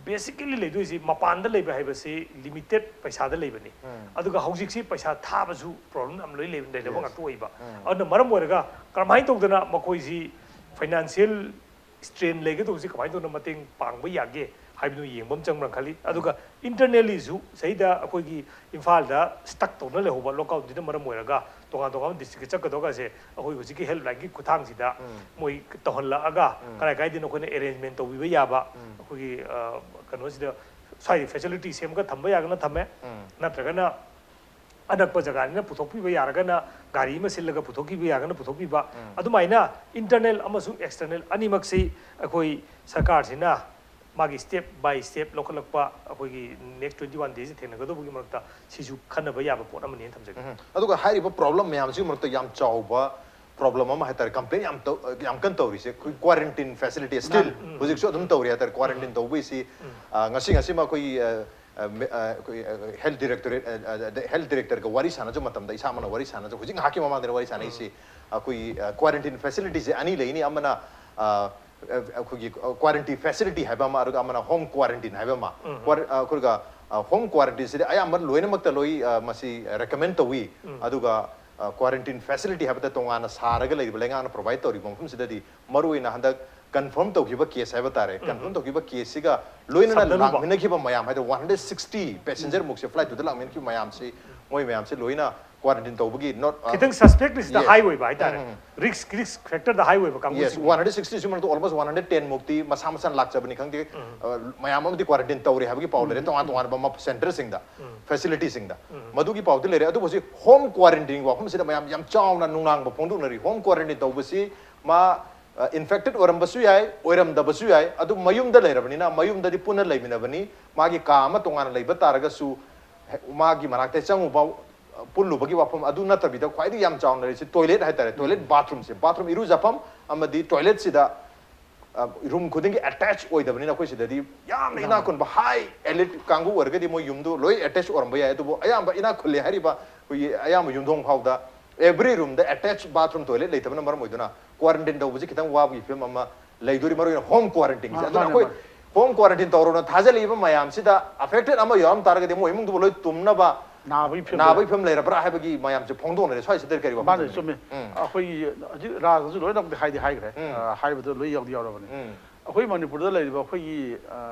ꯕꯦꯁꯤꯀꯦꯂꯤ ꯂꯩꯗꯣꯏꯁꯤ ꯃꯄꯥꯟꯗ ꯂꯩꯕ ꯍꯥꯏꯕꯁꯤ ꯂꯤꯃꯤꯇꯦꯠ ꯄꯩꯁꯥꯗ ꯂꯩꯕꯅꯤ꯫ ꯎꯝ. ꯑꯗꯨꯒ ꯍꯧꯖꯤꯛꯁꯤ ꯄꯩꯁꯥ ꯊꯥꯕꯁꯨ ꯄ꯭ꯔꯣꯕ꯭ꯂꯦꯝ ꯌꯥꯝ ꯂꯣꯏ ꯂꯩꯕ ꯂꯩꯅꯕ Yes. ꯉꯥꯛꯇ ꯑꯣꯏꯕ꯫ ꯎꯝ. ꯑꯗꯨꯅ ꯃꯔꯝ ꯑꯣꯏꯔꯒ ꯀꯔꯝꯍꯥꯏꯅ ꯇꯧꯗꯅ ꯃꯈꯣꯏꯁꯤ ꯐꯥꯏꯅꯥꯟꯁꯤꯌꯦꯜ ꯁ꯭ꯇ꯭ꯔꯦꯟ ꯂꯩꯒꯗꯧꯕꯁꯤ ꯀꯃꯥꯏꯅ ꯇꯧꯗꯅ ꯃꯇꯦꯡ ꯄꯥꯡꯕ ꯌꯥꯒꯦ ꯍꯥꯏꯕꯗꯨ ꯌꯦꯡꯕ ꯑꯃ ꯆꯪꯕ꯭ꯔꯥ ꯈꯜꯂꯤ꯫ ꯑꯗꯨꯒ ꯏꯟꯇꯔꯅꯦꯜꯂꯤꯁꯨ ꯁꯤꯗ ꯑꯩꯈꯣꯏꯒꯤ ꯏꯝꯐꯥꯜꯗ ꯁ꯭ꯇꯛ ꯇꯧꯅ ꯂꯩꯍꯧꯕ ꯂꯣꯛꯑꯥꯎꯠꯁꯤꯅ ꯃꯔꯝ ꯑꯣꯏꯔꯒ ꯇꯣꯉꯥꯟ ꯇꯣꯉꯥꯟꯕ ꯗꯤꯁꯇ꯭ꯔꯤꯛꯀ ꯆꯠꯀꯗꯧꯕꯁꯦ ꯑꯩꯈꯣꯏ ꯍꯧꯖꯤꯛꯀꯤ ꯍꯦꯜꯞꯂꯥꯏꯟꯒꯤ ꯈꯨꯠꯊꯥꯡꯁꯤꯗ ꯎꯝ. ꯃꯣꯏ ꯇꯧꯍꯜꯂꯛꯑꯒ ꯎꯝ. ꯀꯔꯥꯏ ꯀꯥꯏꯗꯅꯣ ꯑꯩꯈꯣꯏꯅ ꯑꯦꯔꯦꯟꯖꯃꯦꯟ ꯇꯧꯕꯤꯕ ꯌꯥꯕ ꯎꯝ. ꯑꯩꯈꯣꯏꯒꯤ ꯑ, ꯀꯩꯅꯣꯁꯤꯗ ꯁ꯭ꯋꯥꯏꯒꯤ ꯐꯦꯁꯤꯂꯤꯇꯤ ꯁꯦꯝꯒ ꯊꯝꯕ ꯌꯥꯒꯅ ꯊꯝꯃꯦ꯫ ꯎꯝ. ꯅꯠꯇ꯭ꯔꯒꯅ ꯑꯅꯛꯄ ꯖꯒꯥꯅꯤꯅ ꯄꯨꯊꯣꯛꯄꯤꯕ ꯌꯥꯔꯒꯅ ꯒꯥꯔꯤ ꯑꯃ ꯁꯤꯜꯂꯒ ꯄꯨꯊꯣꯛꯈꯤꯕ ꯌꯥꯒꯅ ꯄꯨꯊꯣꯛꯄꯤꯕ꯫ ꯎꯝ. ꯑꯗꯨꯃꯥꯏꯅ ꯏꯟꯇꯔꯅꯦꯜ ꯑꯃꯁꯨꯡ ꯑꯦꯛꯁꯇꯔꯅꯦꯜ ꯑꯅꯤꯃꯛꯁꯤ ꯑꯩꯈꯣꯏ ꯁꯔꯀꯥꯔꯁꯤꯅ ꯃꯥꯒꯤ ꯁ꯭ꯇꯦꯞ ꯕꯥꯏ ꯁ꯭ꯇꯦꯞ ꯂꯧꯈꯠꯂꯛꯄ ꯑꯩꯈꯣꯏꯒꯤ ꯅꯦꯛꯁ ꯇ꯭ꯋꯦꯟꯇꯤ ꯋꯥꯟ ꯗꯦꯁꯤ ꯊꯦꯡꯅꯒꯗꯧꯕꯒꯤ ꯃꯔꯛꯇ ꯁꯤꯁꯨ ꯈꯟꯅꯕ ꯌꯥꯕ ꯄꯣꯠ ꯑꯃꯅꯦꯅ ꯊꯝꯖꯒꯦ꯫ ꯎꯝ. ꯑꯗꯨꯒ ꯍꯥꯏꯔꯤꯕ ꯄ꯭ꯔꯣꯕ꯭ꯂꯦꯝ ꯃꯌꯥꯝꯁꯤꯒꯤ ꯃꯔꯛꯇ ꯌꯥꯝ ꯆꯥꯎꯕ ꯄ꯭ꯔꯣꯕ꯭ꯂꯦꯝ ꯑꯃ ꯍꯥꯏꯇꯥꯔꯦ, ꯀꯝꯄ꯭ꯂꯦꯟ ꯌꯥꯝ ꯇꯧ ꯌꯥꯝ ꯀꯟꯅ ꯇꯧꯔꯤꯁꯦ ꯑꯩꯈꯣꯏ ꯀ꯭ꯋꯥꯔꯦꯟꯇꯤꯟ ꯐꯦꯁꯤꯂꯤꯇꯤ ꯁ꯭ꯇꯤꯜ ꯎꯝ. ꯍꯧꯖꯤꯛꯁꯨ ꯑꯗꯨꯝ ꯇꯧꯔꯤ ꯍꯥꯏꯇꯥꯔꯦ꯫ ꯀ꯭ꯋꯥꯔꯦꯟꯇꯤꯟ ꯇꯧꯕꯒꯤꯁꯤ ꯑ, ꯉꯁꯤ ꯉꯁꯤꯃꯛ ꯑꯩꯈꯣꯏꯒꯤ ꯑ, ꯑ, ꯃꯦ- ꯑ, ꯑꯩꯈꯣꯏ ꯍꯦꯜꯊ ꯗꯤꯔꯦꯛꯇꯣꯔꯦꯠ ꯍꯦꯜꯊ ꯗꯤꯔꯦꯛꯇꯔꯒ ꯋꯥꯔꯤ ꯁꯥꯟꯅꯖꯕ ꯃꯇꯝꯗ ꯏꯁꯥꯃꯛꯅ ꯋꯥꯔꯤ ꯁꯥꯟꯅꯖꯕ ꯍꯧꯖꯤꯛ ꯉꯥꯏꯍꯥꯛꯀꯤ ꯃꯃꯥꯡꯗ ꯋꯥꯔꯤ ꯁꯥꯟꯅꯩꯁꯤ ꯑꯩꯈꯣꯏ ꯀ꯭ꯋꯥꯔꯦꯟꯇꯤꯟ ꯐꯦꯁꯤꯂꯤꯇꯤꯁꯦ ꯑꯅꯤ ꯂꯩꯅꯤ꯫ ꯑꯃꯅ ꯑ, ꯑꯩꯈꯣꯏꯒꯤ ꯀ꯭ꯋꯥꯔꯦꯟꯇꯤꯟ ꯐꯦꯁꯤꯂꯤꯇꯤ ꯍꯥꯏꯕ ꯑꯃ, ꯑꯗꯨꯒ ꯑꯃꯅ ꯍꯣꯝ ꯀ꯭ꯋꯥꯔꯦꯟꯇꯤꯟ ꯍꯥꯏꯕ ꯑꯃ꯫ ꯀ꯭ꯋꯥꯔ- ꯑ, ꯑꯩꯈꯣꯏꯒ ꯍꯣꯝ ꯀ꯭ꯋꯥꯔꯦꯟꯇꯤꯟꯁꯤꯗꯤ ꯑꯌꯥꯝꯕ ꯂꯣꯏꯅꯃꯛꯇ ꯂꯣꯏ ꯑ, ꯃꯁꯤ ꯔꯦꯀꯃꯦꯟ ꯇꯧꯏ꯫ ꯑꯗꯨꯒ ꯀ꯭ꯋꯥꯔꯦꯟꯇꯤꯟ ꯐꯦꯁꯤꯂꯤꯇꯤ ꯍꯥꯏꯕꯗ ꯇꯣꯉꯥꯟꯅ ꯁꯥꯔꯒ ꯂꯩꯔꯤꯕ ꯂꯩꯉꯥꯛꯅ ꯄ꯭ꯔꯣꯚꯥꯏꯗ ꯇꯧꯔꯤꯕ ꯃꯐꯝꯁꯤꯗꯗꯤ ꯃꯔꯨꯑꯣꯏꯅ ꯍꯟꯗꯛ ꯀꯟꯐꯥꯔꯝ ꯇꯧꯈꯤꯕ ꯀꯦꯁ ꯍꯥꯏꯕ ꯇꯥꯔꯦ꯫ ꯀꯟꯐꯥꯔꯝ ꯇꯧꯈꯤꯕ ꯀꯦꯁꯁꯤꯒ ꯂꯣꯏꯅꯅ ꯁꯝꯅꯔꯨꯕ꯫ ꯂꯥꯛꯃꯤꯟꯅꯈꯤꯕ ꯃꯌꯥꯝ ꯍꯥꯏꯗꯤ ꯋꯥꯟ ꯍꯟꯗ꯭ꯔꯦꯠ ꯁꯤꯛꯁꯇꯤ ꯄꯦꯁꯦꯟꯖꯔ ꯃꯨꯛꯁꯦ ꯐ꯭ꯂꯥꯏꯠꯇꯨꯗ ꯂꯥꯛꯃꯤꯟꯅꯈꯤꯕ ꯃꯌꯥꯝꯁꯤ ꯃꯣꯏ ꯃꯌꯥꯝꯁꯤ ꯂꯣꯏꯅ ꯀ꯭ꯋꯥꯔꯦꯟꯇꯤꯟ ꯇꯧꯕꯒꯤ ꯅꯣꯠ ꯈꯤꯇꯪ ꯁꯁꯄꯦꯛ ꯂꯤꯁꯇ Yes. ꯍꯥꯏ ꯑꯣꯏꯕ ꯍꯥꯏꯇꯥꯔꯦ꯫ ꯔꯤꯁꯛ ꯔꯤꯁꯛ ꯐꯦꯛꯇꯔꯗ ꯍꯥꯏ ꯑꯣꯏꯕ ꯌꯦꯁ ꯀꯥꯡꯕꯨꯁꯤꯡ꯫ ꯋꯥꯟ ꯍꯟꯗ꯭ꯔꯦꯠ ꯁꯤꯛꯁꯇꯤ ꯁꯤ ꯃꯔꯛꯇ ꯑꯣꯜꯃꯣꯁ ꯋꯥꯟ ꯍꯟꯗ꯭ꯔꯦꯠ ꯇꯦꯟ ꯃꯨꯛꯇꯤ ꯃꯁꯥ ꯃꯁꯥꯅ ꯂꯥꯛꯆꯕꯅꯤ ꯈꯪꯗꯦ꯫ ꯑ, ꯃꯌꯥꯝ ꯑꯃꯗꯤ ꯀ꯭ꯋꯥꯔꯦꯟꯇꯤꯟ ꯇꯧꯔꯦ ꯍꯥꯏꯕꯒꯤ ꯄꯥꯎ ꯂꯩꯔꯦ ꯇꯣꯉꯥꯟ ꯇꯣꯉꯥꯟꯕ ꯃꯐꯝ ꯁꯦꯟꯇꯔꯁꯤꯡꯗ ꯐꯦꯁꯤꯂꯤꯇꯤꯁꯤꯡꯗ꯫ ꯃꯗꯨꯒꯤ ꯄꯥꯎꯗꯤ ꯂꯩꯔꯦ꯫ ꯑꯗꯨꯕꯨ ꯍꯧꯖꯤꯛ ꯍꯣꯝ ꯀ꯭ꯋꯥꯔꯦꯟꯇꯤꯟꯒꯤ ꯋꯥꯐꯝꯁꯤꯗ ꯃꯌꯥꯝ ꯌꯥꯝ ꯆꯥꯎꯅ ꯅꯨꯡꯅꯥꯡꯕ ꯐꯣꯡꯗꯣꯛꯅꯔꯤ꯫ ꯍꯣꯝ ꯀ꯭ꯋꯥꯔꯦꯟꯇꯤꯟ ꯇꯧꯕꯁꯤ ꯃꯥ ꯏꯟꯐꯦꯛꯇꯦꯠ ꯑꯣꯏꯔꯝꯕꯁꯨ ꯌꯥꯏ, ꯑꯣꯏꯔꯝꯗꯕꯁꯨ ꯌꯥꯏ꯫ ꯑꯗꯨ ꯃꯌꯨꯝꯗ ꯂꯩꯔꯕꯅꯤꯅ ꯃꯌꯨꯝꯗꯗꯤ ꯄꯨꯟꯅ ꯂꯩꯃꯤꯟꯅꯕꯅꯤ꯫ ꯃꯥꯒꯤ ꯀꯥ ꯑꯃ ꯇꯣꯉꯥꯟꯅ ꯂꯩꯕ ꯇꯥꯔꯒꯁꯨ ꯍꯦ- ꯃꯥꯒꯤ ꯃꯅꯥꯛꯇ ꯆꯪꯉꯨꯕ ꯑ, ꯄꯨꯜꯂꯨꯕꯒꯤ ꯋꯥꯐꯝ ꯑꯗꯨ ꯅꯠꯇꯕꯤꯗ ꯈ꯭ꯋꯥꯏꯗꯒꯤ ꯌꯥꯝ ꯆꯥꯎꯅ ꯂꯩꯔꯤꯁꯤ ꯇꯣꯏꯂꯦꯠ ꯍꯥꯏꯇꯥꯔꯦ꯫ ꯇꯣꯏꯂꯦꯠ ꯕꯥꯊꯔꯨꯝꯁꯦ, ꯕꯥꯊꯔꯨꯝ ꯏꯔꯨꯖꯐꯝ ꯑꯃꯗꯤ ꯇꯣꯏꯂꯦꯠꯁꯤꯗ ꯔꯨꯝ ꯈꯨꯗꯤꯡꯒꯤ ꯑꯦꯇꯦꯆ ꯑꯣꯏꯗꯕꯅꯤꯅ ꯑꯩꯈꯣꯏ ꯁꯤꯗꯗꯤ ꯌꯥꯝꯅ ꯏꯅꯥꯛ ꯈꯨꯟꯕ ꯍꯥꯏ ꯑꯦꯂꯤꯠ ꯀꯥꯡꯕꯨ ꯑꯣꯏꯔꯒꯗꯤ ꯃꯣꯏ ꯌꯨꯝꯗꯨ ꯂꯣꯏ ꯑꯦꯇꯦꯆ ꯑꯣꯏꯔꯝꯕ ꯌꯥꯏ꯫ ꯑꯗꯨꯕꯨ ꯑꯌꯥꯝꯕ ꯏꯅꯥꯛ ꯈꯨꯜꯂꯦ ꯍꯥꯏꯔꯤꯕ ꯑꯩꯈꯣꯏꯒꯤ ꯑꯌꯥꯝꯕ ꯌꯨꯝꯊꯣꯡ ꯐꯥꯎꯗ ꯑꯦꯕ꯭ꯔꯤ ꯔꯨꯝꯗ ꯑꯦꯇꯦꯆ ꯕꯥꯊꯔꯨꯝ ꯇꯣꯏꯂꯦꯠ ꯂꯩꯇꯕꯅ ꯃꯔꯝ ꯑꯣꯏꯗꯨꯅ ꯀ꯭ꯋꯥꯔꯦꯟꯇꯤꯟ ꯇꯧꯕꯁꯤ ꯈꯤꯇꯪ ꯋꯥꯕꯒꯤ ꯐꯤꯕꯝ ꯑꯃ ꯂꯩꯗꯣꯔꯤ, ꯃꯔꯨꯑꯣꯏꯅ ꯍꯣꯝ ꯀ꯭ꯋꯥꯔꯦꯟꯇꯤꯟꯁꯦ꯫ ꯃꯥ- ꯑꯗꯨꯅ ꯃꯥꯅꯦ, ꯑꯩꯈꯣꯏ ꯃꯥꯅꯦ꯫ ꯍꯣꯝ ꯀ꯭ꯋꯥꯔꯦꯟꯇꯤꯟ ꯇꯧꯔꯣꯅ ꯊꯥꯖꯤꯜꯂꯛꯏꯕ ꯃꯌꯥꯝꯁꯤꯗ ꯑꯐꯦꯛꯇꯦꯠ ꯑꯃ ꯌꯥꯎꯔꯝ ꯇꯥꯔꯒꯗꯤ ꯃꯣꯏ ꯏꯃꯨꯡꯗꯨꯕꯨ ꯂꯣꯏ ꯇꯨꯝꯅꯕ ꯅꯥꯕꯒꯤ ꯐꯤꯕꯝ ꯅꯥꯕꯒꯤ ꯐꯤꯕꯝ ꯂꯩꯔꯕ꯭ꯔꯥ ꯍꯥꯏꯕꯒꯤ ꯃꯌꯥꯝꯁꯦ ꯐꯣꯡꯗꯣꯛꯅꯔꯦ꯫ ꯁ꯭ꯋꯥꯏꯁꯤꯗ ꯀꯔꯤ ꯋꯥꯐꯝ ꯃꯥꯅ ꯊꯝꯕꯤꯅꯤ? ꯆꯨꯝꯃꯦ꯫ ꯎꯝ. ꯑꯩꯈꯣꯏꯒꯤ ꯍꯧꯖꯤꯛ ꯔꯥꯖꯅꯁꯨ ꯂꯣꯏꯅꯃꯛꯇꯤ ꯍꯥꯏꯗꯤ ꯍꯥꯏꯈ꯭ꯔꯦ꯫ ꯎꯝ. ꯑ, ꯍꯥꯏꯕꯗꯣ ꯂꯣꯏ ꯌꯥꯎꯗꯤ ꯌꯥꯎꯔꯕꯅꯤ꯫ ꯎꯝ. ꯑꯩꯈꯣꯏ ꯃꯅꯤꯄꯨꯔꯗ ꯂꯩꯔꯤꯕ ꯑꯩꯈꯣꯏꯒꯤ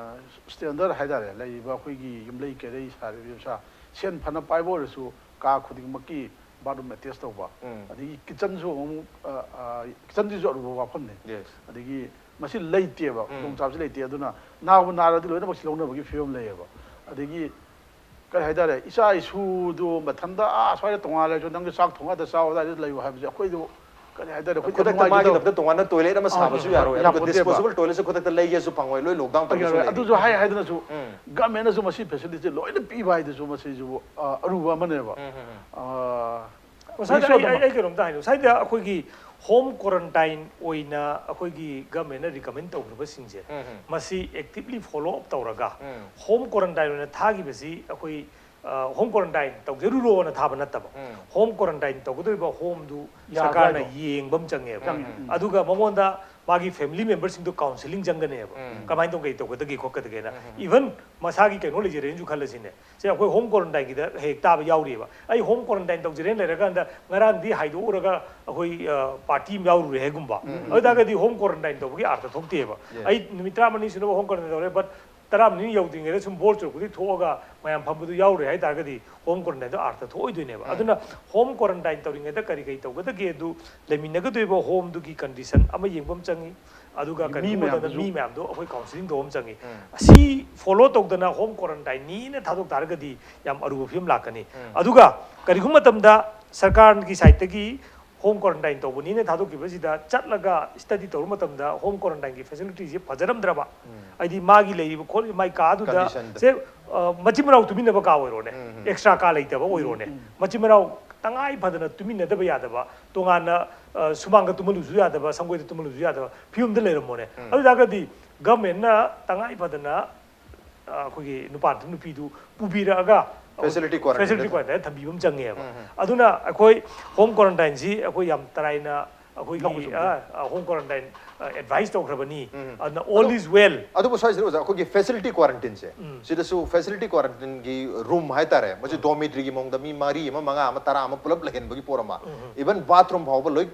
ꯁ꯭ꯇꯦꯟꯗꯔ ꯍꯥꯏꯇꯥꯔꯦ, ꯂꯩꯔꯤꯕ ꯑꯩꯈꯣꯏꯒꯤ ꯌꯨꯝꯂꯩ ꯀꯩꯔꯩ ꯁꯥꯔꯤꯕ ꯌꯨꯝꯁꯥ, ꯁꯦꯟ ꯐꯅ ꯄꯥꯏꯕ ꯑꯣꯏꯔꯁꯨ ꯀꯥ ꯈꯨꯗꯤꯡꯃꯛꯀꯤ ꯕꯥꯠꯔꯨꯝ ꯑꯦꯇꯦꯁ ꯇꯧꯕ, ꯎꯝ. ꯑꯗꯒꯤ ꯀꯤꯠꯆꯟꯁꯨ ꯑꯃꯨꯛ, ꯑ, ꯑ, ꯀꯤꯠꯆꯟꯁꯤꯁꯨ ꯑꯔꯨꯕ ꯋꯥꯐꯝꯅꯤ꯫ Yes. ꯑꯗꯒꯤ ꯃꯁꯤ ꯂꯩꯇꯦꯕ, ꯎꯝ. ꯈꯨꯗꯣꯡꯆꯥꯕꯁꯤ ꯂꯩꯇꯦ꯫ ꯑꯗꯨꯅ ꯅꯥꯕꯨ ꯅꯥꯔꯗꯤ ꯂꯣꯏꯅꯃꯛ ꯁꯤ ꯂꯧꯅꯕꯒꯤ ꯐꯤꯕꯝ ꯂꯩꯌꯦꯕ꯫ ꯑꯗꯒꯤ ꯀꯔꯤ ꯍꯥꯏꯇꯥꯔꯦ, ꯏꯆꯥ ꯏꯁꯨꯗꯨ ꯃꯊꯟꯇ ꯑꯥ ꯁ꯭ꯋꯥꯏꯗ ꯇꯣꯉꯥꯟꯅ ꯂꯩꯔꯁꯨ ꯅꯪꯒꯤ ꯆꯥꯛ ꯊꯣꯡꯉꯒ ꯆꯥꯎ, ꯑꯗꯨꯋꯥꯏꯗ ꯂꯩꯌꯨ ꯍꯥꯏꯕꯁꯦ ꯑꯩꯈꯣꯏꯗꯨ ꯀꯔꯤ ꯍꯥꯏꯇꯥꯔꯦ, ꯑꯩꯈꯣꯏꯗ ꯈꯨꯗꯛꯇ ꯃꯥꯒꯤ ꯅꯨꯡꯉꯥꯏꯖꯗꯕ ꯈꯛꯇ ꯇꯣꯉꯥꯟꯅ ꯇꯣꯏꯂꯦꯠ ꯑꯃ ꯑ, ꯁꯥꯕꯁꯨ ꯍꯣꯏ, ꯌꯥꯔꯣꯏ, ꯑꯗꯨꯒ ꯌꯥꯄꯣꯠꯇꯦꯕ꯫ ꯗꯤꯁꯄꯣꯖꯦꯕꯜ ꯇꯣꯏꯂꯦꯠꯁꯨ ꯈꯨꯗꯛꯇ ꯂꯩꯒꯦꯁꯨ ꯐꯪꯉꯣꯏ, ꯂꯣꯏ ꯂꯣꯛꯗꯥꯎꯟ ꯇꯧꯕꯁꯨ ꯌꯥꯔꯣꯏ꯫ ꯂꯩꯔꯤ꯫ ꯑꯗꯨꯁꯨ ꯍꯥꯏ ꯍꯥꯏꯗꯨꯅꯁꯨ ꯎꯝ. ꯒꯃꯦꯟꯅꯁꯨ ꯃꯁꯤ ꯐꯦꯁꯤꯂꯤꯇꯤꯁꯦ ꯂꯣꯏꯅ ꯄꯤꯕ ꯍꯥꯏꯗꯨꯁꯨ ꯃꯁꯤꯁꯨ ꯑ, ꯑꯔꯨꯕ ꯑꯃꯅꯦꯕ꯫ ꯎꯝ, ꯎꯝ, ꯎꯝ. ꯑ, ꯉꯁꯥꯏꯗ ꯍꯧꯖꯤꯛꯁꯨ ꯑꯩ ꯑꯗꯨꯝ ꯑꯩ- ꯑꯩ ꯀꯩꯅꯣꯝꯇ ꯍꯥꯏꯅꯤ, ꯉꯁꯥꯏꯗ ꯑꯩꯈꯣꯏꯒꯤ ꯍꯣꯝ ꯀ꯭ꯋꯥꯔꯟꯇꯥꯏꯟ ꯑꯣꯏꯅ ꯑꯩꯈꯣꯏꯒꯤ ꯒꯃꯦꯟꯅ ꯔꯤꯀꯃꯦꯟ ꯇꯧꯈ꯭ꯔꯕꯁꯤꯡꯁꯦ ꯎꯝ, ꯎꯝ. ꯃꯁꯤ ꯑꯦꯛꯇꯤꯚꯂꯤ ꯐꯣꯂꯣ ꯑꯞ ꯇꯧꯔꯒ ꯎꯝ. ꯍꯣꯝ ꯀ꯭ꯋꯥꯔꯟꯇꯥꯏꯟ ꯑꯣꯏꯅ ꯊꯥꯈꯤꯕꯁꯤ ꯑꯩꯈꯣꯏ ꯑ, ꯍꯣꯝ ꯀ꯭ꯋꯥꯔꯟꯇꯥꯏꯟ ꯇꯧꯖꯔꯨꯔꯣꯅ ꯊꯥꯕ ꯅꯠꯇꯕ, ꯎꯝ. ꯍꯣꯝ ꯀ꯭ꯋꯥꯔꯟꯇꯥꯏꯟ ꯇꯧꯒꯗꯧꯔꯤꯕ ꯍꯣꯝꯗꯨ ꯌꯥꯕ꯭ꯔꯥ ꯁꯔꯀꯥꯔꯅ ꯍꯥꯏꯗꯣ? ꯌꯦꯡꯕ ꯑꯃ ꯆꯪꯉꯦꯕ꯫ ꯆꯪꯉꯦ, ꯎꯝ. ꯑꯗꯨꯒ ꯃꯉꯣꯟꯗ ꯃꯥꯒꯤ ꯐꯦꯃꯤꯂꯤ ꯃꯦꯝꯕꯔꯁꯤꯡꯗꯣ ꯀꯥꯎꯟꯁꯤꯂꯤꯡ ꯆꯪꯒꯅꯦꯕ꯫ ꯎꯝ. ꯀꯃꯥꯏꯅ ꯇꯧꯒꯦ ꯇꯧꯒꯗꯒꯦ ꯈꯣꯠꯀꯗꯒꯦꯅ꯫ ꯎꯝ. ꯏꯚꯟ ꯃꯁꯥꯒꯤ ꯀꯩꯅꯣ ꯂꯩꯖꯔꯦꯅꯁꯨ ꯈꯜꯂꯁꯤꯅꯦ, ꯁꯦ ꯑꯩꯈꯣꯏ ꯍꯣꯝ ꯀ꯭ꯋꯥꯔꯟꯇꯥꯏꯟꯒꯤꯗ ꯍꯦꯛ ꯇꯥꯕ ꯌꯥꯎꯔꯤꯑꯕ꯫ ꯑꯩ ꯍꯣꯝ ꯀ꯭ꯋꯥꯔꯟꯇꯥꯏꯟ ꯇꯧꯖꯔꯦꯅ ꯂꯩꯔꯀꯥꯟꯗ ꯉꯔꯥꯡꯗꯤ ꯍꯥꯏꯗꯣꯛꯎꯔꯒ ꯑꯩꯈꯣꯏ ꯄꯥꯔꯇꯤ ꯑꯃ ꯌꯥꯎꯔꯨꯔꯦ ꯍꯥꯏꯒꯨꯝꯕ꯫ ꯎꯝ. ꯑꯗꯨ ꯇꯥꯔꯒꯗꯤ ꯍꯣꯝ ꯀ꯭ꯋꯥꯔꯟꯇꯥꯏꯟ ꯇꯧꯕꯒꯤ ꯑꯥꯔꯊ ꯊꯣꯛꯇꯦꯕ꯫ Yes. ꯑꯩ ꯅꯨꯃꯤꯠ ꯇꯔꯥꯃꯔꯤ ꯁꯨꯅꯕ ꯍꯣꯝ ꯀ꯭ꯋꯥꯔꯟꯇꯥꯏꯟ ꯇꯧꯔꯦ, ꯕꯠ ꯇꯔꯥꯃꯔꯤ ꯌꯧꯗ꯭ꯔꯤꯉꯩꯗ ꯁꯨꯝ ꯕꯣꯔ ꯆꯨꯔꯛꯄꯗꯤ ꯊꯣꯛꯑꯒ ꯃꯌꯥꯝ ꯐꯝꯕꯗꯨ ꯌꯥꯎꯔꯦ ꯍꯥꯏ ꯇꯥꯔꯒꯗꯤ ꯍꯣꯝ ꯀ꯭ꯋꯥꯔꯟꯇꯥꯏꯟꯗꯣ ꯑꯥꯔꯊ ꯊꯣꯛꯑꯣꯏꯗꯣꯏꯅꯦꯕ꯫ ꯎꯝ. ꯑꯗꯨꯅ ꯍꯣꯝ ꯀ꯭ꯋꯥꯔꯟꯇꯥꯏꯟ ꯇꯧꯔꯤꯉꯩꯗ ꯀꯔꯤ ꯀꯔꯤ ꯇꯧꯒꯗꯒꯦ ꯑꯗꯨ ꯂꯩꯃꯤꯟꯅꯒꯗꯣꯏꯕ ꯍꯣꯝꯗꯨꯒꯤ ꯀꯟꯗꯤꯁꯟ ꯑꯃ ꯌꯦꯡꯕ ꯑꯃ ꯆꯪꯉꯤ꯫ ꯑꯗꯨꯒ ꯃꯤ ꯀꯔꯤꯒꯨꯝꯕ ꯃꯇꯝꯗ ꯃꯌꯥꯝꯗꯨꯁꯨ ꯃꯤ ꯃꯌꯥꯝꯗꯣ ꯑꯩꯈꯣꯏ ꯀꯥꯎꯟꯁꯤꯂꯤꯡ ꯇꯧꯕ ꯑꯃ ꯆꯪꯉꯤ꯫ ꯎꯝ. ꯑꯁꯤ ꯐꯣꯂꯣ ꯇꯧꯗꯅ ꯍꯣꯝ ꯀ꯭ꯋꯥꯔꯟꯇꯥꯏꯟꯅꯤꯅ ꯊꯥꯗꯣꯛ ꯇꯥꯔꯒꯗꯤ ꯌꯥꯝ ꯑꯔꯨꯕ ꯐꯤꯕꯝ ꯂꯥꯛꯀꯅꯤ꯫ ꯎꯝ. ꯑꯗꯨꯒ ꯀꯔꯤꯒꯨꯝꯕ ꯃꯇꯝꯗ ꯁꯔꯀꯥꯔꯒꯤ ꯁꯥꯏꯠꯇꯒꯤ ꯍꯣꯝ ꯀ꯭ꯋꯥꯔꯟꯇꯥꯏꯟ ꯇꯧꯕꯅꯤꯅ ꯊꯥꯗꯣꯛꯈꯤꯕꯁꯤꯗ ꯆꯠꯂꯒ ꯁ꯭ꯇꯗꯤ ꯇꯧꯕ ꯃꯇꯝꯗ ꯍꯣꯝ ꯀ꯭ꯋꯥꯔꯟꯇꯥꯏꯟꯒꯤ ꯐꯦꯁꯤꯂꯤꯇꯤꯁꯤ ꯐꯖꯔꯝꯗ꯭ꯔꯕ, ꯎꯝ. ꯍꯥꯏꯗꯤ ꯃꯥꯒꯤ ꯂꯩꯔꯤꯕ ꯈꯣꯠꯂꯤꯕ ꯃꯥꯏ ꯀꯥꯗꯨꯗ Conditionꯗ. ꯁꯦ, ꯑ, ꯃꯆꯤꯟ ꯃꯅꯥꯎ ꯇꯨꯃꯤꯟꯅꯕ ꯀꯥ ꯑꯣꯏꯔꯣꯅꯦ, ꯎꯝ, ꯎꯝ. ꯑꯦꯛꯁꯇ꯭ꯔꯥ ꯀꯥ ꯂꯩꯇꯕ ꯑꯣꯏꯔꯣꯅꯦ, ꯎꯝ. ꯃꯆꯤꯟ ꯃꯅꯥꯎ ꯇꯉꯥꯏ ꯐꯗꯅ ꯇꯨꯃꯤꯟꯅꯗꯕ ꯌꯥꯗꯕ, ꯇꯣꯉꯥꯟꯅ ꯑ, ꯁꯨꯃꯥꯡꯗ ꯇꯨꯝꯍꯜꯂꯨꯁꯨ ꯌꯥꯗꯕ, ꯁꯪꯒꯣꯏꯗ ꯇꯨꯝꯍꯜꯂꯨꯁꯨ ꯌꯥꯗꯕ ꯐꯤꯕꯝꯗ ꯂꯩꯔꯝꯃꯣꯅꯦ꯫ ꯎꯝ. ꯑꯗꯨ ꯑꯣꯏꯇꯥꯔꯒꯗꯤ ꯒꯃꯦꯟꯅ ꯇꯉꯥꯏ ꯐꯗꯅ ꯑ, ꯑꯩꯈꯣꯏꯒꯤ ꯅꯨꯄꯥ ꯅꯠꯇ꯭ꯔ ꯅꯨꯄꯤꯗꯨ ꯄꯨꯕꯤꯔꯛꯑꯒ Facility quarantine ꯐꯦꯁꯤꯂꯤꯇꯤ ꯗ ꯀ꯭ꯋꯥꯔꯟꯇꯥꯏꯟ ꯊꯝꯕꯤꯕ ꯑꯃ ꯆꯪꯉꯦꯕ꯫ ꯎꯝ, ꯎꯝ. ꯑꯗꯨꯅ ꯑꯩꯈꯣꯏ ꯍꯣꯝ ꯀ꯭ꯋꯥꯔꯟꯇꯥꯏꯟꯁꯤ ꯑꯩꯈꯣꯏ ꯌꯥꯝ ꯇꯔꯥꯏꯅ ꯑꯩꯈꯣꯏꯒꯤ ꯍꯣꯝ ꯀ꯭ꯋꯥꯔꯟꯇꯥꯏꯟ ꯑꯦꯗꯚꯥꯏꯁ ꯇꯧꯈ꯭ꯔꯕꯅꯤ꯫ ꯑꯗꯨꯅ all is well. ꯑꯗꯨꯕꯨ ꯁ꯭ꯋꯥꯏꯁꯤꯗ ꯑꯣꯖꯥ, ꯑꯩꯈꯣꯏꯒꯤ ꯐꯦꯁꯤꯂꯤꯇꯤ ꯀ꯭ꯋꯥꯔꯟꯇꯤꯟꯁꯦ, ꯁꯤꯗꯁꯨ ꯐꯦꯁꯤꯂꯤꯇꯤ ꯀ꯭ꯋꯥꯔꯟꯇꯤꯟꯒꯤ ꯔꯨꯝ ꯍꯥꯏꯇꯥꯔꯦ, ꯃꯁꯤ ꯗꯣꯔꯃꯤꯇꯔꯤꯒꯤ ꯃꯑꯣꯡꯗ ꯃꯤ ꯃꯔꯤ ꯑꯃ, ꯃꯉꯥ ꯑꯃ, ꯇꯔꯥ ꯑꯃ ꯄꯨꯂꯞ ꯂꯩꯍꯟꯕꯒꯤ ꯄꯣꯠ ꯑꯃ, ꯏꯚꯟ ꯕꯥꯊꯔꯨꯝ ꯐꯥꯎꯕ ꯂꯣꯏ,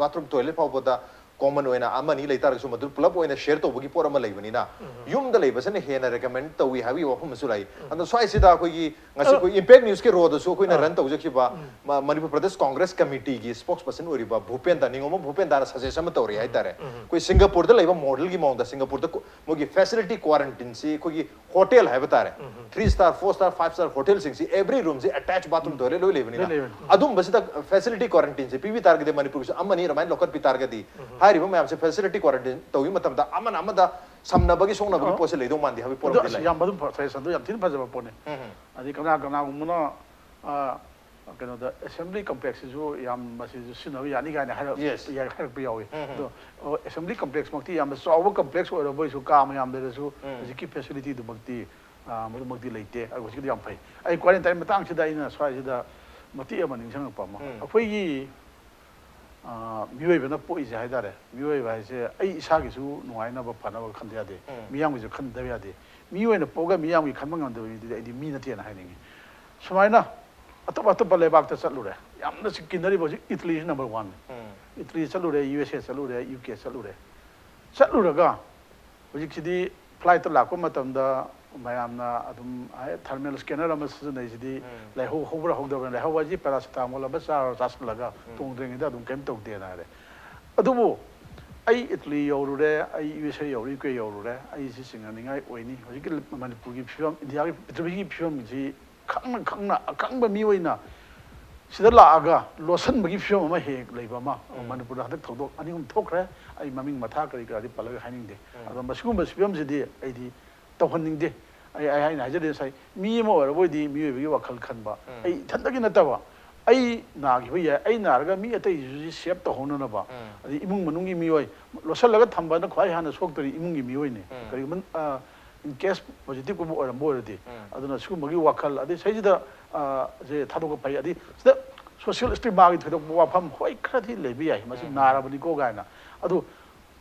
ꯕꯥꯊꯔꯨꯝ ꯇꯣꯏꯂꯦꯠ ꯐꯥꯎꯕꯗ ꯀꯣꯃꯟ ꯑꯣꯏꯅ ꯑꯃꯅꯤ ꯂꯩꯇꯥꯔꯒꯁꯨ ꯃꯗꯨ ꯄꯨꯂꯞ ꯑꯣꯏꯅ ꯁꯦꯌꯔ ꯇꯧꯕꯒꯤ ꯄꯣꯠ ꯑꯃ ꯂꯩꯕꯅꯤꯅ, ꯌꯨꯝꯗ ꯂꯩꯕꯁꯤꯅ ꯍꯦꯟꯅ ꯔꯦꯀꯃꯦꯟ ꯇꯧꯏ ꯍꯥꯏꯕꯒꯤ ꯋꯥꯐꯝ ꯑꯃꯁꯨ ꯂꯩ꯫ ꯑꯗꯣ ꯁ꯭ꯋꯥꯏꯁꯤꯗ ꯑꯩꯈꯣꯏꯒꯤ ꯉꯁꯤ ꯑꯩꯈꯣꯏ ꯏꯝꯄꯦꯛ ꯅ꯭ꯌꯨꯁꯀꯤ ꯔꯣꯗꯁꯨ ꯑꯩꯈꯣꯏꯅ ꯔꯟ ꯇꯧꯖꯈꯤꯕ ꯃ-, ꯃꯅꯤꯄꯨꯔ ꯄ꯭ꯔꯗꯦꯁ ꯀꯣꯡꯒ꯭ꯔꯦꯁ ꯀꯃꯤꯇꯤꯒꯤ ꯁ꯭ꯄꯣꯛꯁ ꯄꯔꯁꯟ ꯑꯣꯏꯔꯤꯕ ꯚꯨꯄꯦꯟꯗ, ꯅꯤꯉꯣꯝꯕꯝ ꯚꯨꯄꯦꯟꯗꯅ ꯁꯖꯦꯁ ꯑꯃ ꯇꯧꯔꯛꯑꯦ ꯍꯥꯏꯇꯥꯔꯦ꯫ ꯑꯩꯈꯣꯏ ꯁꯤꯡꯒꯥꯄꯨꯔꯗ ꯂꯩꯕ ꯃꯣꯗꯦꯜꯒꯤ ꯃꯑꯣꯡꯗ ꯁꯤꯡꯒꯥꯄꯨꯔꯗ ꯀꯣ-, ꯃꯣꯏꯒꯤ ꯐꯦꯁꯤꯂꯤꯇꯤ ꯀ꯭ꯋꯥꯔꯟꯇꯤꯟꯁꯤ ꯑꯩꯈꯣꯏꯒꯤ ꯍꯣꯇꯦꯜ ꯍꯥꯏꯕ ꯇꯥꯔꯦ, three star, four star, five star ꯍꯣꯇꯦꯜꯁꯤꯡꯁꯤ ꯑꯦꯕ꯭ꯔꯤ ꯔꯨꯝꯁꯤ ꯑꯦꯇꯦꯆ ꯕꯥꯊꯔꯨꯝ ꯇꯣꯏꯂꯦꯠ ꯂꯣꯏ ꯂꯩꯕꯅꯤꯅ, ꯂꯣꯏ ꯂꯩꯕꯅꯤ꯫ ꯑꯗꯨꯝꯕꯁꯤꯗ ꯐꯦꯁꯤꯂꯤꯇꯤ ꯀ꯭ꯋꯥꯔꯟꯇꯤꯟꯁꯤ ꯄꯤꯕꯤ ꯇꯥꯔꯒꯗꯤ, ꯃꯅꯤꯄꯨꯔꯒꯤꯁꯨ ꯑꯃꯅꯤ ꯑꯗꯨꯃꯥꯏꯅ ꯂꯧꯈꯠꯄꯤ ꯇꯥꯔꯒꯗꯤ, ꯍꯥꯏꯔꯤꯕ ꯃꯌꯥꯝꯁꯦ ꯐꯦꯁꯤꯂꯤꯇꯤ ꯀ꯭ꯋꯥꯔꯟꯇꯤꯟ ꯇꯧꯕ ꯃꯇꯝꯗ ꯑꯃꯅ ꯑꯃꯗ ꯁꯝꯅꯕꯒꯤ ꯁꯣꯛꯅꯕꯒꯤ ꯌꯥ-, ꯄꯣꯠꯁꯦ ꯂꯩꯗꯧ ꯃꯥꯟꯗꯦ ꯍꯥꯏꯕꯒꯤ ꯄꯣꯠ ꯑꯗꯣ ꯑꯃꯗꯤ ꯑꯁ, ꯂꯩ꯫ ꯌꯥꯝ ꯑꯗꯨꯝ ꯐ-, ꯁꯖꯦꯁꯟꯗꯣ ꯌꯥꯝ ꯊꯤꯅ ꯐꯖꯕ ꯄꯣꯠꯅꯤ꯫ ꯎꯝ, ꯎꯝ꯫ ꯑꯗꯩ ꯀꯅꯥ ꯀꯅꯥꯒꯨꯝꯕꯅ, ꯑ, ꯀꯩꯅꯣꯗ ꯑꯦꯁꯦꯝꯕ꯭ꯂꯤ ꯀꯝꯄ꯭ꯂꯦꯛꯁꯁꯤꯁꯨ ꯌꯥꯝ ꯃꯁꯤꯁꯨ ꯁꯤꯖꯤꯟꯅꯕ ꯌꯥꯅꯤ ꯀꯥꯏꯅ ꯍꯥꯏꯔꯛ-, Yes. ꯌꯥꯏ-, ꯍꯥꯏꯔꯛꯄ ꯌꯥꯎꯏ꯫ ꯎꯝ, ꯎꯝ꯫ ꯑꯗꯣ, ꯑꯣ, ꯑꯦꯁꯦꯝꯕ꯭ꯂꯤ ꯀꯝꯄ꯭ꯂꯦꯛꯁꯃꯛꯇꯤ ꯌꯥꯝꯅ ꯆꯥꯎꯕ ꯀꯝꯄ꯭ꯂꯦꯛꯁ ꯑꯣꯏꯔꯕꯣꯏꯁꯨ ꯀꯥ ꯃꯌꯥꯝꯗ ꯂꯩꯔꯁꯨ ꯎꯝ꯫ ꯍꯧꯖꯤꯛꯀꯤ ꯐꯦꯁꯤꯂꯤꯇꯤꯗꯨꯃꯛꯇꯤ, ꯑ, ꯃꯗꯨꯃꯛꯇꯤ ꯂꯩꯇꯦ꯫ ꯑꯗꯨ ꯍꯧꯖꯤꯛꯀꯤꯗꯤ ꯌꯥꯝ ꯐꯩ꯫ ꯑꯩ ꯀ꯭ꯋꯥꯔꯦꯟꯇꯥꯏꯟ ꯃꯇꯥꯡꯁꯤꯗ ꯑꯩꯅ ꯁ꯭ꯋꯥꯏꯁꯤꯗ ꯃꯇꯦꯛ ꯑꯃ ꯅꯤꯡꯁꯤꯡꯉꯛꯄ ꯑꯃ꯫ ꯎꯝ꯫ ꯑꯩꯈꯣꯏꯒꯤ ꯑ, ꯃꯤꯑꯣꯏꯕꯅ ꯄꯣꯛꯏꯁꯦ ꯍꯥꯏꯇꯥꯔꯦ, ꯃꯤꯑꯣꯏꯕ ꯍꯥꯏꯁꯦ ꯑꯩ ꯏꯁꯥꯒꯤꯁꯨ ꯅꯨꯡꯉꯥꯏꯅꯕ ꯐꯅꯕ ꯈꯟꯗ ꯌꯥꯗꯦ, ꯎꯝ꯫ ꯃꯤꯌꯥꯝꯒꯤꯁꯨ ꯈꯟꯗꯕ ꯌꯥꯗꯦ꯫ ꯃꯤ ꯑꯣꯏꯅ ꯄꯣꯛꯑꯒ ꯃꯤꯌꯥꯝꯒꯤ ꯈꯟꯕ ꯉꯝꯗꯕ ꯃꯤꯗꯨꯗꯤ ꯑꯩꯗꯤ ꯃꯤ ꯅꯠꯇꯦꯅ ꯍꯥꯏꯅꯤꯡꯉꯤ꯫ ꯁꯨꯃꯥꯏꯅ ꯑꯇꯣꯞ ꯑꯇꯣꯞꯄ ꯂꯩꯕꯥꯛꯇ ꯆꯠꯂꯨꯔꯦ, ꯌꯥꯝꯅ ꯆꯤ-, ꯀꯤꯅꯔꯤꯕ ꯍꯧꯖꯤꯛ ꯏꯇꯂꯤꯁꯤ ꯅꯝꯕꯔ ꯋꯥꯟꯅꯤ꯫ ꯎꯝ꯫ ꯏꯇꯂꯤ ꯆꯠꯂꯨꯔꯦ, ꯌꯨ ꯑꯦꯁ ꯑꯦ ꯆꯠꯂꯨꯔꯦ, ꯌꯨ ꯀꯦ ꯆꯠꯂꯨꯔꯦ꯫ ꯆꯠꯂꯨꯔꯒ ꯍꯧꯖꯤꯛꯁꯤꯗꯤ ꯐ꯭ꯂꯥꯏꯠꯇ ꯂꯥꯛꯄ ꯃꯇꯝꯗ ꯃꯌꯥꯝꯅ ꯑꯗꯨꯝ ꯍꯥꯏ-, ꯊꯔꯃꯦꯜ ꯁ꯭ꯀꯦꯅꯔ ꯑꯃ ꯁꯤꯖꯤꯟꯅꯩꯁꯤꯗꯤ ꯎꯝ꯫ ꯂꯥꯏꯍꯧ ꯍꯧꯕ꯭ꯔꯥ ꯍꯧꯗꯕ꯭ꯔꯥ, ꯂꯥꯏꯍꯧ ꯍꯥꯏꯁꯤ ꯄꯦꯔꯥꯁꯤꯇꯥꯃꯣꯜ ꯑꯃ ꯆꯥꯔ ꯆꯥꯁꯤꯜꯂꯒ ꯎꯝ꯫ ꯇꯣꯡꯗ꯭ꯔꯤꯉꯩꯗ ꯑꯗꯨꯝ ꯀꯩꯝ ꯇꯧꯗꯦꯅ ꯍꯥꯏꯔꯦ꯫ ꯑꯗꯨꯕꯨ ꯑꯩ ꯏꯇꯂꯤ ꯌꯧꯔꯨꯔꯦ, ꯑꯩ ꯌꯨ ꯑꯦꯁ ꯑꯦ ꯌꯧꯔꯦ, ꯌꯨ ꯀꯦ ꯌꯧꯔꯨꯔꯦ, ꯑꯩ ꯁꯤ ꯆꯤꯡꯅꯅꯤꯡꯉꯥꯏ ꯑꯣꯏꯅꯤ꯫ ꯍꯧꯖꯤꯛꯀꯤ ꯃꯅꯤꯄꯨꯔꯒꯤ ꯐꯤꯕꯝ, ꯏꯟꯗꯤꯌꯥꯒꯤ, ꯄ꯭ꯔꯤꯊꯤꯕꯤꯒꯤ ꯐꯤꯕꯝꯁꯤ ꯈꯪꯅ ꯈꯪꯅ ꯑꯈꯪꯕ ꯃꯤꯑꯣꯏꯅ ꯁꯤꯗ ꯂꯥꯛꯑꯒ ꯂꯣꯠꯁꯤꯟꯕꯒꯤ ꯐꯤꯕꯝ ꯑꯃ ꯍꯦꯛ ꯍꯦꯛ ꯂꯩꯕ ꯑꯃ ꯎꯝ꯫ ꯃꯅꯤꯄꯨꯔꯗ ꯍꯟꯗꯛ ꯊꯧꯗꯣꯛ ꯑꯅꯤ ꯑꯍꯨꯝ ꯊꯣꯛꯈ꯭ꯔꯦ꯫ ꯑꯩ ꯃꯃꯤꯡ ꯃꯊꯥ ꯀꯔꯤ ꯀꯔꯥꯗꯤ ꯄꯜꯂꯒ ꯍꯥꯏꯅꯤꯡꯗꯦ꯫ ꯎꯝ꯫ ꯑꯗꯣ ꯃꯁꯤꯒꯨꯝꯕ ꯐꯤꯕꯝꯁꯤꯗꯤ ꯑꯩꯗꯤ ꯇꯧꯍꯟꯅꯤꯡꯗꯦ꯫ ꯑꯩ, ꯑꯩ ꯍꯥꯏꯅ ꯍꯥꯏꯖꯔꯤꯕ ꯉꯁꯥꯏ ꯃꯤ ꯑꯃ ꯑꯣꯏꯔꯕ ꯑꯣꯏꯗꯤ ꯃꯤꯑꯣꯏꯕꯒꯤ ꯋꯥꯈꯜ ꯈꯟꯕ, ꯎꯝ꯫ ꯑꯩ ꯏꯊꯟꯇꯒꯤ ꯅꯠꯇꯕ, ꯑꯩ ꯅꯥꯈꯤꯕ ꯌꯥꯏ, ꯑꯩ ꯅꯥꯔꯒ ꯃꯤ ꯑꯇꯩꯁꯤꯁꯨ ꯁꯦꯞ ꯇꯧꯍꯧꯅꯅꯕ, ꯎꯝ꯫ ꯑꯗꯩ ꯏꯃꯨꯡ ꯃꯅꯨꯡꯒꯤ ꯃꯤꯑꯣꯏ, ꯂꯣꯠꯁꯤꯜꯂꯒ ꯊꯝꯕꯅ ꯈ꯭ꯋꯥꯏ ꯍꯥꯟꯅ ꯁꯣꯛꯇꯣꯔꯤ ꯏꯃꯨꯡꯒꯤ ꯃꯤꯑꯣꯏꯅꯤ꯫ ꯎꯝ꯫ ꯀꯔꯤꯒꯨꯝꯕ, ꯑ, ꯏꯟ ꯀꯦꯁ ꯄꯣꯖꯤꯇꯤꯚꯀꯨꯝꯕ ꯑꯣꯏꯔꯝꯕ ꯑꯣꯏꯔꯗꯤ, ꯎꯝ꯫ ꯑꯗꯨꯅ ꯁꯤꯒꯨꯝꯕꯒꯤ ꯋꯥꯈꯜ, ꯑꯗꯩ ꯁꯤꯗꯩꯁꯤꯗ, ꯑ, ꯁꯦ ꯊꯥꯗꯣꯛꯄ ꯐꯩ꯫ ꯑꯗꯩ ꯁꯤꯗ ꯁꯣꯁꯤꯌꯦꯜ ꯁ꯭ꯇꯤꯒꯃꯥꯒꯤ ꯊꯣꯏꯗꯣꯛꯄ ꯋꯥꯐꯝ ꯍꯣꯏ ꯈꯔꯗꯤ ꯂꯩꯕ ꯌꯥꯏ, ꯃꯁꯤ ꯎꯝ꯫ ꯅꯥꯔꯕꯅꯤꯀꯣ ꯀꯥꯏꯅ꯫ ꯑꯗꯨ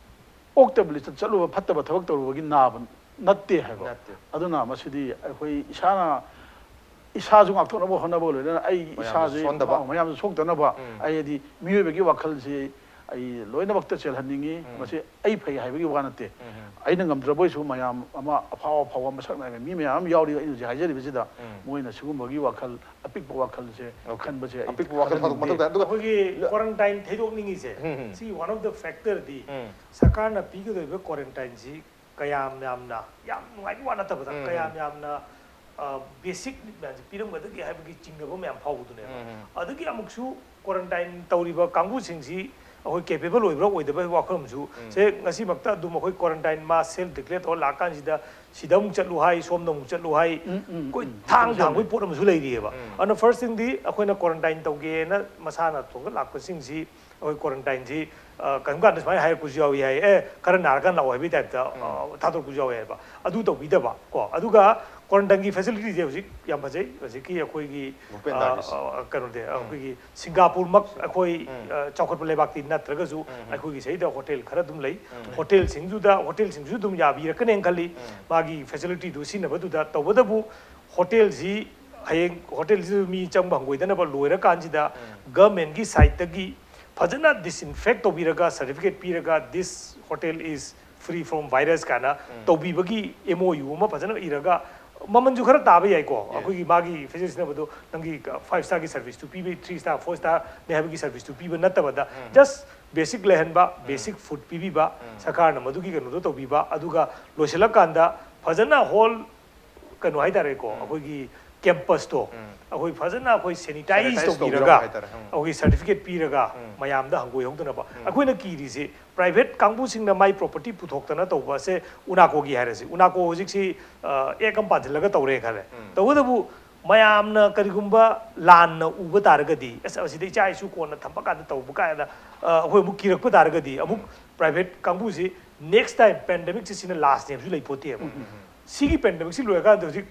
ꯑꯣꯛꯇꯕ ꯂꯤꯁꯇ ꯆꯠꯂꯨꯕ, ꯐꯠꯇꯕ ꯊꯕꯛ ꯇꯧꯔꯨꯕꯒꯤ ꯅꯥꯕ ꯅꯠꯇꯦ ꯍꯥꯏꯕ꯫ ꯅꯠꯇꯦ꯫ ꯑꯗꯨꯅ ꯃꯁꯤꯗꯤ ꯑꯩꯈꯣꯏ ꯏꯁꯥꯅ, ꯏꯁꯥꯁꯨ ꯉꯥꯛꯊꯣꯛꯅꯕ ꯍꯣꯠꯅꯕ, ꯂꯣꯏꯅꯅ ꯑꯩ ꯃꯌꯥꯝꯁꯨ ꯏꯁꯥꯁꯦ ꯁꯣꯟꯗꯕ꯫ ꯃꯌꯥꯝꯁꯨ ꯁꯣꯛꯇꯅꯕ, ꯎꯝ꯫ ꯑꯩꯗꯤ ꯃꯤꯑꯣꯏꯕꯒꯤ ꯋꯥꯈꯜꯁꯤ ꯑꯩ ꯂꯣꯏꯅꯃꯛꯇ ꯆꯦꯜꯍꯟꯅꯤꯡꯉꯤ꯫ ꯎꯝ꯫ ꯃꯁꯤ ꯑꯩ ꯐꯩ ꯍꯥꯏꯕꯒꯤ ꯋꯥ ꯅꯠꯇꯦ꯫ ꯎꯝ꯫ ꯑꯩꯅ ꯉꯝꯗ꯭ꯔꯕ ꯑꯣꯏꯁꯨ ꯃꯌꯥꯝ ꯑꯃ ꯑꯐꯥꯎ ꯑꯐꯥꯎꯕ ꯃꯁꯛ ꯅꯥꯏꯕ ꯃꯤ ꯃꯌꯥꯝ ꯑꯃ ꯌꯥꯎꯔꯤ ꯑꯩꯅ ꯍꯧꯖꯤꯛ ꯍꯥꯏꯖꯔꯤꯕꯁꯤꯗ, ꯎꯝ꯫ ꯃꯣꯏꯅ ꯁꯤꯒꯨꯝꯕꯒꯤ ꯋꯥꯈꯜ, ꯑꯄꯤꯛꯄ ꯋꯥꯈꯜꯁꯦ OK꯫ ꯈꯟꯕꯁꯦ ꯑꯩ ꯑꯄꯤꯛꯄ ꯋꯥꯈꯜ ꯊꯥꯗꯣꯛ-, ꯈꯟꯍꯟꯅꯤꯡꯗꯦ꯫ ꯃꯊꯧ ꯇꯥꯏ꯫ ꯑꯗꯨꯒ ꯑꯩꯈꯣꯏꯒꯤ ꯀ꯭ꯋꯥꯔꯟꯇꯥꯏꯟ ꯊꯩꯗꯣꯛꯅꯤꯡꯉꯤꯁꯦ, ꯎꯝ, ꯎꯝ꯫ ꯁꯤ one of the factor ꯗꯤ ꯎꯝ꯫ ꯁꯔꯀꯥꯔꯅ ꯄꯤꯒꯗꯧꯔꯤꯕ ꯀ꯭ꯋꯥꯔꯟꯇꯥꯏꯟꯁꯤ ꯀꯌꯥꯝ ꯌꯥꯝꯅ, ꯌꯥꯝ ꯅꯨꯡꯉꯥꯏꯕ ꯋꯥ ꯅꯠꯇꯕꯗ, ꯎꯝ, ꯀꯌꯥꯝ ꯎꯝ꯫ ꯌꯥꯝꯅ, ꯑ, ꯕꯦꯁꯤꯛ ꯅꯤꯗ ꯃꯌꯥꯝꯁꯦ ꯄꯤꯔꯝꯒꯗꯒꯦ ꯍꯥꯏꯕꯒꯤ ꯆꯤꯡꯅꯕ ꯃꯌꯥꯝ ꯐꯥꯎꯕꯗꯨꯅꯦꯕ꯫ ꯎꯝ, ꯎꯝ꯫ ꯑꯗꯒꯤ ꯑꯃꯨꯛꯁꯨ ꯀ꯭ꯋꯥꯔꯟꯇꯥꯏꯟ ꯇꯧꯔꯤꯕ ꯀꯥꯡꯕꯨꯁꯤꯡꯁꯤ ꯑꯩꯈꯣꯏ ꯀꯦꯄꯦꯕꯜ ꯑꯣꯏꯕ꯭ꯔꯥ ꯑꯣꯏꯗꯕ꯭ꯔꯥ ꯍꯥꯏꯕ ꯋꯥꯐꯝ ꯑꯃꯁꯨ, ꯎꯝ꯫ ꯁꯦ ꯉꯁꯤꯃꯛꯇ ꯑꯗꯨꯝ ꯑꯩꯈꯣꯏ ꯀ꯭ꯋꯥꯔꯟꯇꯥꯏꯟ ꯃꯥ ꯁꯦꯜꯐ ꯗꯤꯀ꯭ꯂꯦꯌꯔ ꯇꯧꯔ ꯂꯥꯛꯀꯥꯟꯁꯤꯗ ꯁꯤꯗ ꯑꯃꯨꯛ ꯆꯠꯂꯨ ꯍꯥꯏ, ꯁꯣꯝꯗ ꯑꯃꯨꯛ ꯆꯠꯂꯨ ꯍꯥꯏ, ꯎꯝ, ꯎꯝ, ꯀꯣꯏ ꯎꯝ꯫ ꯊꯥꯡ ꯑꯗꯨꯁꯨ ꯊꯥꯡꯕꯒꯤ ꯂꯩ꯫ ꯄꯣꯠ ꯑꯃꯁꯨ ꯂꯩꯔꯤꯑꯕ꯫ ꯎꯝ꯫ ꯑꯗꯨꯅ first thing ꯗꯤ ꯑꯩꯈꯣꯏꯅ ꯀ꯭ꯋꯥꯔꯟꯇꯥꯏꯟ ꯇꯧꯒꯦꯅ ꯃꯁꯥꯅ ꯊꯣꯡꯒ ꯂꯥꯛꯄꯁꯤꯡꯁꯤ ꯑꯩꯈꯣꯏ ꯀ꯭ꯋꯥꯔꯟꯇꯥꯏꯟꯁꯤ, ꯑ, ꯀꯔꯤꯒꯨꯝ ꯀꯥꯟꯗ ꯁꯨꯃꯥꯏꯅ ꯍꯥꯏꯔꯛꯄꯁꯨ ꯌꯥꯎꯏ ꯍꯥꯏ, "ꯑꯦ, ꯈꯔ ꯅꯥꯔꯀꯥꯟꯗ ꯂꯥꯛꯑꯣ" ꯍꯥꯏꯕꯒꯤ ꯇꯥꯏꯞꯇ, ꯎꯝ꯫ ꯑ, ꯊꯥꯗꯣꯔꯛꯄꯁꯨ ꯌꯥꯎꯏ ꯍꯥꯏꯕ꯫ ꯑꯗꯨ ꯇꯧꯕꯤꯗꯕ ꯀꯣ꯫ ꯑꯗꯨꯒ ꯀ꯭ꯋꯥꯔꯟꯇꯥꯏꯟꯒꯤ ꯐꯦꯁꯤꯂꯤꯇꯤꯁꯦ ꯍꯧꯖꯤꯛ ꯌꯥꯝ ꯐꯖꯩ꯫ ꯍꯧꯖꯤꯛꯀꯤ ꯑꯩꯈꯣꯏꯒꯤ, ꯚꯨꯄꯦꯟ ꯑ, ꯍꯖꯥꯔꯤꯁꯦ꯫ ꯑ, ꯀꯩꯅꯣꯗꯤ, ꯎꯝ꯫ ꯑꯩꯈꯣꯏꯒꯤ ꯁꯤꯡꯒꯥꯄꯨꯔꯃꯛ ꯑꯩꯈꯣꯏ, ꯎꯝ꯫ ꯑ, ꯆꯥꯎꯈꯠꯄ ꯂꯩꯕꯥꯛꯇꯤ ꯅꯠꯇ꯭ꯔꯒꯁꯨ ꯎꯝ, ꯎꯝ꯫ ꯑꯩꯈꯣꯏꯒꯤ ꯁꯤꯗꯩꯗ ꯍꯣꯇꯦꯜ ꯈꯔ ꯑꯗꯨꯝ ꯂꯩ꯫ ꯎꯝ꯫ ꯍꯣꯇꯦꯜꯁꯤꯡꯗꯨꯗ, ꯍꯣꯇꯦꯜꯁꯤꯡꯁꯨ ꯑꯗꯨꯝ ꯌꯥꯕꯤꯔꯛꯀꯅꯦꯅ ꯈꯜꯂꯤ꯫ ꯎꯝ꯫ ꯃꯥꯒꯤ ꯐꯦꯁꯤꯂꯤꯇꯤꯗꯨ ꯁꯤꯖꯤꯟꯅꯕꯗꯨꯗ꯫ ꯇꯧꯕꯇꯕꯨ ꯍꯣꯇꯦꯜꯁꯤ ꯍꯌꯦꯡ ꯍꯣꯇꯦꯜꯁꯤꯗ ꯃꯤ ꯆꯪꯕ ꯍꯪꯒꯣꯏꯗꯅꯕ ꯂꯣꯏꯔꯀꯥꯟꯁꯤꯗ ꯎꯝ꯫ ꯒꯚꯔꯟꯃꯦꯟꯠꯀꯤ ꯁꯥꯏꯠꯇꯒꯤ ꯐꯖꯅ disinfect ꯇꯧꯕꯤꯔꯒ, certificate ꯄꯤꯔꯒ, "This hotel is free from virus" ꯀꯥꯏꯅ ꯎꯝ꯫ ꯇꯧꯕꯤꯕꯒꯤ M O U ꯑꯃ ꯐꯖꯅ ꯏꯔꯒ, ꯃꯃꯜꯁꯨ ꯈꯔ ꯇꯥꯕ ꯌꯥꯏꯀꯣ꯫ Yes꯫ ꯑꯩꯈꯣꯏꯒꯤ ꯃꯥꯒꯤ ꯐꯦꯁꯤꯂꯤꯇꯤ ꯁꯤꯖꯤꯟꯅꯕꯗꯣ, ꯅꯪꯒꯤ five star ꯒꯤ ꯁꯔꯚꯤꯁꯇꯨ ꯄꯤꯕ, three star, four star ꯅꯦ ꯍꯥꯏꯕꯒꯤ ꯁꯔꯚꯤꯁꯇꯨ ꯄꯤꯕ ꯅꯠꯇꯕꯗ, ꯎꯝ꯫ Just basic ꯂꯩꯍꯟꯕ, ꯎꯝ꯫ Basic food ꯄꯤꯕꯤꯕ, ꯎꯝ꯫ ꯁꯔꯀꯥꯔꯅ ꯃꯗꯨꯒꯤ ꯀꯩꯅꯣꯗꯣ ꯇꯧꯕꯤꯕ, ꯑꯗꯨꯒ ꯂꯣꯏꯁꯤꯜꯂꯀꯥꯟꯗ ꯐꯖꯅ ꯍꯣꯜ ꯀꯩꯅꯣ ꯍꯥꯏꯇꯥꯔꯦꯀꯣ, ꯎꯝ꯫ ꯑꯩꯈꯣꯏꯒꯤ ꯀꯦꯝꯄꯁꯇꯣ ꯎꯝ꯫ ꯑꯩꯈꯣꯏ ꯐꯖꯅ ꯑꯩꯈꯣꯏ ꯁꯦꯅꯤꯇꯥꯏꯁ ꯁꯦꯅꯤꯇꯥꯏꯁ ꯇꯧꯕꯤꯔꯒ ꯇꯧꯕꯤꯔꯒ ꯍꯥꯏꯇꯥꯔꯦ꯫ ꯎꯝ꯫ ꯑꯩꯈꯣꯏꯒꯤ ꯁꯔꯇꯤꯐꯤꯀꯦꯠ ꯄꯤꯔꯒ ꯎꯝ꯫ ꯃꯌꯥꯝꯗ ꯍꯪꯒꯣꯏꯍꯧꯗꯅꯕ꯫ ꯎꯝ꯫ ꯑꯩꯈꯣꯏꯅ ꯀꯤꯔꯤꯁꯤ ꯄ꯭ꯔꯥꯏꯚꯦꯠ ꯀꯥꯡꯕꯨꯁꯤꯡꯅ ꯃꯥꯏ ꯄ꯭ꯔꯣꯄꯔꯇꯤ ꯄꯨꯊꯣꯛꯇꯅ ꯇꯧꯕꯁꯦ꯫ ꯎꯅꯥꯀꯣꯒꯤ ꯍꯥꯏꯔꯁꯤ, ꯎꯅꯥꯀꯣ ꯍꯧꯖꯤꯛꯁꯤ, ꯑ, ꯑꯦꯛ ꯑꯃ ꯄꯥꯟꯁꯤꯜꯂꯒ ꯇꯧꯔꯦ ꯈꯜꯂꯦ꯫ ꯎꯝ꯫ ꯇꯧꯕꯇꯕꯨ ꯃꯌꯥꯝꯅ ꯀꯔꯤꯒꯨꯝꯕ ꯂꯥꯟꯅ ꯎꯕ ꯇꯥꯔꯒꯗꯤ, "ꯑꯁ, ꯑꯁꯤꯗ ꯏꯆꯥ ꯏꯁꯨ ꯀꯣꯟꯅ ꯊꯝꯕ ꯀꯥꯟꯗ ꯇꯧꯕ" ꯀꯥꯏꯅ, ꯑ, ꯑꯩꯈꯣꯏ ꯑꯃꯨꯛ ꯀꯤꯔꯛꯄ ꯇꯥꯔꯒꯗꯤ, ꯑꯃꯨꯛ ꯎꯝ꯫ ꯄ꯭ꯔꯥꯏꯚꯦꯠ ꯀꯥꯡꯕꯨꯁꯤ next time pandemic ꯁꯤ ꯁꯤꯅ last ꯅꯦ ꯍꯥꯏꯕꯁꯨ ꯂꯩꯄꯣꯠꯇꯦꯕ꯫ ꯎꯝ, ꯎꯝ, ꯎꯝ꯫ ꯁꯤꯒꯤ ꯄꯦꯟꯗꯦꯃꯤꯛꯁꯤ ꯂꯣꯏꯔꯀꯥꯟꯗ ꯍꯧꯖꯤꯛ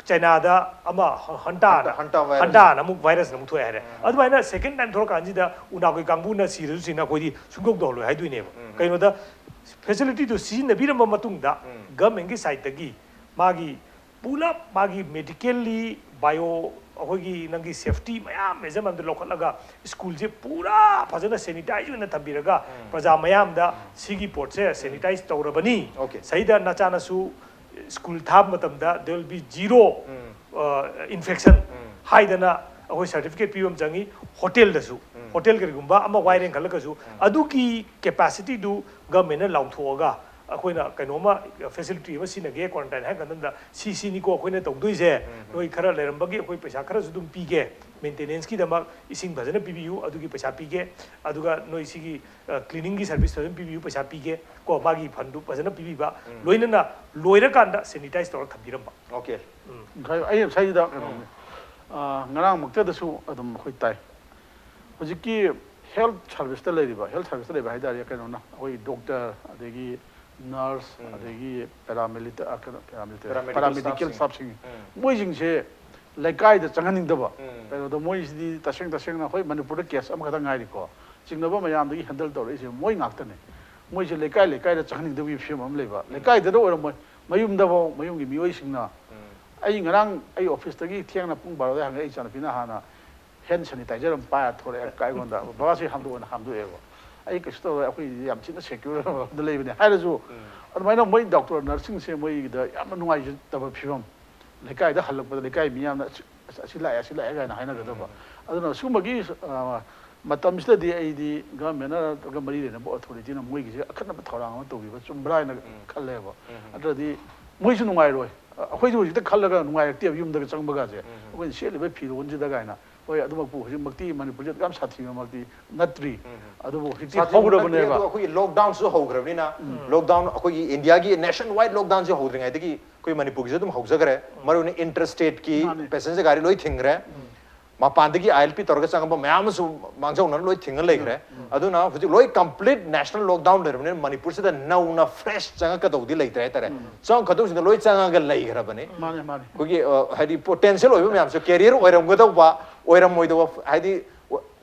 ꯆꯥꯏꯅꯥꯗ ꯑꯃ ꯍꯟꯇꯥꯅ ꯍꯟꯇꯥ ꯚꯥꯏꯔꯁ ꯍꯟꯇꯥꯅ ꯑꯃꯨꯛ ꯚꯥꯏꯔꯁꯅ ꯑꯃꯨꯛ ꯊꯣꯛꯑꯦ ꯍꯥꯏꯔꯦ꯫ ꯑꯗꯨꯃꯥꯏꯅ ꯁꯦꯀꯦꯟ ꯇꯥꯏꯝ ꯊꯣꯛꯂꯛꯀꯥꯟꯁꯤꯗ ꯎꯅꯥꯈꯣꯏ ꯀꯥꯡꯕꯨꯅ ꯁꯤꯔꯁꯨ ꯁꯤꯅ ꯑꯩꯈꯣꯏꯗꯤ ꯁꯨꯡꯗꯧ ꯇꯧꯍꯜꯂꯣꯏ ꯍꯥꯏꯗꯣꯏꯅꯦꯕ꯫ ꯀꯩꯅꯣꯗ ꯐꯦꯁꯤꯂꯤꯇꯤꯗꯨ ꯁꯤꯖꯤꯟꯅꯕꯤꯔꯝꯕ ꯃꯇꯨꯡꯗ ꯒꯚꯔꯟꯃꯦꯟꯒꯤ ꯁꯥꯏꯠꯇꯒꯤ ꯃꯥꯒꯤ ꯄꯨꯂꯞ ꯃꯥꯒꯤ ꯃꯦꯗꯤꯀꯦꯜꯂꯤ ꯕꯥꯏꯑꯣ ꯑꯩꯈꯣꯏꯒꯤ ꯅꯪꯒꯤ ꯁꯦꯐꯇꯤ ꯃꯌꯥꯝ ꯃꯦꯖꯔ ꯃꯌꯥꯝꯗꯣ ꯂꯧꯈꯠꯂꯒ ꯁ꯭ꯀꯨꯜꯁꯦ ꯄꯨꯔꯥ ꯐꯖꯅ ꯁꯦꯅꯤꯇꯥꯏꯖ ꯑꯣꯏꯅ ꯊꯝꯕꯤꯔꯒ ꯄ꯭ꯔꯖꯥ ꯃꯌꯥꯝꯗ ꯁꯤꯒꯤ ꯄꯣꯠꯁꯦ ꯁꯦꯅꯤꯇꯥꯏꯖ ꯇꯧꯔꯕꯅꯤ꯫ Okay. ꯁꯤꯗ ꯅꯆꯥꯅꯁꯨ ꯁ꯭ꯀꯨꯜ ꯊꯥꯕ ꯃꯇꯝꯗ there will be zero infection ꯍꯥꯏꯗꯅ ꯑꯩꯈꯣꯏ ꯁꯥꯔꯇꯤꯐꯤꯀꯦꯠ ꯄꯤꯕ ꯑꯃ ꯆꯪꯉꯤ꯫ ꯍꯣꯇꯦꯜꯗꯁꯨ ꯍꯣꯇꯦꯜ ꯀꯔꯤꯒꯨꯝꯕ ꯑꯃ ꯋꯥꯏꯔꯦꯟ ꯈꯜꯂꯒꯁꯨ ꯑꯗꯨꯒꯤ ꯀꯦꯄꯥꯁꯤꯇꯤꯗꯨ ꯒꯚꯔꯟꯃꯦꯟꯅ ꯂꯥꯎꯊꯣꯛꯑꯒ ꯑꯩꯈꯣꯏꯅ ꯀꯩꯅꯣꯝꯃ ꯐꯦꯁꯤꯂꯤꯇꯤ ꯑꯃ ꯁꯤꯖꯤꯟꯅꯒꯦ ꯀ꯭ꯋꯥꯔꯟꯇꯥꯏꯟ ꯍꯥꯏ ꯃꯇꯝꯗ ꯁꯤ ꯁꯤꯅꯤꯀꯣ ꯑꯩꯈꯣꯏꯅ ꯇꯧꯗꯣꯏꯁꯦ꯫ ꯅꯣꯏ ꯈꯔ ꯂꯩꯔꯝꯕꯒꯤ ꯑꯩꯈꯣꯏ ꯄꯩꯁꯥ ꯈꯔꯁꯨ ꯑꯗꯨꯝ ꯄꯤꯒꯦ, ꯃꯦꯟꯇꯦꯅꯦꯟꯁꯀꯤꯗꯃꯛ ꯏꯁꯤꯡ ꯐꯖꯅ ꯄꯤꯕꯤꯌꯨ ꯑꯗꯨꯒꯤ ꯄꯩꯁꯥ ꯄꯤꯒꯦ, ꯑꯗꯨꯒ ꯅꯣꯏ ꯁꯤꯒꯤ ꯀ꯭ꯂꯤꯅꯤꯡꯒꯤ ꯁꯥꯔꯚꯤꯁ ꯐꯖꯅ ꯄꯤꯕꯤꯌꯨ ꯄꯩꯁꯥ ꯄꯤꯒꯦ ꯀꯣ, ꯃꯥꯒꯤ ꯐꯟꯗꯨ ꯐꯖꯅ ꯄꯤꯕꯤꯕ꯫ ꯂꯣꯏꯅꯅ ꯂꯣꯏꯔꯀꯥꯟꯗ ꯁꯦꯅꯤꯇꯥꯏꯖ ꯇꯧꯔꯒ ꯊꯝꯕꯤꯔꯝꯕ꯫ Okay. ꯉꯁꯥꯏ ꯑꯩ ꯉꯁꯥꯏꯗ ꯀꯩꯅꯣꯅꯤ, ꯑ, ꯉꯔꯥꯡꯃꯛꯇꯗꯁꯨ ꯑꯗꯨꯝ ꯑꯩꯈꯣꯏ ꯇꯥꯏ꯫ ꯍꯧꯖꯤꯛꯀꯤ ꯍꯦꯜꯊ ꯁꯥꯔꯚꯤꯁꯇ ꯂꯩꯔꯤꯕ, ꯍꯦꯜꯊ ꯁꯥꯔꯚꯤꯁꯇ ꯂꯩꯕ ꯍꯥꯏꯇꯥꯔꯦ, ꯀꯩꯅꯣꯅ ꯑꯩꯈꯣꯏ ꯗꯣꯛꯇꯔ, ꯑꯗꯒꯤ ꯅꯔꯁ, ꯑꯗꯒꯤ ꯄꯦꯔꯥꯃꯤꯂꯤꯇ ꯀꯩꯅꯣ ꯄꯦꯔꯥꯃꯤꯂꯤꯇꯔꯤ Paramedical ꯄꯦꯔꯥꯃꯦꯗꯤꯀꯦꯜ staffꯁꯤꯡ. ꯁ꯭ꯇꯥꯐꯁꯤꯡ, ꯃꯣꯏꯁꯤꯡꯁꯦ ꯂꯩꯀꯥꯏꯗ ꯆꯪꯍꯟꯅꯤꯡꯗꯕ꯫ ꯀꯩꯅꯣꯗ ꯃꯣꯏꯁꯤꯗꯤ ꯇꯁꯦꯡ ꯇꯁꯦꯡꯅ ꯑꯩꯈꯣꯏ ꯃꯅꯤꯄꯨꯔꯗ ꯀꯦꯁ ꯑꯃꯈꯛꯇ ꯉꯥꯏꯔꯤꯀꯣ, ꯆꯤꯡꯅꯕ ꯃꯌꯥꯝꯗꯒꯤ ꯍꯦꯟꯗꯜ ꯇꯧꯔꯛꯏꯁꯦ ꯃꯣꯏ ꯉꯥꯛꯇꯅꯦ꯫ ꯃꯣꯏꯁꯦ ꯂꯩꯀꯥꯏ ꯂꯩꯀꯥꯏꯗ ꯆꯪꯍꯟꯅꯤꯡꯗꯕꯒꯤ ꯐꯤꯕꯝ ꯑꯃ ꯂꯩꯕ꯫ ꯂꯩꯀꯥꯏꯗꯗ ꯑꯣꯏꯔꯝꯃꯣꯏ, ꯃꯌꯨꯝꯗꯐꯥꯎ ꯃꯌꯨꯝꯒꯤ ꯃꯤꯑꯣꯏꯁꯤꯡꯅ, ꯑꯩ ꯉꯔꯥꯡ ꯑꯩ ꯑꯣꯐꯤꯁꯇꯒꯤ ꯊꯦꯡꯅ ꯄꯨꯡ ꯕꯥꯔꯣꯗ ꯍꯪꯉꯛꯑꯦ, ꯑꯩ ꯏꯆꯥꯅꯨꯄꯤꯅ ꯍꯥꯟꯅ ꯍꯦꯟ ꯁꯦꯅꯤꯇꯥꯏꯖꯔ ꯑꯃ ꯄꯥꯏꯔ ꯊꯣꯔꯛꯑꯦ꯫ ꯀꯥꯏ ꯑꯩꯉꯣꯟꯗ, "ꯕꯕꯥ, ꯁꯤ ꯍꯥꯝꯗꯣꯛꯑꯣꯅ" ꯍꯥꯝꯗꯣꯛꯑꯦꯕ꯫ ꯑꯩ ꯀꯩꯁꯨ ꯇꯧꯔꯣꯏ, ꯑꯩꯈꯣꯏꯗꯤ ꯌꯥꯝ ꯊꯤꯅ ꯁꯦꯀ꯭ꯌꯨꯔ ꯑꯃꯗ ꯂꯩꯕꯅꯦ ꯍꯥꯏꯔꯁꯨ, ꯑꯗꯨꯃꯥꯏꯅ ꯃꯣꯏ ꯗꯣꯛꯇꯔ ꯅꯔꯁꯁꯤꯡꯁꯦ ꯃꯣꯏꯒꯤꯗ ꯌꯥꯝꯅ ꯅꯨꯡꯉꯥꯏꯖꯗꯕ ꯐꯤꯕꯝ꯫ ꯂꯩꯀꯥꯏꯗ ꯍꯜꯂꯛꯄꯗ ꯂꯩꯀꯥꯏ ꯃꯤ ꯌꯥꯝꯅ "ꯑꯁ, ꯑꯁꯤ ꯂꯥꯛꯑꯦ, ꯑꯁꯤ ꯂꯥꯛꯑꯦ" ꯀꯥꯏꯅ ꯍꯥꯏꯅꯒꯗꯕ꯫ ꯑꯗꯨꯅ ꯁꯤꯒꯨꯝꯕꯒꯤ, ꯑ, ꯃꯇꯝꯁꯤꯗꯗꯤ ꯑꯩꯗꯤ ꯒꯚꯔꯟꯃꯦꯟꯅ ꯅꯠꯇ꯭ꯔꯒ ꯃꯔꯤ ꯂꯩꯅꯕ ꯑꯣꯊꯣꯔꯤꯇꯤꯅ ꯃꯣꯏꯒꯤꯁꯦ ꯑꯀꯟꯅꯕ ꯊꯧꯔꯥꯡ ꯑꯃ ꯇꯧꯕꯤꯕ ꯆꯨꯝꯕ꯭ꯔꯥ ꯍꯥꯏꯅ ꯈꯜꯂꯦꯕ꯫ ꯅꯠꯇ꯭ꯔꯗꯤ ꯃꯣꯏꯁꯨ ꯅꯨꯡꯉꯥꯏꯔꯣꯏ꯫ ꯑ, ꯑꯩꯈꯣꯏꯁꯨ ꯍꯧꯖꯤꯛꯇ ꯈꯜꯂꯒ ꯅꯨꯡꯉꯥꯏꯔꯛꯇꯦꯕ, ꯌꯨꯝꯗꯒ ꯆꯪꯕꯒꯁꯦ꯫ ꯑꯩꯈꯣꯏꯅ ꯁꯦꯠꯂꯤꯕ ꯐꯤꯔꯣꯜꯁꯤꯗ ꯀꯥꯏꯅ꯫ ꯍꯣꯏ, ꯑꯗꯨꯃꯛꯄꯨ ꯍꯧꯖꯤꯛꯃꯛꯇꯤ ꯃꯅꯤꯄꯨꯔꯁꯦ ꯌꯥꯝ ꯁꯥꯊꯤꯕꯃꯛꯇꯤ ꯅꯠꯇ꯭ꯔꯤ꯫ ꯑꯗꯨꯕꯨ ꯍꯧꯖꯤꯛꯇꯤ ꯁꯥꯊꯤꯕ ꯅꯠꯇ꯭ꯔꯤ, ꯍꯧꯔꯕꯅꯦꯕ꯫ ꯑꯗꯣ ꯑꯩꯈꯣꯏꯒꯤ ꯂꯣꯛꯗꯥꯎꯟꯁꯨ ꯍꯧꯈ꯭ꯔꯕꯅꯤꯅ, ꯂꯣꯛꯗꯥꯎꯟ ꯑꯩꯈꯣꯏꯒꯤ ꯏꯟꯗꯤꯌꯥꯒꯤ ꯅꯦꯁꯟ ꯋꯥꯏꯗ ꯂꯣꯛꯗꯥꯎꯟꯁꯦ ꯍꯧꯗ꯭ꯔꯤꯉꯩꯗꯒꯤ ꯑꯩꯈꯣꯏ ꯃꯅꯤꯄꯨꯔꯒꯤꯁꯨ ꯑꯗꯨꯝ ꯍꯧꯖꯈ꯭ꯔꯦ꯫ ꯃꯔꯨꯑꯣꯏꯅ ꯏꯟꯇꯔ ꯁ꯭ꯇꯦꯠꯀꯤ ꯃꯥꯅꯦ꯫ ꯄꯦꯁꯦꯟꯖꯔ ꯒꯥꯔꯤ ꯂꯣꯏ ꯊꯤꯡꯈ꯭ꯔꯦ꯫ ꯃꯄꯥꯟꯗꯒꯤ ꯑꯥꯏ ꯑꯦꯜ ꯄꯤ ꯇꯧꯔꯒ ꯆꯪꯉꯛꯄ ꯃꯌꯥꯝ ꯑꯃꯁꯨ ꯃꯥꯡꯖꯧꯅꯅ ꯂꯣꯏ ꯊꯤꯡꯉ ꯂꯩꯈ꯭ꯔꯦ꯫ ꯑꯗꯨꯅ ꯍꯧꯖꯤꯛ ꯂꯣꯏ complete national lockdown ꯂꯩꯔꯕꯅꯤꯅ ꯃꯅꯤꯄꯨꯔꯁꯤꯗ ꯅꯧꯅ fresh ꯆꯪꯉꯛꯀꯗꯧꯗꯤ ꯂꯩꯇ꯭ꯔꯦ ꯍꯥꯏꯇꯥꯔꯦ꯫ ꯆꯪꯉꯛꯀꯗꯧꯁꯤꯡꯗ ꯂꯣꯏ ꯆꯪꯉꯒ ꯂꯩꯈ꯭ꯔꯕꯅꯤ꯫ ꯃꯥꯅꯦ ꯃꯥꯅꯦ ꯑꯩꯈꯣꯏꯒꯤ ꯑ, ꯍꯥꯏꯗꯤ potential ꯑꯣꯏꯕ ꯃꯌꯥꯝꯁꯨ, career ꯑꯣꯏꯔꯝꯒꯗꯧꯕ, ꯑꯣꯏꯔꯝꯃꯣꯏꯗꯧꯕ, ꯍꯥꯏꯗꯤ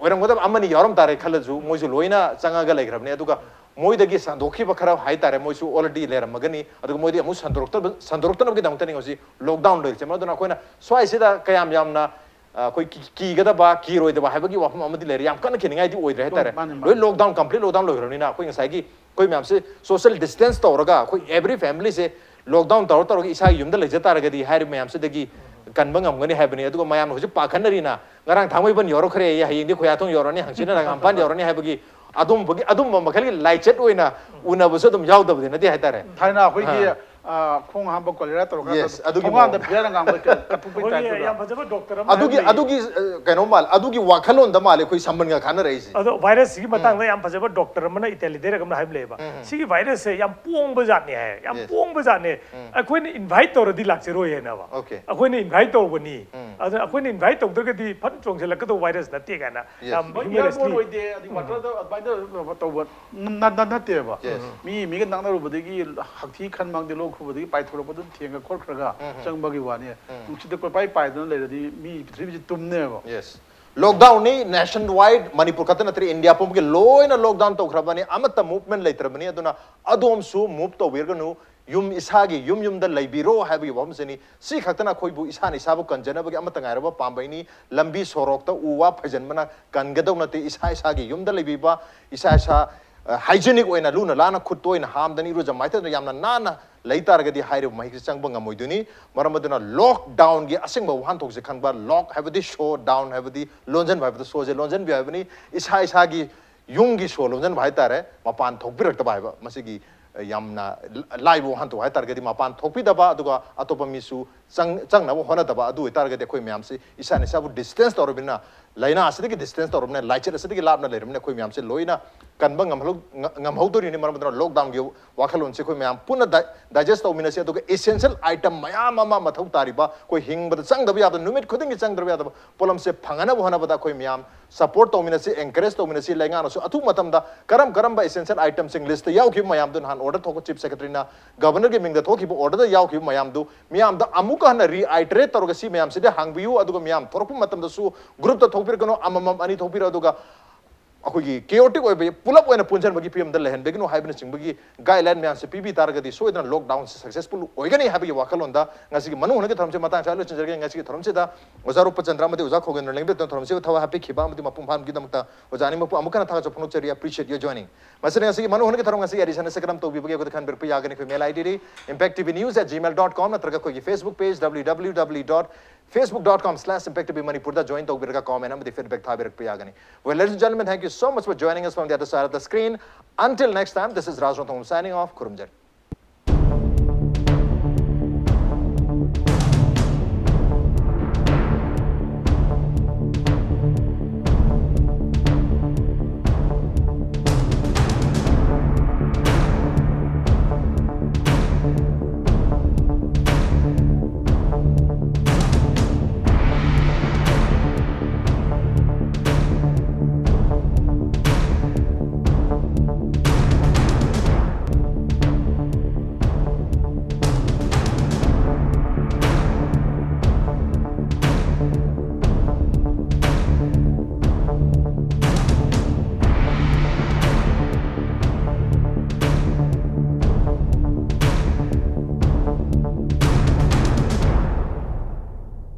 ꯑꯣꯏꯔꯝꯒꯗꯕ ꯑꯃꯅꯤ ꯌꯥꯎꯔꯝ ꯇꯥꯔꯦ ꯈꯜꯂꯁꯨ ꯃꯣꯏꯁꯨ ꯂꯣꯏꯅ ꯆꯪꯉꯒ ꯂꯩꯈ꯭ꯔꯕꯅꯤ꯫ ꯑꯗꯨꯒ ꯃꯣꯏꯗꯒꯤ ꯁꯟꯗꯣꯛꯈꯤꯕ ꯈꯔ ꯍꯥꯏꯇꯥꯔꯦ, ꯃꯣꯏꯁꯨ already ꯂꯩꯔꯝꯃꯒꯅꯤ꯫ ꯑꯗꯨꯒ ꯃꯣꯏꯗꯤ ꯑꯃꯨꯛ ꯁꯟꯗꯣꯔꯛꯇꯕ ꯁꯟꯗꯣꯔꯛꯇꯅꯕꯒꯤꯗꯃꯛꯇꯅꯤ ꯍꯧꯖꯤꯛ lockdown ꯂꯩꯔꯤꯁꯦ꯫ ꯃꯔꯝ ꯑꯗꯨꯅ ꯑꯩꯈꯣꯏꯅ ꯁ꯭ꯋꯥꯏꯁꯤꯗ ꯀꯌꯥꯝ ꯌꯥꯝꯅ ꯑ, ꯑꯩꯈꯣꯏ ꯀꯤ- ꯀꯤꯒꯗꯕ ꯀꯤꯔꯣꯏꯗꯕ ꯍꯥꯏꯕꯒꯤ ꯋꯥꯐꯝ ꯑꯃꯗꯤ ꯂꯩꯔꯦ꯫ ꯌꯥꯝ ꯀꯟꯅ ꯀꯤꯅꯤꯡꯉꯥꯏꯗꯤ ꯑꯣꯏꯗ꯭ꯔꯦ ꯍꯥꯏꯇꯥꯔꯦ꯫ ꯃꯥꯅꯦ, ꯃꯥꯅꯦ꯫ ꯂꯣꯏ lockdown, complete lockdown ꯂꯣꯏꯈ꯭ꯔꯕꯅꯤꯅ ꯑꯩꯈꯣꯏ ꯉꯁꯥꯏꯒꯤ ꯑꯩꯈꯣꯏ ꯃꯌꯥꯝꯁꯦ social distance ꯇꯧꯔꯒ ꯑꯩꯈꯣꯏ every family ꯁꯦ lockdown ꯇꯧꯔ ꯇꯧꯔꯒ ꯏꯁꯥꯒꯤ ꯌꯨꯝꯗ ꯂꯩꯖ ꯇꯥꯔꯒꯗꯤ ꯍꯥꯏꯔꯤꯕ ꯃꯌꯥꯝꯁꯤꯗꯒꯤ ꯀꯟꯕ ꯉꯝꯒꯅꯤ ꯍꯥꯏꯕꯅꯤ꯫ ꯑꯗꯨꯒ ꯃꯌꯥꯝꯅ ꯍꯧꯖꯤꯛ ꯄꯥꯈꯠꯅꯔꯤꯅ ꯉꯔꯥꯡ ꯊꯥꯡꯃꯩꯕꯟ ꯌꯧꯔꯛꯈ꯭ꯔꯦ, ꯍꯌꯦꯡꯗꯤ ꯈꯨꯌꯥꯊꯣꯡ ꯌꯧꯔꯅꯤ, ꯍꯪꯆꯤꯠꯅ ꯂꯪꯉꯥꯝꯄꯥꯟ ꯌꯧꯔꯅꯤ ꯍꯥꯏꯕꯒꯤ ꯑꯗꯨꯝꯕꯒꯤ ꯑꯗꯨꯝꯕ ꯃꯈꯜꯒꯤ ꯂꯥꯏꯆꯠ ꯑꯣꯏꯅ ꯎꯅꯕꯁꯨ ꯑꯗꯨꯝ ꯌꯥꯎꯗꯕꯗꯤ ꯅꯠꯇꯦ ꯍꯥꯏꯇꯥꯔꯦ꯫ ꯊꯥꯏꯅ ꯑꯩꯈꯣꯏꯒꯤ ꯑ, ꯈꯣꯡ ꯍꯥꯝꯕ cholera ꯇꯧꯔꯀꯥꯟꯗ Yes, ꯑꯗꯨꯒꯤ ꯊꯣꯡꯒꯥꯟꯗ ꯃꯑꯣꯡ꯫ ꯕꯤꯌꯔ ꯑꯉꯥꯡꯕ ꯀ- ꯀꯠꯊꯣꯛꯄꯒꯤ ꯑꯩꯈꯣꯏꯒꯤ type ꯇꯨꯗ꯫ ꯌꯥꯝ ꯐꯖꯕ doctor ꯑꯃ ꯑꯗꯨꯒꯤ ꯂꯩꯌꯦ꯫ ꯑꯗꯨꯒꯤ ꯑ, ꯀꯩꯅꯣ ꯃꯥꯜꯂꯦ, ꯑꯗꯨꯒꯤ ꯋꯥꯈꯜꯂꯣꯟꯗ ꯃꯥꯜꯂꯦ ꯑꯩꯈꯣꯏ ꯁꯝꯕꯟꯒ ꯈꯥꯅꯔꯛꯏꯁꯦ꯫ ꯑꯗꯣ virus ꯁꯤꯒꯤ ꯃꯇꯥꯡꯗ ꯌꯥꯝ ꯐꯖꯕ doctor ꯑꯃꯅ ꯏꯇꯥꯂꯤꯗꯩꯔ ꯀꯩꯅꯣꯝ ꯍꯥꯏꯕ ꯂꯩꯌꯦꯕ꯫ ꯁꯤꯒꯤ virus ꯁꯦ ꯌꯥꯝ ꯄꯣꯡꯕ ꯖꯥꯠꯅꯦ ꯍꯥꯏ꯫ ꯌꯥꯝ Yes. ꯄꯣꯡꯕ ꯖꯥꯠꯅꯦ꯫ ꯑꯩꯈꯣꯏꯅ invite ꯇꯧꯔꯗꯤ ꯂꯥꯛꯆꯔꯣꯏ ꯍꯥꯏꯅꯕ꯫ Okay. ꯑꯩꯈꯣꯏꯅ invite ꯇꯧꯕꯅꯤ꯫ ꯑꯗꯨꯅ ꯑꯩꯈꯣꯏꯅ invite ꯇꯧꯗ꯭ꯔꯒꯗꯤ ꯐꯠ ꯆꯣꯡꯁꯤꯜꯂꯛꯀꯗꯧꯕ virus ꯅꯠꯇꯦ ꯀꯥꯏꯅ Yes. ꯌꯥꯝ ꯃꯣꯏ airborne humorously꯫ ꯑꯣꯏꯗꯦ, ꯑꯗꯩ water ꯗ ꯑꯗꯨꯃꯥꯏꯅ ꯇꯧꯕ ꯅ- ꯅ- ꯅꯠꯇꯦꯕ꯫ Yes. ꯃꯤ ꯃꯤꯒ ꯅꯛꯅꯔꯨꯕꯗꯒꯤ ꯍꯛꯊꯤ ꯈꯟ ꯃꯥꯡꯗꯦ, ꯂꯣꯛ ꯈꯨꯕꯗꯒꯤ ꯄꯥꯏꯊꯣꯔꯛꯄꯗꯨ ꯊꯦꯡꯉ ꯈꯣꯠꯈ꯭ꯔꯒ ꯆꯪꯕꯒꯤ ꯋꯥꯅꯤ꯫ ꯅꯨꯡꯁꯤꯠꯇ ꯀꯣꯏꯄꯥꯏ ꯄꯥꯏꯗꯅ ꯂꯩꯔꯗꯤ ꯃꯤ ꯄ꯭ꯔꯤꯊꯤꯕꯤꯁꯤ ꯇꯨꯝꯅꯦꯕ꯫ Yes. Lockdown ꯅꯤ, nationwide, ꯃꯅꯤꯄꯨꯔ ꯈꯛꯇ ꯅꯠꯇ꯭ꯔꯦ, ꯏꯟꯗꯤꯌꯥ ꯄꯨꯝꯕꯒꯤ ꯂꯣꯏꯅ lockdown ꯇꯧꯈ꯭ꯔꯕꯅꯤ꯫ ꯑꯃꯠꯇ movement ꯂꯩꯇ꯭ꯔꯕꯅꯤ꯫ ꯑꯗꯨꯅ ꯑꯗꯣꯝꯁꯨ move ꯇꯧꯕꯤꯔꯒꯅꯨ꯫ ꯌꯨꯝ, ꯏꯁꯥꯒꯤ ꯌꯨꯝ ꯌꯨꯝꯗ ꯂꯩꯕꯤꯔꯣ ꯍꯥꯏꯕꯒꯤ ꯋꯥꯐꯝꯁꯤꯅꯤ꯫ ꯁꯤ ꯈꯛꯇꯅ ꯑꯩꯈꯣꯏꯕꯨ ꯏꯁꯥꯅ ꯏꯁꯥꯕꯨ ꯀꯟꯖꯅꯕꯒꯤ ꯑꯃꯠꯇ ꯉꯥꯏꯔꯕ ꯄꯥꯝꯕꯩꯅꯤ꯫ ꯂꯝꯕꯤ ꯁꯣꯔꯣꯛꯇ ꯎ ꯋꯥ ꯐꯩꯖꯟꯕꯅ ꯀꯟꯒꯗꯧ ꯅꯠꯇꯦ꯫ ꯏꯁꯥ ꯏꯁꯥꯒꯤ ꯌꯨꯝꯗ ꯂꯩꯕꯤꯕ, ꯏꯁꯥ ꯏꯁꯥ, ꯑ, hygienic ꯑꯣꯏꯅ ꯂꯨꯅ ꯅꯥꯟꯅ ꯈꯨꯠ ꯇꯣꯏꯅ ꯍꯥꯝꯗꯅ ꯏꯔꯨꯖ ꯃꯥꯏꯊꯗꯅ ꯌꯥꯝꯅ ꯅꯥꯟꯅ ꯂꯩ ꯇꯥꯔꯒꯗꯤ ꯍꯥꯏꯔꯤꯕ ꯃꯍꯤꯛꯁꯤ ꯆꯪꯕ ꯉꯝꯃꯣꯏꯗꯣꯏꯅꯤ꯫ ꯃꯔꯝ ꯑꯗꯨꯅ lockdown ꯒꯤ ꯑꯁꯦꯡꯕ ꯋꯥꯍꯟꯊꯣꯛꯁꯦ ꯈꯪꯕ, lock ꯍꯥꯏꯕꯗꯤ show, down ꯍꯥꯏꯕꯗꯤ ꯂꯣꯟꯁꯤꯟꯕ ꯍꯥꯏꯕꯗ ꯁꯣꯁꯦ ꯂꯣꯟꯁꯤꯟꯕꯤꯌꯨ ꯍꯥꯏꯕꯅꯤ꯫ ꯏꯁꯥ ꯏꯁꯥꯒꯤ ꯌꯨꯝꯒꯤ ꯁꯣ ꯂꯣꯟꯁꯤꯟꯕ ꯍꯥꯏꯇꯥꯔꯦ, ꯃꯄꯥꯟ ꯊꯣꯛꯄꯤꯔꯛꯇꯕ ꯍꯥꯏꯕ, ꯃꯁꯤꯒꯤ, ꯑ, ꯌꯥꯝꯅ ꯂꯥꯏꯕ ꯋꯥꯍꯟꯊꯣꯛ ꯍꯥꯏꯇꯥꯔꯒꯗꯤ ꯃꯄꯥꯟ ꯊꯣꯛꯄꯤꯗꯕ, ꯑꯗꯨꯒ ꯑꯇꯣꯞꯄ ꯃꯤꯁꯨ ꯆꯪ-, ꯆꯪꯅꯕ ꯍꯣꯠꯅꯗꯕ꯫ ꯑꯗꯨ ꯑꯣꯏꯇꯥꯔꯒꯗꯤ ꯑꯩꯈꯣꯏ ꯃꯌꯥꯝꯁꯤ ꯏꯁꯥꯅ ꯏꯁꯥꯕꯨ distance ꯇꯧꯔꯕꯅꯤꯅ ꯂꯥꯏꯅꯥ ꯑꯁꯤꯗꯒꯤ ꯗꯤꯁꯇꯦꯟꯁ ꯇꯧꯔꯕꯅꯤꯅ, ꯂꯥꯏꯆꯠ ꯑꯁꯤꯗꯒꯤ ꯂꯥꯞꯅ ꯂꯩꯔꯕꯅꯤꯅ, ꯑꯩꯈꯣꯏ ꯃꯌꯥꯝꯁꯦ ꯂꯣꯏꯅ ꯀꯟꯕ ꯉꯝꯍꯜꯂꯧ-, ꯉ-, ꯉꯝꯍꯧꯗꯣꯔꯤꯅꯤ꯫ ꯃꯔꯝ ꯑꯗꯨꯅ ꯂꯣꯛꯗꯥꯎꯟꯒꯤ ꯋꯥꯈꯜꯂꯣꯟꯁꯦ ꯑꯩꯈꯣꯏ ꯃꯌꯥꯝ ꯄꯨꯟꯅ ꯗꯥꯏ-, ꯗꯥꯏꯖꯦꯁ ꯇꯧꯃꯤꯟꯅꯁꯤ, ꯑꯗꯨꯒ ꯏꯁꯦꯟꯁꯤꯌꯦꯜ ꯑꯥꯏꯇꯦꯝ ꯃꯌꯥꯝ ꯑꯃ ꯃꯊꯧ ꯇꯥꯔꯤꯕ, ꯑꯩꯈꯣꯏ ꯍꯤꯡꯕꯗ ꯆꯪꯗꯕ ꯌꯥꯗꯕ, ꯅꯨꯃꯤꯠ ꯈꯨꯗꯤꯡꯒꯤ ꯆꯪꯗ꯭ꯔꯕ ꯌꯥꯗꯕ ꯄꯣꯠꯂꯝꯁꯦ ꯐꯪꯍꯟꯅꯕ ꯍꯣꯠꯅꯕꯗ ꯑꯩꯈꯣꯏ ꯃꯌꯥꯝ ꯁꯄꯣꯔꯠ ꯇꯧꯃꯤꯟꯅꯁꯤ, ꯑꯦꯟꯀꯔꯦꯖ ꯇꯧꯃꯤꯟꯅꯁꯤ꯫ ꯂꯩꯉꯥꯛꯅꯁꯨ ꯑꯊꯨꯕ ꯃꯇꯝꯗ ꯀꯔꯝ ꯀꯔꯝꯕ ꯏꯁꯦꯟꯁꯤꯌꯦꯜ ꯑꯥꯏꯇꯦꯝꯁꯤꯡ ꯂꯤꯁꯇ ꯌꯥꯎꯈꯤꯕ ꯃꯌꯥꯝꯗꯨ, ꯅꯍꯥꯟ ꯑꯣꯔꯗꯔ ꯊꯣꯛꯄ ꯆꯤꯐ ꯁꯦꯀ꯭ꯔꯦꯇꯔꯤꯅ ꯒꯕꯔꯅꯔꯒꯤ ꯃꯤꯡꯗ ꯊꯣꯛꯈꯤꯕ ꯑꯣꯔꯗꯔꯗ ꯌꯥꯎꯈꯤꯕ ꯃꯌꯥꯝꯗꯨ ꯃꯤꯌꯥꯝꯗ ꯑꯃꯨꯛꯀ ꯍꯟꯅ ꯔꯤꯑꯥꯏꯇꯔꯦꯠ ꯇꯧꯔꯒ ꯁꯤ ꯃꯌꯥꯝꯁꯤꯗꯤ ꯍꯥꯡꯕꯤꯌꯨ, ꯑꯗꯨꯒ ꯃꯤꯌꯥꯝ ꯊꯣꯔꯛꯄ ꯃꯇꯝꯗꯁꯨ ꯒ꯭ꯔꯨꯞꯇ ꯊꯣꯛꯄꯤꯔꯛꯀꯅꯨ, ꯑꯃꯃꯝ ꯑꯅꯤ ꯊꯣꯛꯄꯤꯔꯛꯑꯣ, ꯑꯗꯨꯒ ꯑꯩꯈꯣꯏꯒꯤ ꯀꯦꯑꯣꯇꯤꯛ ꯑꯣꯏꯕ ꯄꯨꯂꯞ ꯑꯣꯏꯅ ꯄꯨꯟꯁꯤꯟꯕꯒꯤ ꯐꯤꯕꯝꯗ ꯂꯩꯍꯟꯕꯤꯒꯅꯨ ꯍꯥꯏꯕꯅꯆꯤꯡꯕꯒꯤ ꯒꯥꯏꯗꯂꯥꯏꯟ ꯃꯌꯥꯝꯁꯦ ꯄꯤꯕꯤ ꯇꯥꯔꯒꯗꯤ ꯁꯣꯏꯗꯅ ꯂꯣꯛꯗꯥꯎꯟꯁꯦ ꯁꯛꯁꯦꯁꯐꯨꯜ ꯑꯣꯏꯒꯅꯤ ꯍꯥꯏꯕꯒꯤ ꯋꯥꯈꯜꯂꯣꯟꯗ ꯉꯁꯤꯒꯤ ꯃꯅꯨꯡ ꯍꯨꯠꯅꯒꯤ ꯊꯧꯔꯝꯁꯦ ꯃꯇꯥꯡ ꯑꯁꯤꯗ ꯂꯣꯏꯁꯤꯟꯖꯔꯒꯦ꯫ ꯉꯁꯤꯒꯤ ꯊꯧꯔꯝꯁꯤꯗ ꯑꯣꯖꯥ ꯔꯨꯄꯆꯟꯗ꯭ꯔ ꯑꯃꯗꯤ ꯑꯣꯖꯥ ꯈꯣꯡꯒꯦꯟꯗ꯭ꯔ ꯂꯦꯡꯕꯦꯠꯇꯨꯅ ꯊꯧꯔꯝꯁꯤꯕꯨ ꯊꯋꯥꯏ ꯍꯥꯞꯄꯤꯈꯤꯕ ꯑꯃꯗꯤ ꯃꯄꯨꯡ ꯐꯥꯍꯟꯕꯒꯤꯗꯃꯛꯇ ꯑꯣꯖꯥ ꯑꯅꯤꯃꯛꯄꯨ ꯑꯃꯨꯛ ꯍꯟꯅ ꯊꯥꯒꯠꯆꯕ ꯐꯣꯡꯗꯣꯛꯆꯔꯤ꯫ Appreciate your joining. ꯃꯁꯤꯅ ꯉꯁꯤꯒꯤ ꯃꯅꯨꯡ ꯍꯨꯠꯅꯒꯤ ꯊꯧꯔꯝ ꯉꯁꯤ ꯑꯦꯗꯤꯁꯟ ꯑꯁꯤ ꯀꯔꯝ ꯇꯧꯕꯤꯕꯒꯦ ꯑꯩꯈꯣꯏꯗ ꯈꯟꯕꯤꯔꯛꯄ ꯌꯥꯒꯅꯤ꯫ ꯑꯩꯈꯣꯏ ꯃꯦꯜ ꯑꯥꯏ ꯗꯤꯗꯤ impact T V news at gmail dot com ꯅꯠꯇ꯭ꯔꯒ ꯑꯩꯈꯣꯏꯒꯤ Facebook page W W W dot facebook dot com slash impact T V Manipur ꯗ join ꯇꯧꯕꯤꯔꯒ comment ꯑꯃꯗꯤ feedback ꯊꯥꯕꯤꯔꯛꯄ ꯌꯥꯒꯅꯤ꯫ Well, ladies and gentlemen, thank you so much for joining us from the other side of the screen. Until next time, this is Raj Rongthong signing off. ꯈꯨꯔꯨꯝꯖꯔꯤ꯫